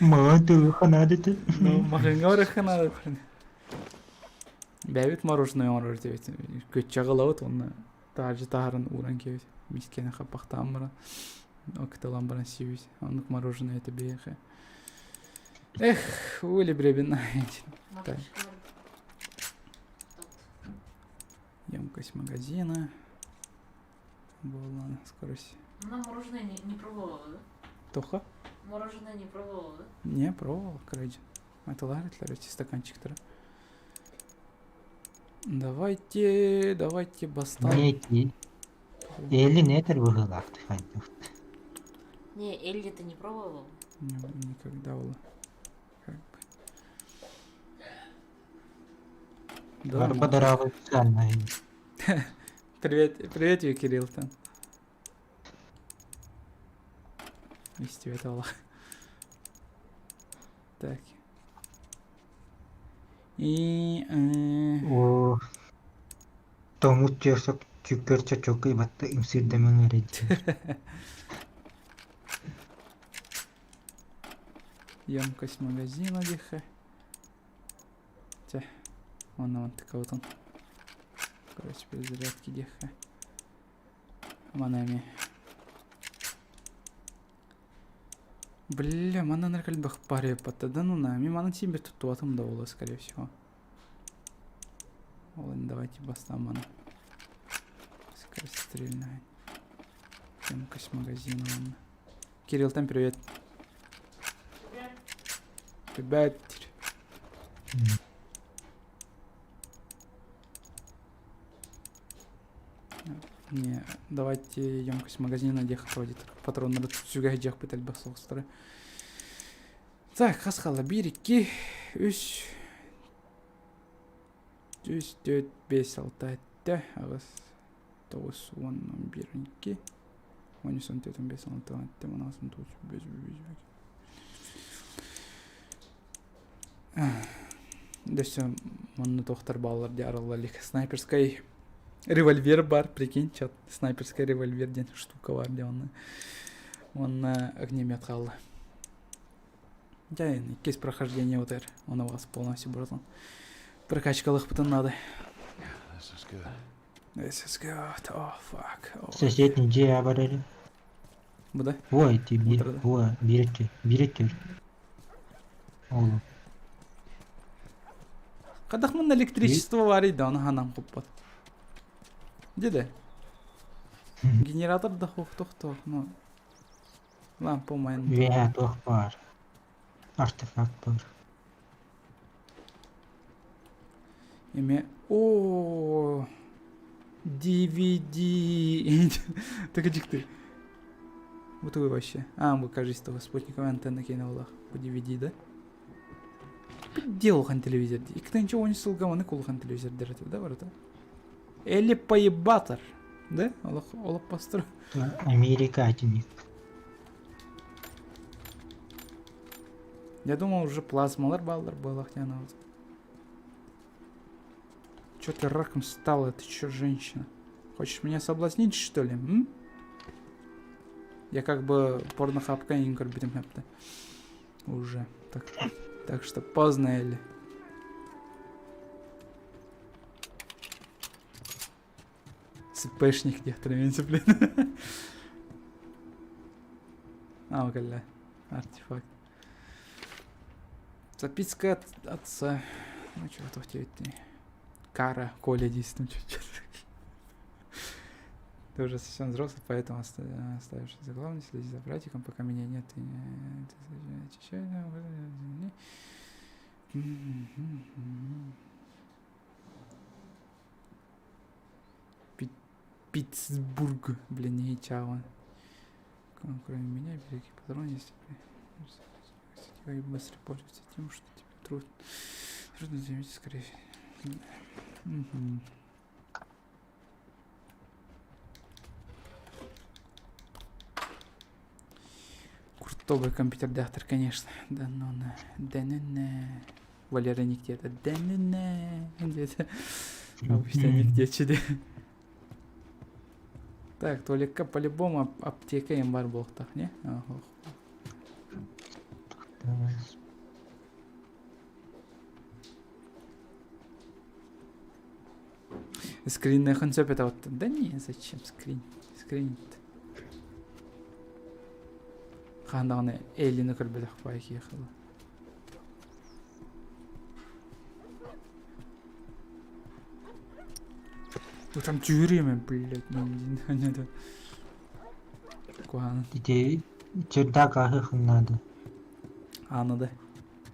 Маа ханадыты. Ну, махыҥҥа барыахха наада. Бэйэбит мороженое оҥорор этибит. Көччөҕө ылабыт уонна таһырдьа таһааран ууран киэбит. Мискэни хаппахтаан баран, ыкыталан баран сиибит. Оннук мороженое это биэхэ. Эх, ули бребина. Так. Емкость магазина. Была скорость. Ну, мороженое не пробовала, да? Тоха? Мороженое не пробовала, да? Не, пробовал, короче. Это ларит, стаканчик-то. Давайте, давайте бастан. Неки. Эли нетер быһыылаах хайдах. Не, Элли ты не пробовал? Не, никогда было. Как бы. Да, Барба можно. дорогой специально. Привет, привет, ю, Кирилл там. Истибэт олох. Так. И О, тоҥут түөрсөк чүккөр чочокуй батта имсирдэмэҥ эрэ диир. Емкость магазина диэхэ. Чэ, уонна мантыкабытын. Короче, перезарядки диэхэ. Маны эмиэ. Бля, манан эрэ элбэх пареппата да ну на, мен манан син бир туттубатым да буолуо, скорее всего. Ол давайте бастаан маны. Скорострельная. Емкость магазина манна. Кириллтан привет. Привет. Не, давайте емкость магазина диэх проводит патроннары сүгэ сылдьыахпыт элбэх соҕустары. Так, хас хаалла? Биир, икки, үс, үс, түөрт, биэс, алта, сэттэ, аҕыс, тоҕус, уон, он биир, он икки, он үс, он түөрт, он биэс, он алта, он сэттэ, он аҕыс, он тоҕус, бэс, бэс, бэс. Дөссө манна туохтар бааллар дии арылла илик. Снайперскай револьвер бар, прикинь, чат. Снайперскай револьвер диэн штука бар дии онно. Уонна огнемет хаалла. Дьэ, иккис прохождение утар. Оны вас полностью братан. Прокачкалыхпытын надо. This is good. This is good. Oh, fuck. Oh. Соседний дьиэ бар эрэ. Бу да? Ой, ти биир, Утарда. ой, биир өттү, биир өттү. Оҕолор. Хайдах манна электричество баарый да, ону ханан хоппот. Деді. Генератор да хохтохтох, ну. Лампа майын. Үөһээ туох баар? Артефакт баар. Эме о DVD. Так дьикти. Бу тугуй вообще? А, бу кажись, того спутниковая антенна киэнэ буоллах. Бу DVD да? Где улахан телевизор дии? Икки он сылга маны улахан телевизор дэрэтэ да барыта? Или поебатор, да? Олох олох постро. Америка атиник. Я думал, уже плазмалар бааллар буоллах диэн вот. Чё ты раком стала? Ты чё, женщина? Хочешь меня соблазнить, что ли? М? Я как бы порнохабка не көрбүтүм хэпте. Уже. Так, так что поздно или. СПшник диэхтэрэ блин. А, кэллэ. Артефакт. Записка от отца. Ну, чего туох диэбиттии. Кара, Коля действительно чуть-чуть. Ты уже совсем взрослый, поэтому остаешься за главный, следи за братиком, пока меня нет. Ты, ты Питтсбург, блин, не чао. Кроме меня, береги патрон, если и быстро пользоваться тем, что тебе трудно, трудно заметить, скорее всего. Угу. Крутой компьютер конечно. Да ну на, да ну на. Валера нигде это, да ну на. Где-то. Обычно нигде чуде. Так, туалекка по-любому аптека им бар буолуохтаах, не? Скринная концепт это вот. Да не, зачем скрин? Скрин. Хаһан даҕаны Эллины көрбөтөх баай киһи Ну там тюрьмы, блядь, ну не не Куһаҕан. Ити чердак аһыах надо. Ааны да.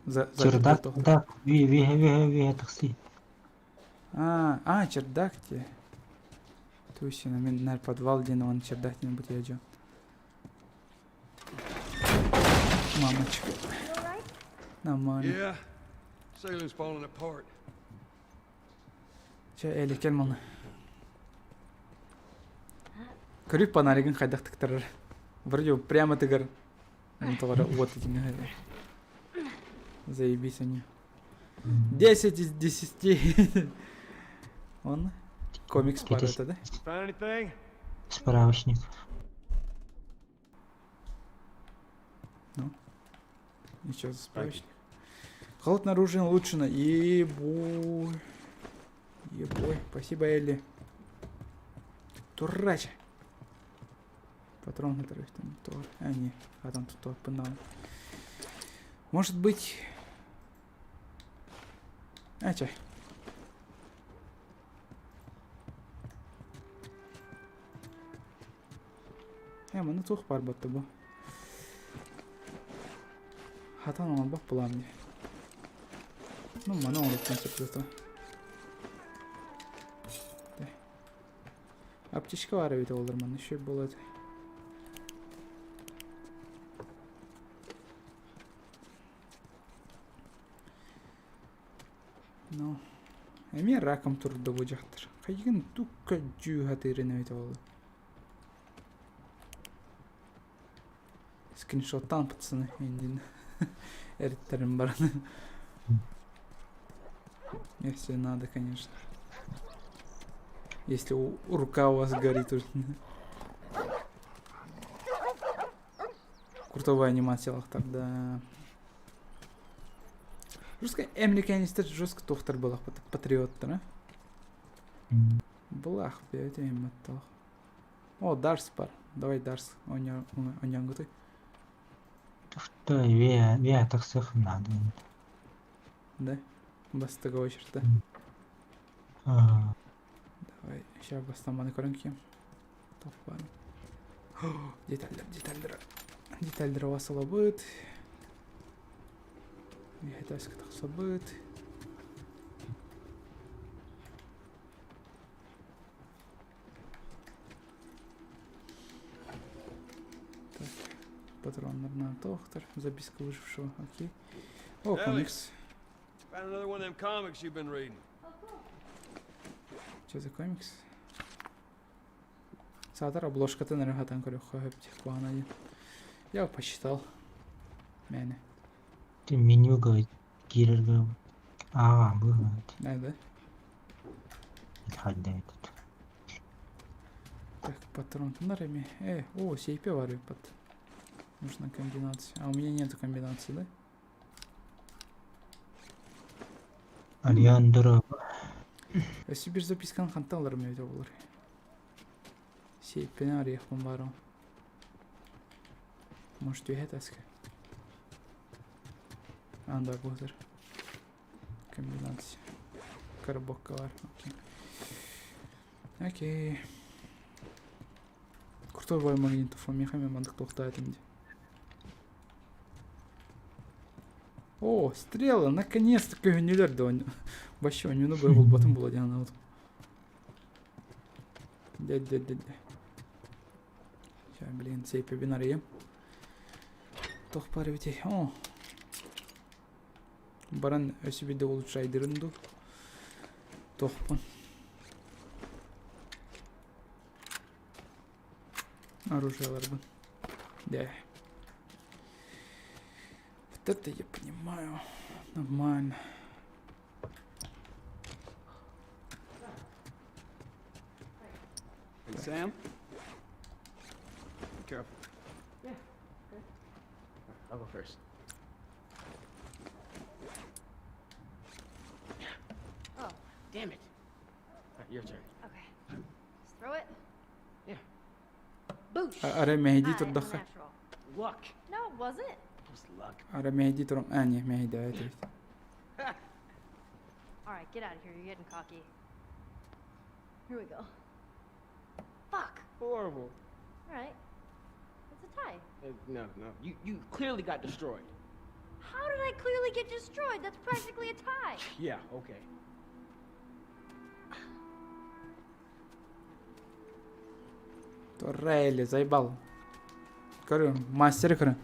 За, за Чердак, да, ви ви ви ви тахси. А, а, чердак те. Тусина, мен нар подвал диэн он чердак диэн бутуйа дьон. Мамочка. Нормально. Yeah. Ceiling's falling apart. Чэ, Эли, кэл маны. Көрүк фонаригын хайдах тыктарар. Вроде прямо тыгар. Тоҕо уот итиннэ. Заебись они. 10 из 10. Он комикс пар это, да? Find anything? Справочник. Ну, ничего за справочник. Холодное оружие улучшено. Ебой. Ебой. Спасибо, Элли. Турача. Патрон который там тор. А, не. А там тут пенал. Может быть... А, чай. Ээ, манна туох баар батта бу? Хатан оҥорбот буолаам дии. Ну, маны оҥоруохпун сөп зато. Аптечка баар эбит оҕолор манна үчүгэй буолуо этэ. Ну, эмиэ раком турда бу дьахтар. Хайыгын тукка дьүү хатыырын эбитэ буолла. Скриншоттаан пацаны индин эриттэрин баран. Если надо, конечно. Если рука у вас горит уже. Крутовая анимация тогда. Жестко американецтер жестко тохтар былах патриоттар, а? Былах, бэйэтэ имматтаах. О, Дарс бар. Давай Дарс оонньооҥҥутуй. Что, ве тахсых надо. Да? Бастыга очерта. Давай, сейчас бастан көрөн кием. Топпан. Детальдер, детальдер. Детальдер басылабыт. Этээскэ тахсабыт. Так, патроннарынан тохтор. Записка выжившего. Окей. О, комикс. Found another one of them comics you've been reading. Что за комикс? Саатар обложкатын эрэ хатан көрүөххэ сөп куһаҕана диэн. Я посчитал. Мээнэ. Ты менюга киирэргэ аа быһыт. Да, да. Хайда этот. Так, патрон туннарами. О, сейпе варю под. Нужна комбинация. А у меня нету комбинации, да? Алиандро. Өссө бир записканы хантан ыларым эбитэ буолар. Сейппини арыйыахпын баарым. Может үөһэ таска. Анда буолар. Комбинация. Коробокка бар. Окей. Окей. Крутой бой магнитофон. Миэхэ эмиэ маннык туохтаатым дии. О, стрелы, наконец-то көһүннүлэр да вообще онньуну быһа булбатым була диэн анаабытым. Дэ дэ дэ дэ. Сейчас, блин, сейпебин арыйым. Туох баар эбитий? О. Баран өссө биирдэ улучшайдырын дуу. Туохпун. Оружиеларбын. Да. Вот это я понимаю. Нормально. Hey, Sam? Be careful. Yeah. Okay. I'll go first. Oh. Damn it. All right, your turn. Okay. Just throw it. Yeah. Boosh. Арай мэһэйдии I am a турдахха. natural. Luck. No, it wasn't. It was luck. Арай мэһэйдии туран а не мэһэйдээбэт эбит. All right, get out of here. You're getting cocky. Here we go. Fuck. Horrible. All right. It's a tie. No, no. You clearly got destroyed. How did I clearly get destroyed? That's practically a tie. Yeah, okay. Турели, заебал. Көрү, мастер көрү.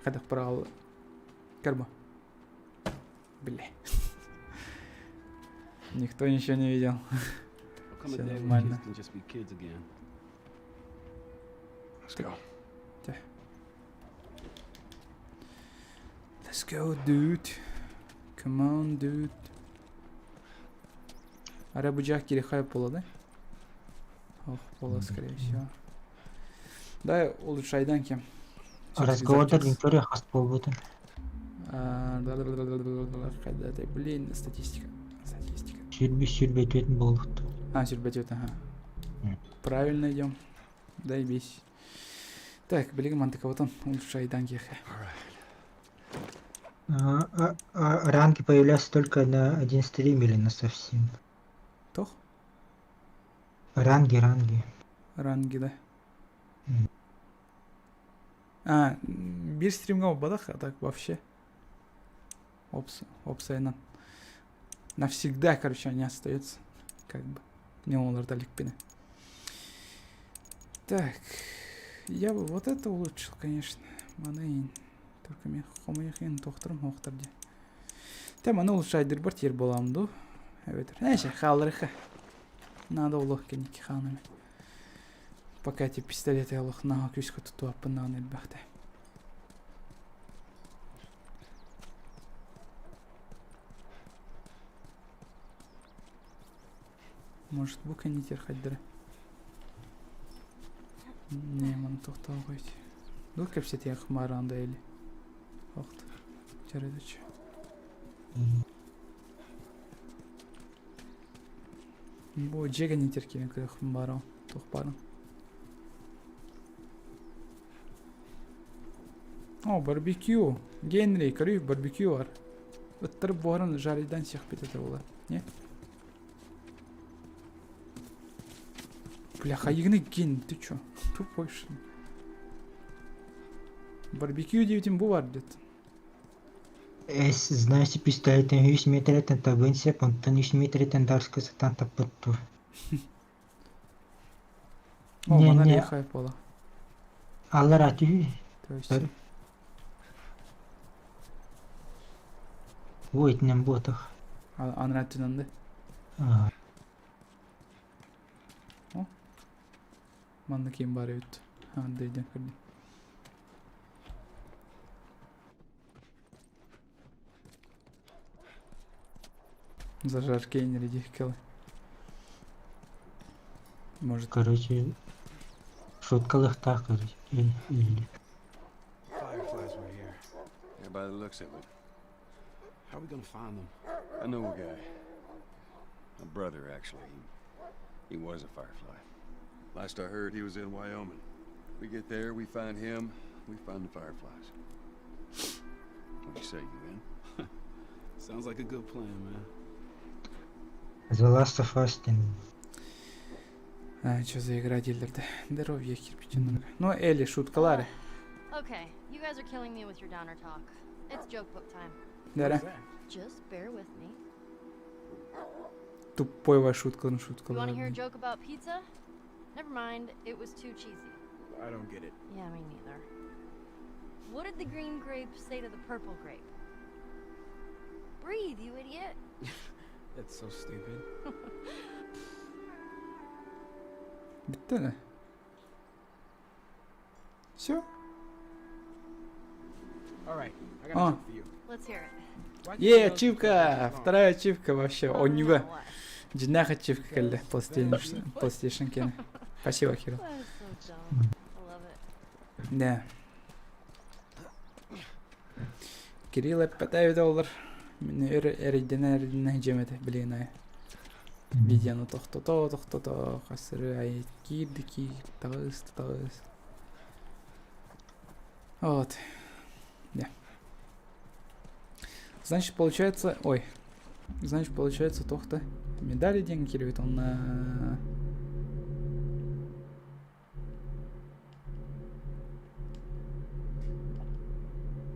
Хайдах быраҕал Карма. Бля. Никто ничего не видел. Все нормально. Let's go. Let's go, dude. Come on, dude. Ара бу дьиэҕэ киириэххэ буолла да? Ох, буолла, скорее всего. Да, улучшайдан кем. Разговордар көрө хас буолбутун. Блин, статистика. Статистика. Сүүрбэ сүүрбэ түөрт буолбут. А, сүүрбэ түөрт, ага. Правильно идем. Дай бись. Так, билигин мантыкабытын улучшайдан киэхэ. Ранги появляются только на один стрим или на совсем? Туох? Ранги, ранги. Ранги, да. А, биир стримҥэ буолбатах, а так вообще. Опс, опсайынан. Навсегда, короче, они остаются. Как бы. Не олордо иликпинэ. Так, я бы вот это улучшил, конечно. Маны только мен хомойхин тохторум хохтор дии. Те маны улучшайдырбар тиэр буолаам дуу. Эбэтэр. Эше, хаалларыха. Надо олох кэнники хаанами. Пока эти пистолеты олох наһаа күүскэ тутуаппын даҕаны элбэхтэ. Может бу кэннитер хайдара. Не, маны тохтоохойт. Ду кэпсэтиэх мааранда или. Охт. Чарыдычы. Бу дьиэ кэннитер киирэн көрүөхпүн баарым. Туох баарын. О, барбекю. Генри, көрүй, барбекю бар. Ыттар буһарын жаридан сиэхпит этэ буолар. Не? Бля, хайыгыны Ген, ты чё? Тупой что ли? Барбекю диэбитим бу бар диэт. Эс, знаете, пистолетын үс метреттен табын сеп, онтон үс метреттен дарска сатан таппыт О, Не, манна не. лехай буола. Аллара түһүү. То есть... Сори. Ой, итинэн буотах. Анараа өттүнэн да. Аа. О. Манна ким баар эбит. Аа, дөйдөн көрдүм. Зажарки энергетикалы. Может, Короче, шуткалыхтаах короче. Или, или. Fireflies were here. Yeah, by the looks of it. How are we gonna find them? I know a guy. A brother, actually. He, he was a firefly. Last I heard, he was in Wyoming. We get there, we find him, we find the fireflies. What do you say, you in? Sounds like a good plan, man. The Last of Us диэн. А, что за игра дииллэр Здоровье кирпичи Ну, Элли, шуткалары. Okay, you guys are killing me with your downer talk. It's joke book time. Да. Just bear with me. Тупой ваш шутка на шутка. You want to hear a joke about pizza? Never mind, it was too cheesy. I don't get it. Yeah, me neither. What did the green grape say to the purple grape? Breathe, you idiot. That's so stupid. Bitti Все? All right, I got a А. joke for you. Let's hear it. Why'd you Е, say those ачивка! wrong? Вторая ачивка вообще. Oh, Онньюга. now what? Дьиҥнээх ачивка кэллэ. PlayStation, PlayStation киэнэ. Спасибо, Кирилл. That is so dumb. I love it. Да. Кирилл эппэтэ доллар. Мин өр эрэйдэнэ эрэйдэнэ дьиэм этэ билигин айа. Видеону тохтото тохтото хасыры ай киирди киир таҕыс таҕыс. Вот. Да. Значит, получается... Ой. Значит, получается, тохта. Медали диэн киирбит онно...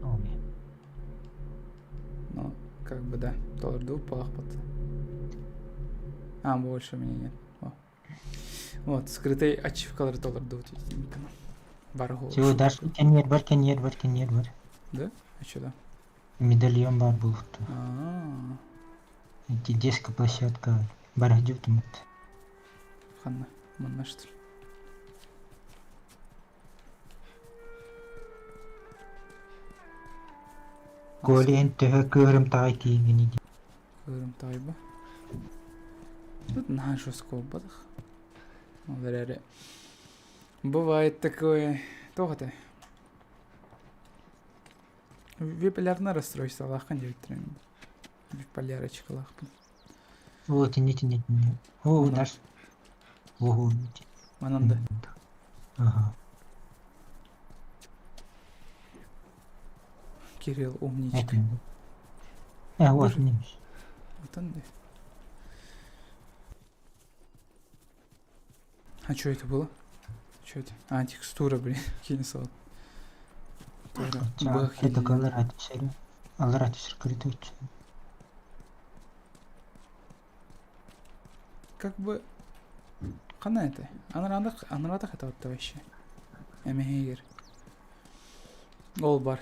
Ой. Ну, как бы да. Толорду пахпат. А, больше у меня нет. О. Вот, скрытый ачивкалар толорду. Барго. Всего дальше кэнниэр бар, кэнниэр бар, кэнниэр бар. Да? А что да? Медальон баар буолуохтаах. А-а-а. Ити детская площадка барахдьыбытыммыт. Ханна? Манна что ли? Коля эн төһө кыырымтаҕай тиийиҥҥиний дии. Кыырымтаҕай ба? Тут наһаа жестко буолбатах. Ол эрээри бывает такое. Туох этэ? Биполярное расстройстволааххын диэбиттэрин. Биполярочкалаахпын. О, тинни тинни тинни. О, даш. Ого. Манан да. Ага. Кирилл умничка. Э, вот, немец. Вот он. А что это было? Что это? А, текстура, блин, кинесал. Это колорат серия. Алрат сиркритучи. Как бы... Ханна это? Анарадах, анарадах это вот вообще. Эмехигер. Ол бар.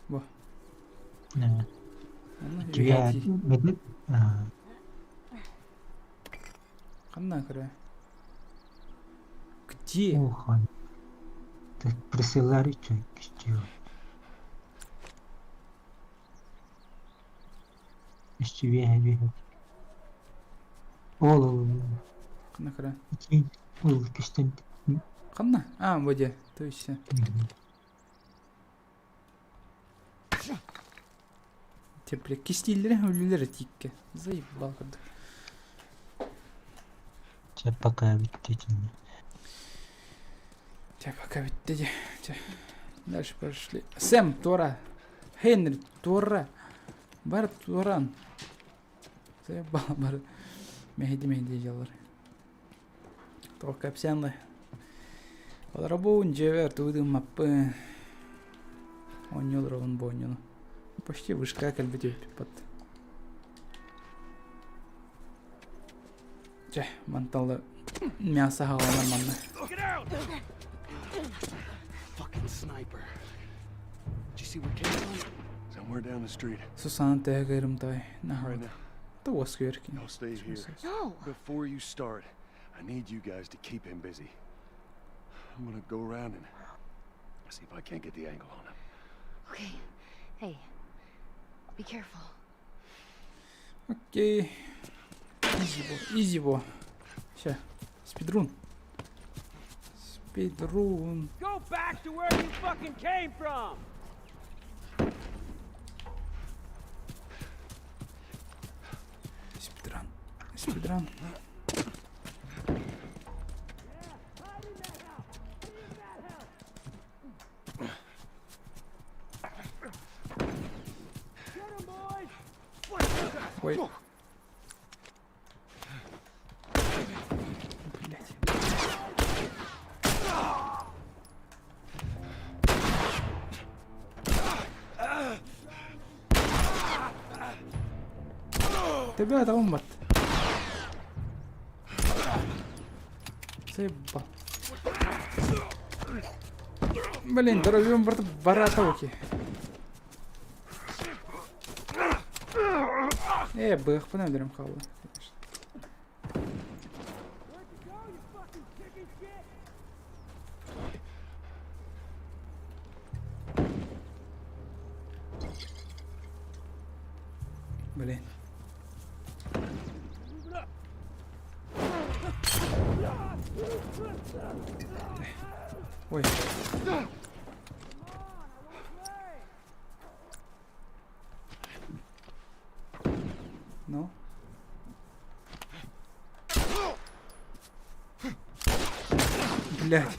Бу. Тебя Ханна көрө. Где? Ухан. Ты присылали что Үстүбүө Ол ол Ханна көрө. Ол көстөн Ханна? А, воде. То есть. Тепле кистииллэрэ өлүлэрэ тииккэ. Заебал курдук. Чэ пока бүттэ итиннэ. Чэ пока бүттэ дии. Чэ. Дальше пошли. Сэм, Тора. Хенри, Тора. Бар Туран. Заебал бар. Мэһиди мэһиди дьаллар. Тоҕо кэпсээн Олоробун дьиэбэр тугу гыммаппын. Оонньуу олоробун бу оонньууну. Почти вышка кэлбит эбиппит. Чэ, мантан мясо хаҕаланар манна. Fucking sniper. Did you see where Kate went? Somewhere down the street. Сусана төһө кыырымтай. Right now. Туос күөркин. I'll stay here. No. Before you start, I need you guys to keep him busy. I'm gonna go around and see if I can't get the angle on him. Okay. Hey. Be careful. Окей. Изи бо. Изи бо. Ща. Спидрун. Спидрун. Go back to where you fucking came from! Спидран. Спидран. Ой. Блять. Төбө атаҕым бат. Заебал. Блин, здоровьем барда барата оки. Э, быахпын өлөрүм хаалла. Блин. Ой. Ну? Блять.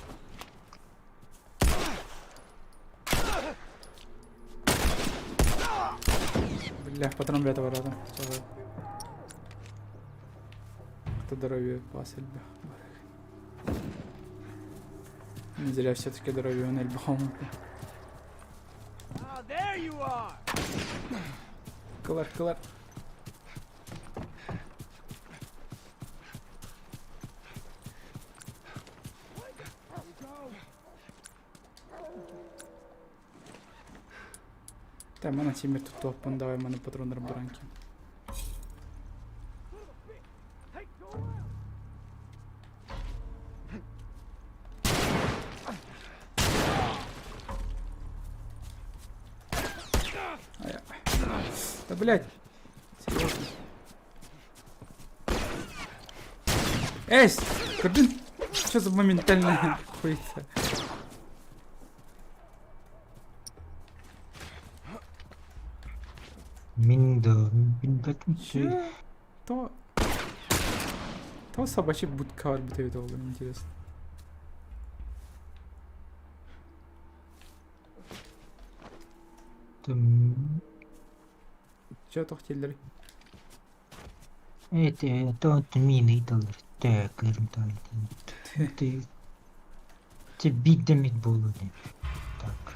Бля, патрон бэйэтэ бараатым. Здоровье пас элбэх. Не зря все-таки здоровье элбэх омукпун. Oh, there you are! Кылар, кылар. Так, мана тимир туттуохпун давай маны патроннар баран ким. Да блять! Серьезно. Эй! Көрдүн? Что за моментальная хуйца? Мин да билбэтим. Че? То... То собачий будка бар бит эбит ол интересно. Тым Че туох дииллэрий? Эти то мины ыыталлар кыырым Те биирдэммит буолуо дии. Так.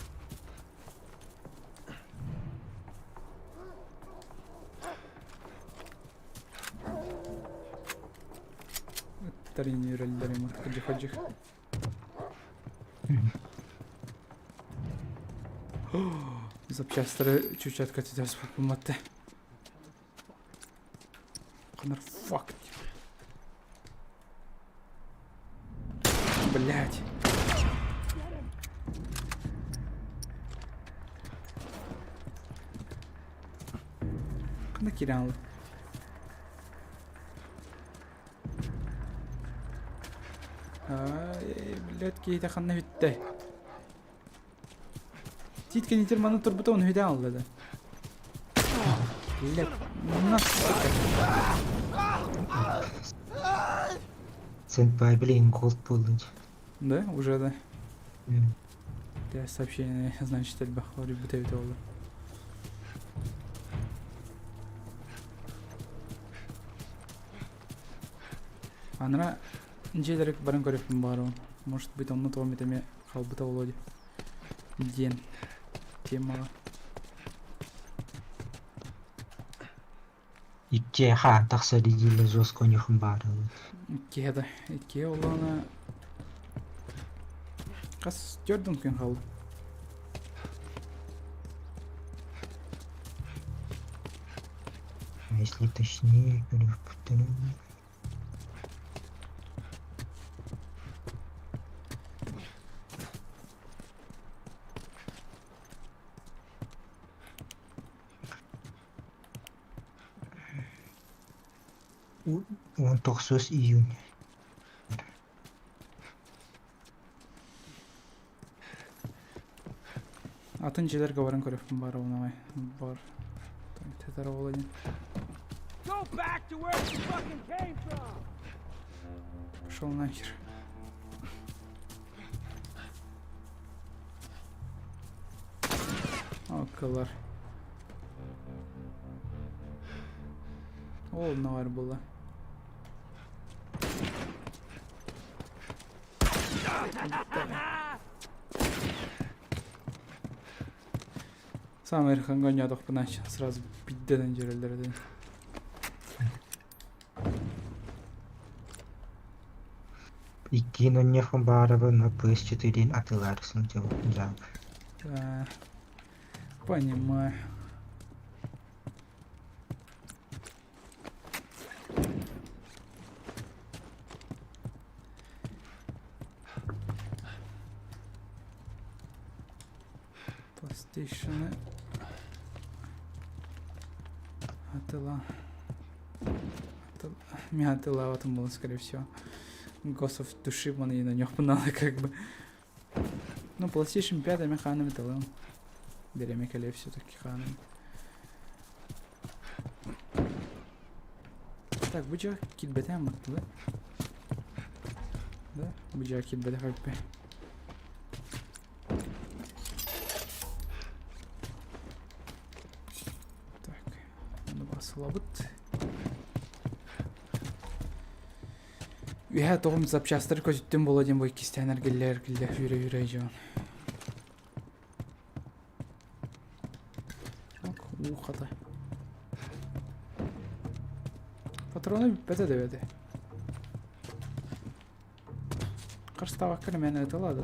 Ыттар ини үрэллэр имо ходьих-ходьих. Запчастары чучатка түтэр спуппуматты. Ханар fuck. Блять. Ханна киирэн Блядь, киһитэ ханна бүттэ? Тиит кэннитер маны турбута оны хүтэ алла да. Блядь, на сука. Сенпай, блин, голд буолла. Да, уже да. Дэ сообщение, значит, элбэх бүт эбит буолла. Анара дьиэлэрик баран көрүөхпүн баҕарабын. Может быть, онно тоҕо эмит эмиэ хаалбыта буолуо дии. Диэн темаҕа. Икки хаан тахсар дииллэр жестко ньухун баарылыт. Иккиһэ да. Иккиһэ олоҕуна хас төрдүн күн хаалла. А если точнее, көрүөхпүттэрин Уон тохсус июнь. Атын дьиэлэргэ баран көрүөхпүн баар оҕунамай бар тэтэр оҕоло диэн. Go back to where you fucking came from! Пошел нахер. Околар. Ол навар буолла. Саамай ыарахаҥҥа оонньоотохпуна сразу биддэнэн дьөрөллөр этэ. Иккиэн онньоххун баарабын PS4 атыылаары сылдьабын дьаабы. Понимаю. PlayStation атыла Мин атылаабатым буолан, скорее всего. Ghost of Tsushima и на нем надо как бы. Ну, PlayStation 5 мен ханым атылым. Береме кэлиэ все-таки ханым. Так, бу дьиэ киирбэтэ да? Да, бу дьиэ киирбэтэ хаппе. Так, ону басылабыт. Үһэ тоҕум запчастары көтүттүм буолуо диэн бу иккистээн эргиллэ-эргиллэ үүрэ-үүрэ дьон. Ок, уу хата. Патрона бүппэтэ да эбэтэ. Харыстаабакка эрэ мээнэ ыталаа да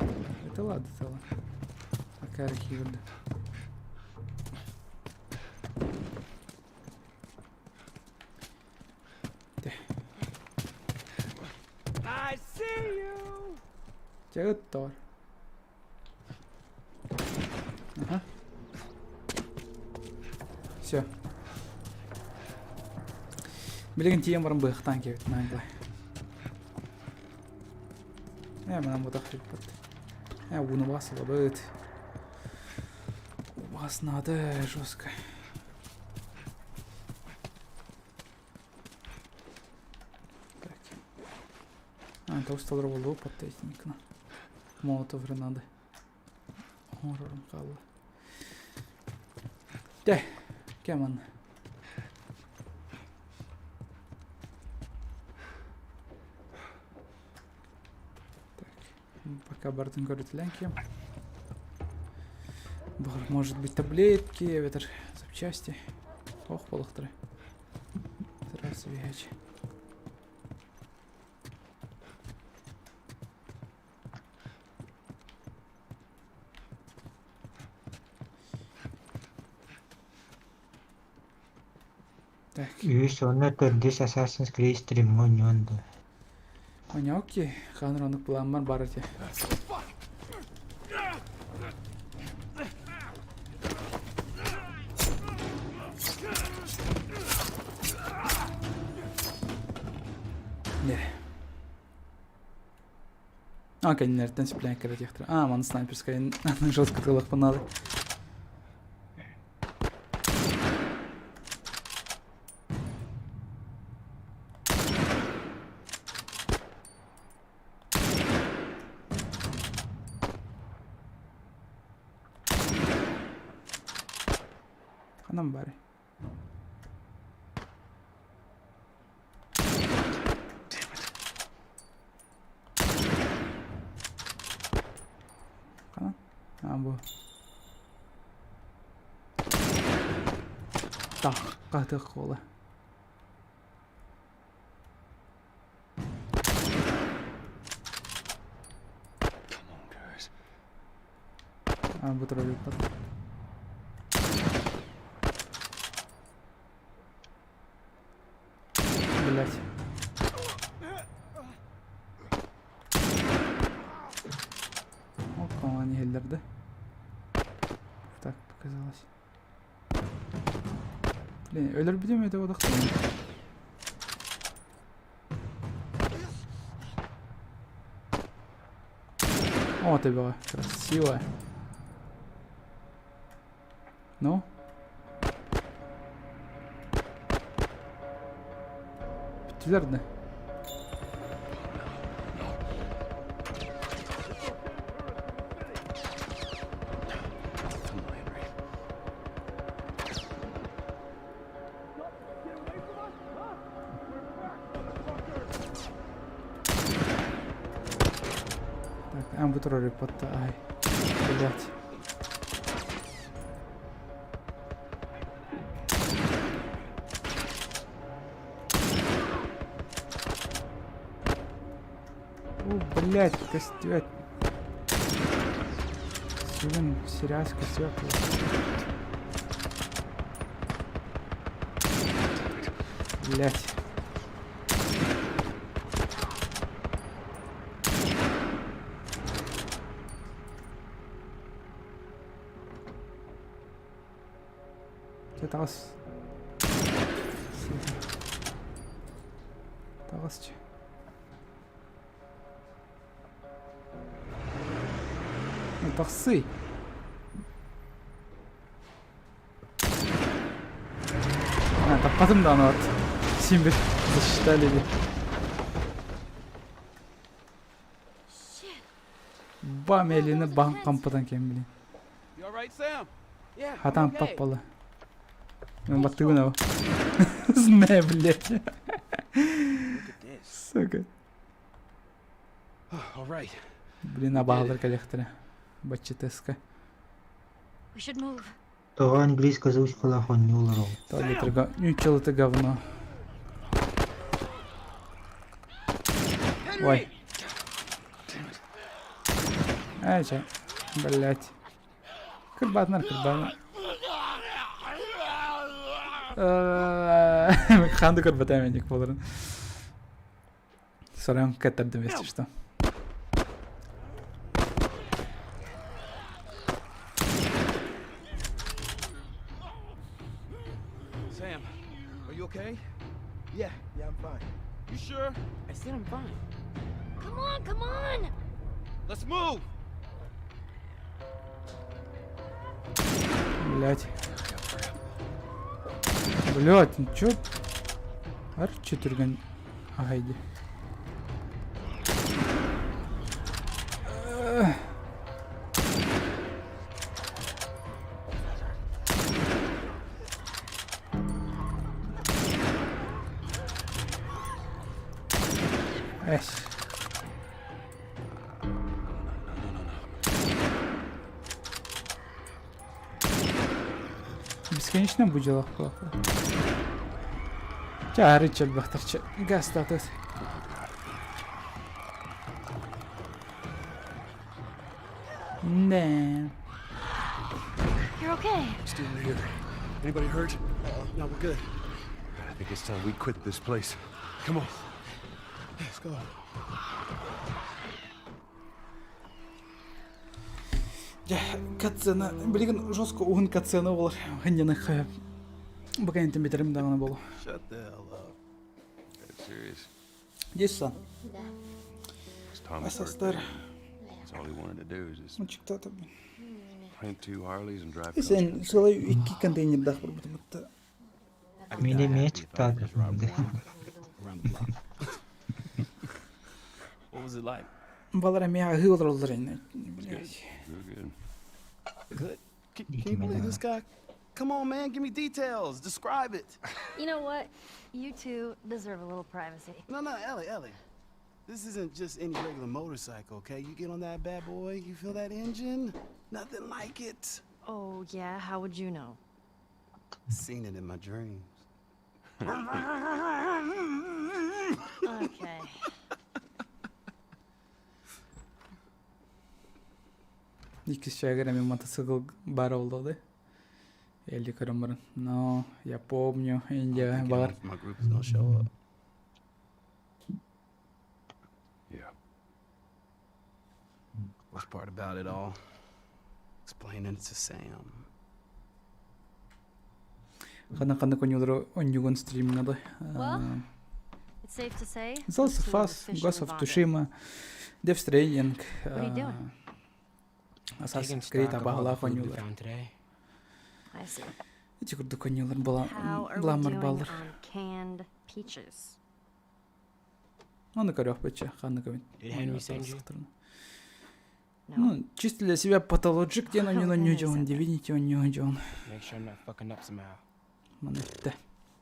ыталаа да ыталаа. Акаары киирдэ. I see you. Чэ ыттоор. Ага. Все. Билигин тиийэн баран быһахтаан киэбит наглай. Ээ манан бутах риппат. Ээ ууну бас ылабыт. Бас надо жестко. Так. А, тоҕус буолуо подтестникна. Молотов гранады. Оҥорорум хаалла. Тэ, кэм манна. Так, пока бардын көрүтүлэн кем. Может быть таблетки, ветер запчасти. Ох, болохтары. Сразу веч. Так. Үһүс уонна төрдүс Assassin's Creed стримҥа оонньуон дуо? Оонньоокки, хаан оннук былааммар бар этэ. Не. А, кэннилэриттэн сиплян кэлэтиэхтэрэ. А, маны снайперскай жестко тыллахпын надо. Ханан баарый? Ханан? А, бу. Тахха тых буола. Come on, guys. А, бу турар Блять. О, они иһэллэр да? Так показалось. Блин, өлөрбүтүм этэ бодохтон. О, ты была красивая. Ну? Бүттүлэр да? Come on, Henry. Так, а бу турар репотта ай. Блять. О, блять, костюет. Сүгүн сираас костюет. Блять. Чэ таҕыс. Таҕысчы. Тахсый. А, таппатым да аны Син бир засчитали ли. Бам элини бам кампадан кем блин. You all right, Sam? Yeah, I'm Хатан okay. паппала. Мен баттыгын ау. Зне, блядь. Look at this. Сука. All right. Блин, абаалар кэлиэхтэрэ. Баччытыска. We should move. Тоҕо английскай озвучкалаах оонньуу олороҕун? Туалет Нючел это говно. Ой. Ай, чэ. Блять. Кырбаатынар кырбаана. Ханды көрбөтө ник боларын. Сорян, кэттэрдим, если что. Sam, are you okay? Yeah, yeah, I'm fine. You sure? I said I'm fine. Come on, come on! Let's move. Блять. Блять, ну чё? Арчи түргэн ахайди. Эс. Бесконечно бу дьылах буолла. Чэ, арыт элбэхтэр гастатыс. Да. You're okay. Still here. Anybody hurt? No, we're good. I think it's time we quit this place. Come on. Let's go. Дьэ, катсцена, билигин жестко уһун катсцена буолар. Ханньаны хайа. Бакайын бүтэрим даҕаны буолуо. Shut the hell up. That's serious. Здесь сан. Да. It's Tommy's Асастар. birthday. That's all he wanted to do is just Мучиктата. rent two Harleys and drive. Сен сылай икки контейнердаах барбытым ытта. Мин эмиэ чыктаатым. Around the block. What was it like? Балар эмиэ аһыы олороллор инне. Блядь. Real good. Good. Can you believe this guy? Come on, man. Give me details. Describe it. You know what? You two deserve a little privacy. No, Ellie, Ellie. This isn't just any regular motorcycle, okay? You get on that bad boy, you feel that engine? Nothing like it. Oh, yeah? How would you know? Seen it in my dreams. Okay. Иккис чаагар эмиэ мотоцикл баар буолла Элли көрөн баран. Но, я помню, Индия Think баҕар anyone from my group is gonna show up. Yeah. Worst part about it all, explaining it to Sam. Ханна ханна конюлары онньугун стримҥа да. Well, It's safe to say. The those Last two of have Us, officially Ghost of bonded. Tsushima, Death Stranding, What are you doing? Taking Assassin's Creed stock of all the абаһалаах food we онньуулар. found today. I see. Ити курдук онньуулар була How are we бламмар doing бааллар. on canned peaches? Аны көрүөхпүт ханнык эбит. Did Henry send you? No. Ну, чисто для себя Pathologic диэн онньуун онньуу дьон, Divinity онньуу дьон. Make sure I'm not fucking up somehow. Маны эттэ.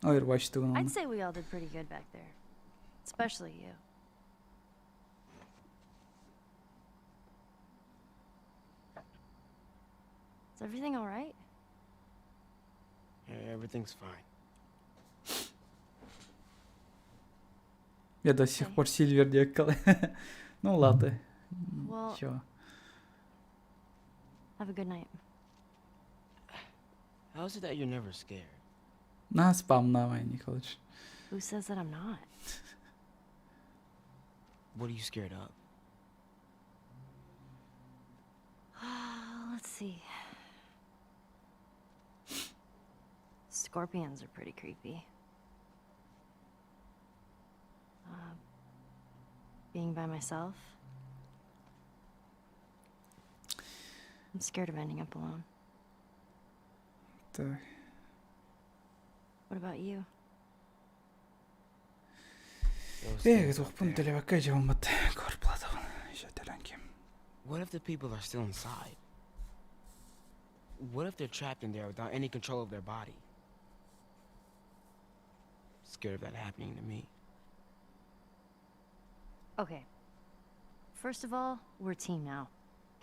Overwatch тугун I'd онно. say we all did pretty good back there. Especially you. Is everything all right? Yeah, everything's fine. Я до сих пор Silver диэккэ. Ну ладно. Well- Ничего. Have a good night. How is it that you're never scared? На спамнавай, Николаевич. Who says that I'm not? What are you scared of? Let's see. Scorpions are pretty creepy. Being by myself. I'm scared of ending up alone. Так. What about you? Those Э, things up туохпун there. төлөбөккө дьоммут корплатабын. Еще төлөнкем. What if the people are still inside? What if they're trapped in there without any control of their body? Scared of that happening to me. Okay. First of all, we're a team now.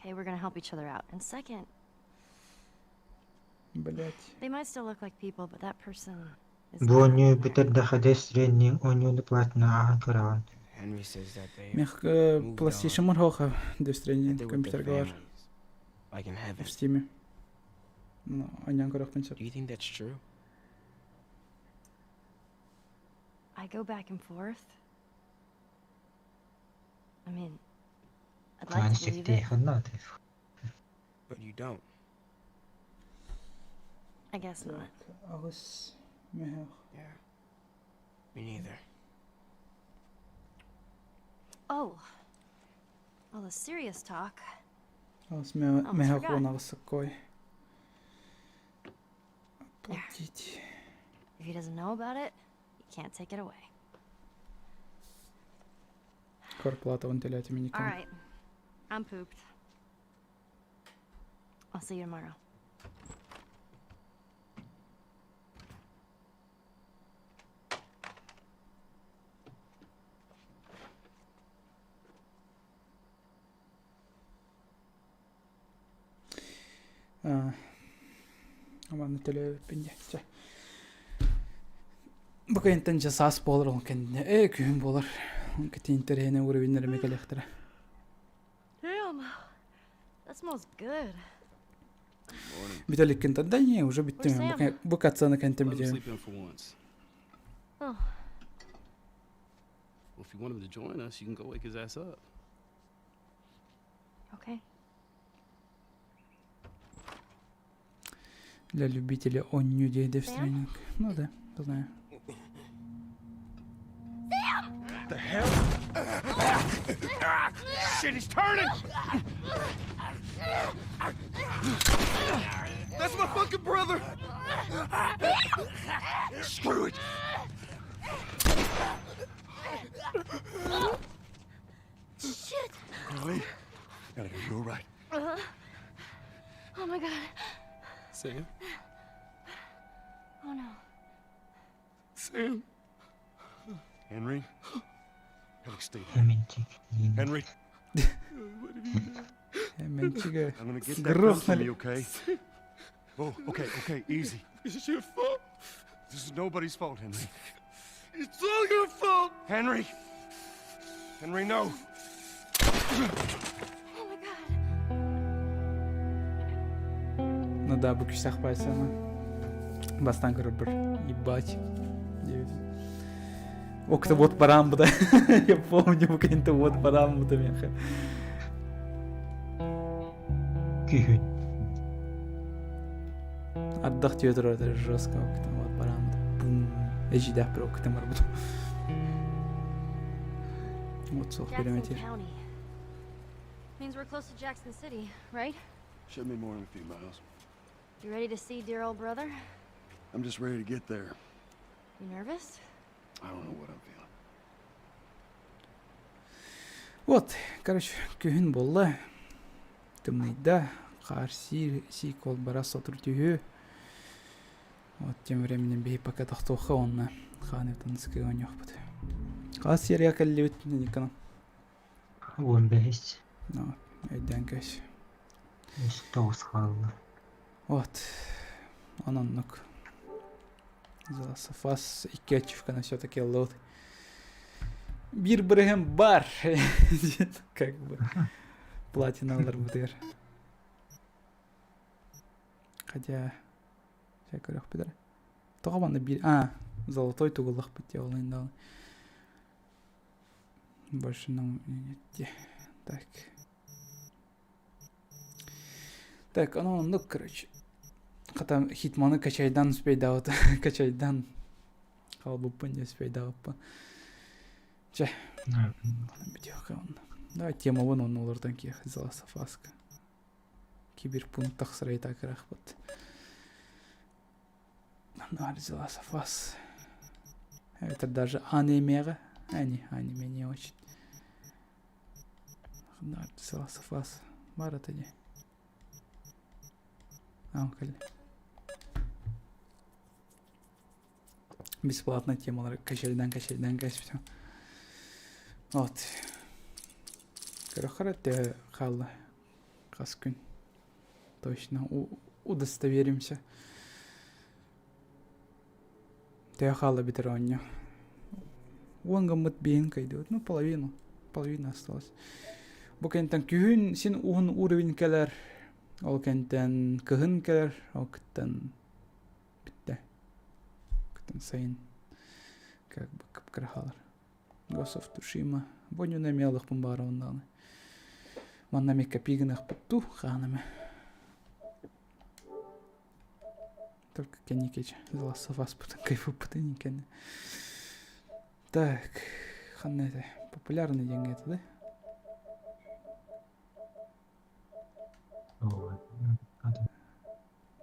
Okay, we're gonna help each other out. And second, Блять. they might still look like people, but that person is Бу not оонньуу in there. бүтэр да Death Stranding оонньууну платина ааһан көрөҕүн. Henry says that they Мех moved PlayStation мархоха Death that Stranding they're with their компьютерга бар families, like in heaven. в Steam. Ну, аньян көрөхпүн сөп. Do you think that's true? I go back and forth. like Тааны to believe it. сөптөөхүн наада. But you don't. I guess not. Аҕыс мөһөөх. Yeah. Me neither. Oh. All the serious talk. Аҕыс Almost мөһөөх forgot. уон аҕыс соккой. Оплатить. If he doesn't know about it, he can't take it away. Кварплата вон телятами All никому. right. I'm pooped. I'll see you tomorrow. Манна төлөөбүппүн дьэ. Чэ. Бу кэнниттэн дьэ саас буолар ол кэннэ ээ күһүн буолар. Кити интэриэһинэй уровеннар эмиэ кэлиэхтэрэ. Damn. That smells good. Бүтэ иликкин да не уже бүттүм. Where's Sam? Бу катсаны кэнтэн Let him бүтүм. sleep in for once. Oh, Well, if you want him to join us, you can go wake his ass up. okay. Для любителей он New Day Death Sam? Stranding. Ну да, знаю. The hell? Shit, he's turning! That's my fucking brother! Screw it! Shit. Ellie, Ellie, are you all right? Uh-huh. Oh my god. Sam? Oh no. Sam? Henry? Ellie, stay there. Hemenчик. Henry, Менчигэ I'm gonna get that gun from грохнули. you, okay? Oh, okay, okay, easy. It's your fault. This is nobody's fault, Henry. It's all your fault. Henry! Henry, no! Oh my god. Ну да, бу күсэх пальцана. Бастан көрөр Ебать. Окта вот барам буда. Я помню, бу кэнтэ вот барам буда меха. Күһүн. Ардах түө это жестко окта вот барам буда. Бум. Эжидах бір окта бар буда. Вот суох Jackson билеметер. County. Means we're close to Jackson City, right? Shouldn't be more than a few miles. You ready to see dear old brother? I'm just ready to get there. You nervous? I don't know what I'm feeling. Вот, короче, күһүн буолла. Тымныйда, хаар сиир, сиик ол бара сотору түһүө. Вот тем временем биһи пока тохтуохха уонна хаанытын сыкыга оонньуохпут. Хас серия кэллибит Никона? 15. Ну, өйдөөн кэс. 9 хаалла. Вот. Ононнук. The Last of Us икки ачивканы все-таки ыллыбыт. Биир бырыһым бар. Как бы. Платина ыларбытыгар. Хотя... Сейчас көрөхпүт эрэ. Тоҕо манна биир... А, золотой тугуллахпыт дии ол иһин даҕаны. Больше нам нет. Так. Так, ону оннук, короче. Хата Хитманы качайдан успейдаабыт. Качайдан хаалбыппын дии успейдаабыппын. Чэ, бүтүөххэ онно. Давай темабын онно олордон киэх The Last of Us-ка. Киберпунк тахсар ыйытаакыраахпыт. The Last of Us. Это даже анимеҕа. Ани, аниме не очень. The Last of Us. Баар ата дии. Аа, кэллэ. Бесплатно темалары качайдан качайдан кэспитим. Вот. Көрөххө эрэ хаалла хас күн. Точно удостоверимся. Төһө хаалла бүтэр оонньуу. Уон гыммыт биэһин кыайдыбыт. Ну, половину. Половина осталось. Бу кэнтэн күһүн син уһун уровень кэлэр. Ол кэнтэн кыһын кэлэр. Ол кыттан бүттэ. Кыттан сайын как бы кып-кыра хаалар. Ghost of Tsushima. Бу оонньууну эмиэ ылыахпын баҕарабын даҕаны. Манна эмиэ копи гыныахпыт дуу, хаһан эмэ. Только кэнникич The Last of Us-пытын кайфыппытын кэннэ. Так, ханна это? Популярный диэҥҥэ это, да?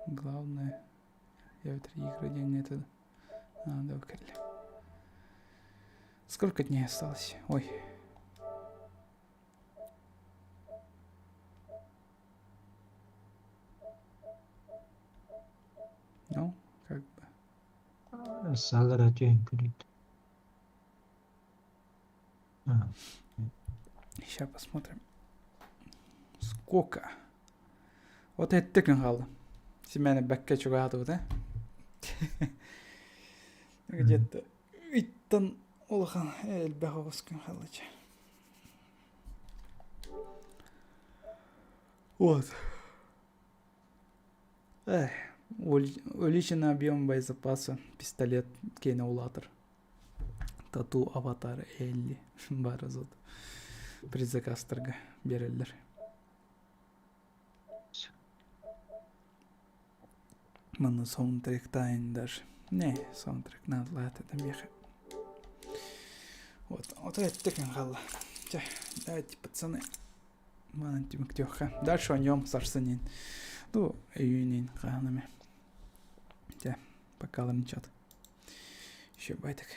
Главное, я в три игры диэҥҥэ это. А, да, кэллэ. Сколько дней осталось? Ой. Ну, как бы. Салара түһэн көрүүт. Сейчас посмотрим. Сколько? Вот это күн хаалла. Симэни бэккэ чугаһаатыбыт, э? Где-то ыйтан улахан элбэх оҕус күн хаалла Вот. Эх, увеличенный объем боезапаса, пистолет киэнэ улаатар. Тату аватар Элли баар зот предзаказтарга биэрэллэр. Манна саундтректаан даже. Не, саундтрек надо это меха. Вот, вот это тык хаалла. Чэ, давайте, пацаны. Манан түмүктүөххэ. Дальше о нем сарсынин. Ну, өйүүнин хаһан эмэ. Чэ, пока чат. Еще байтак.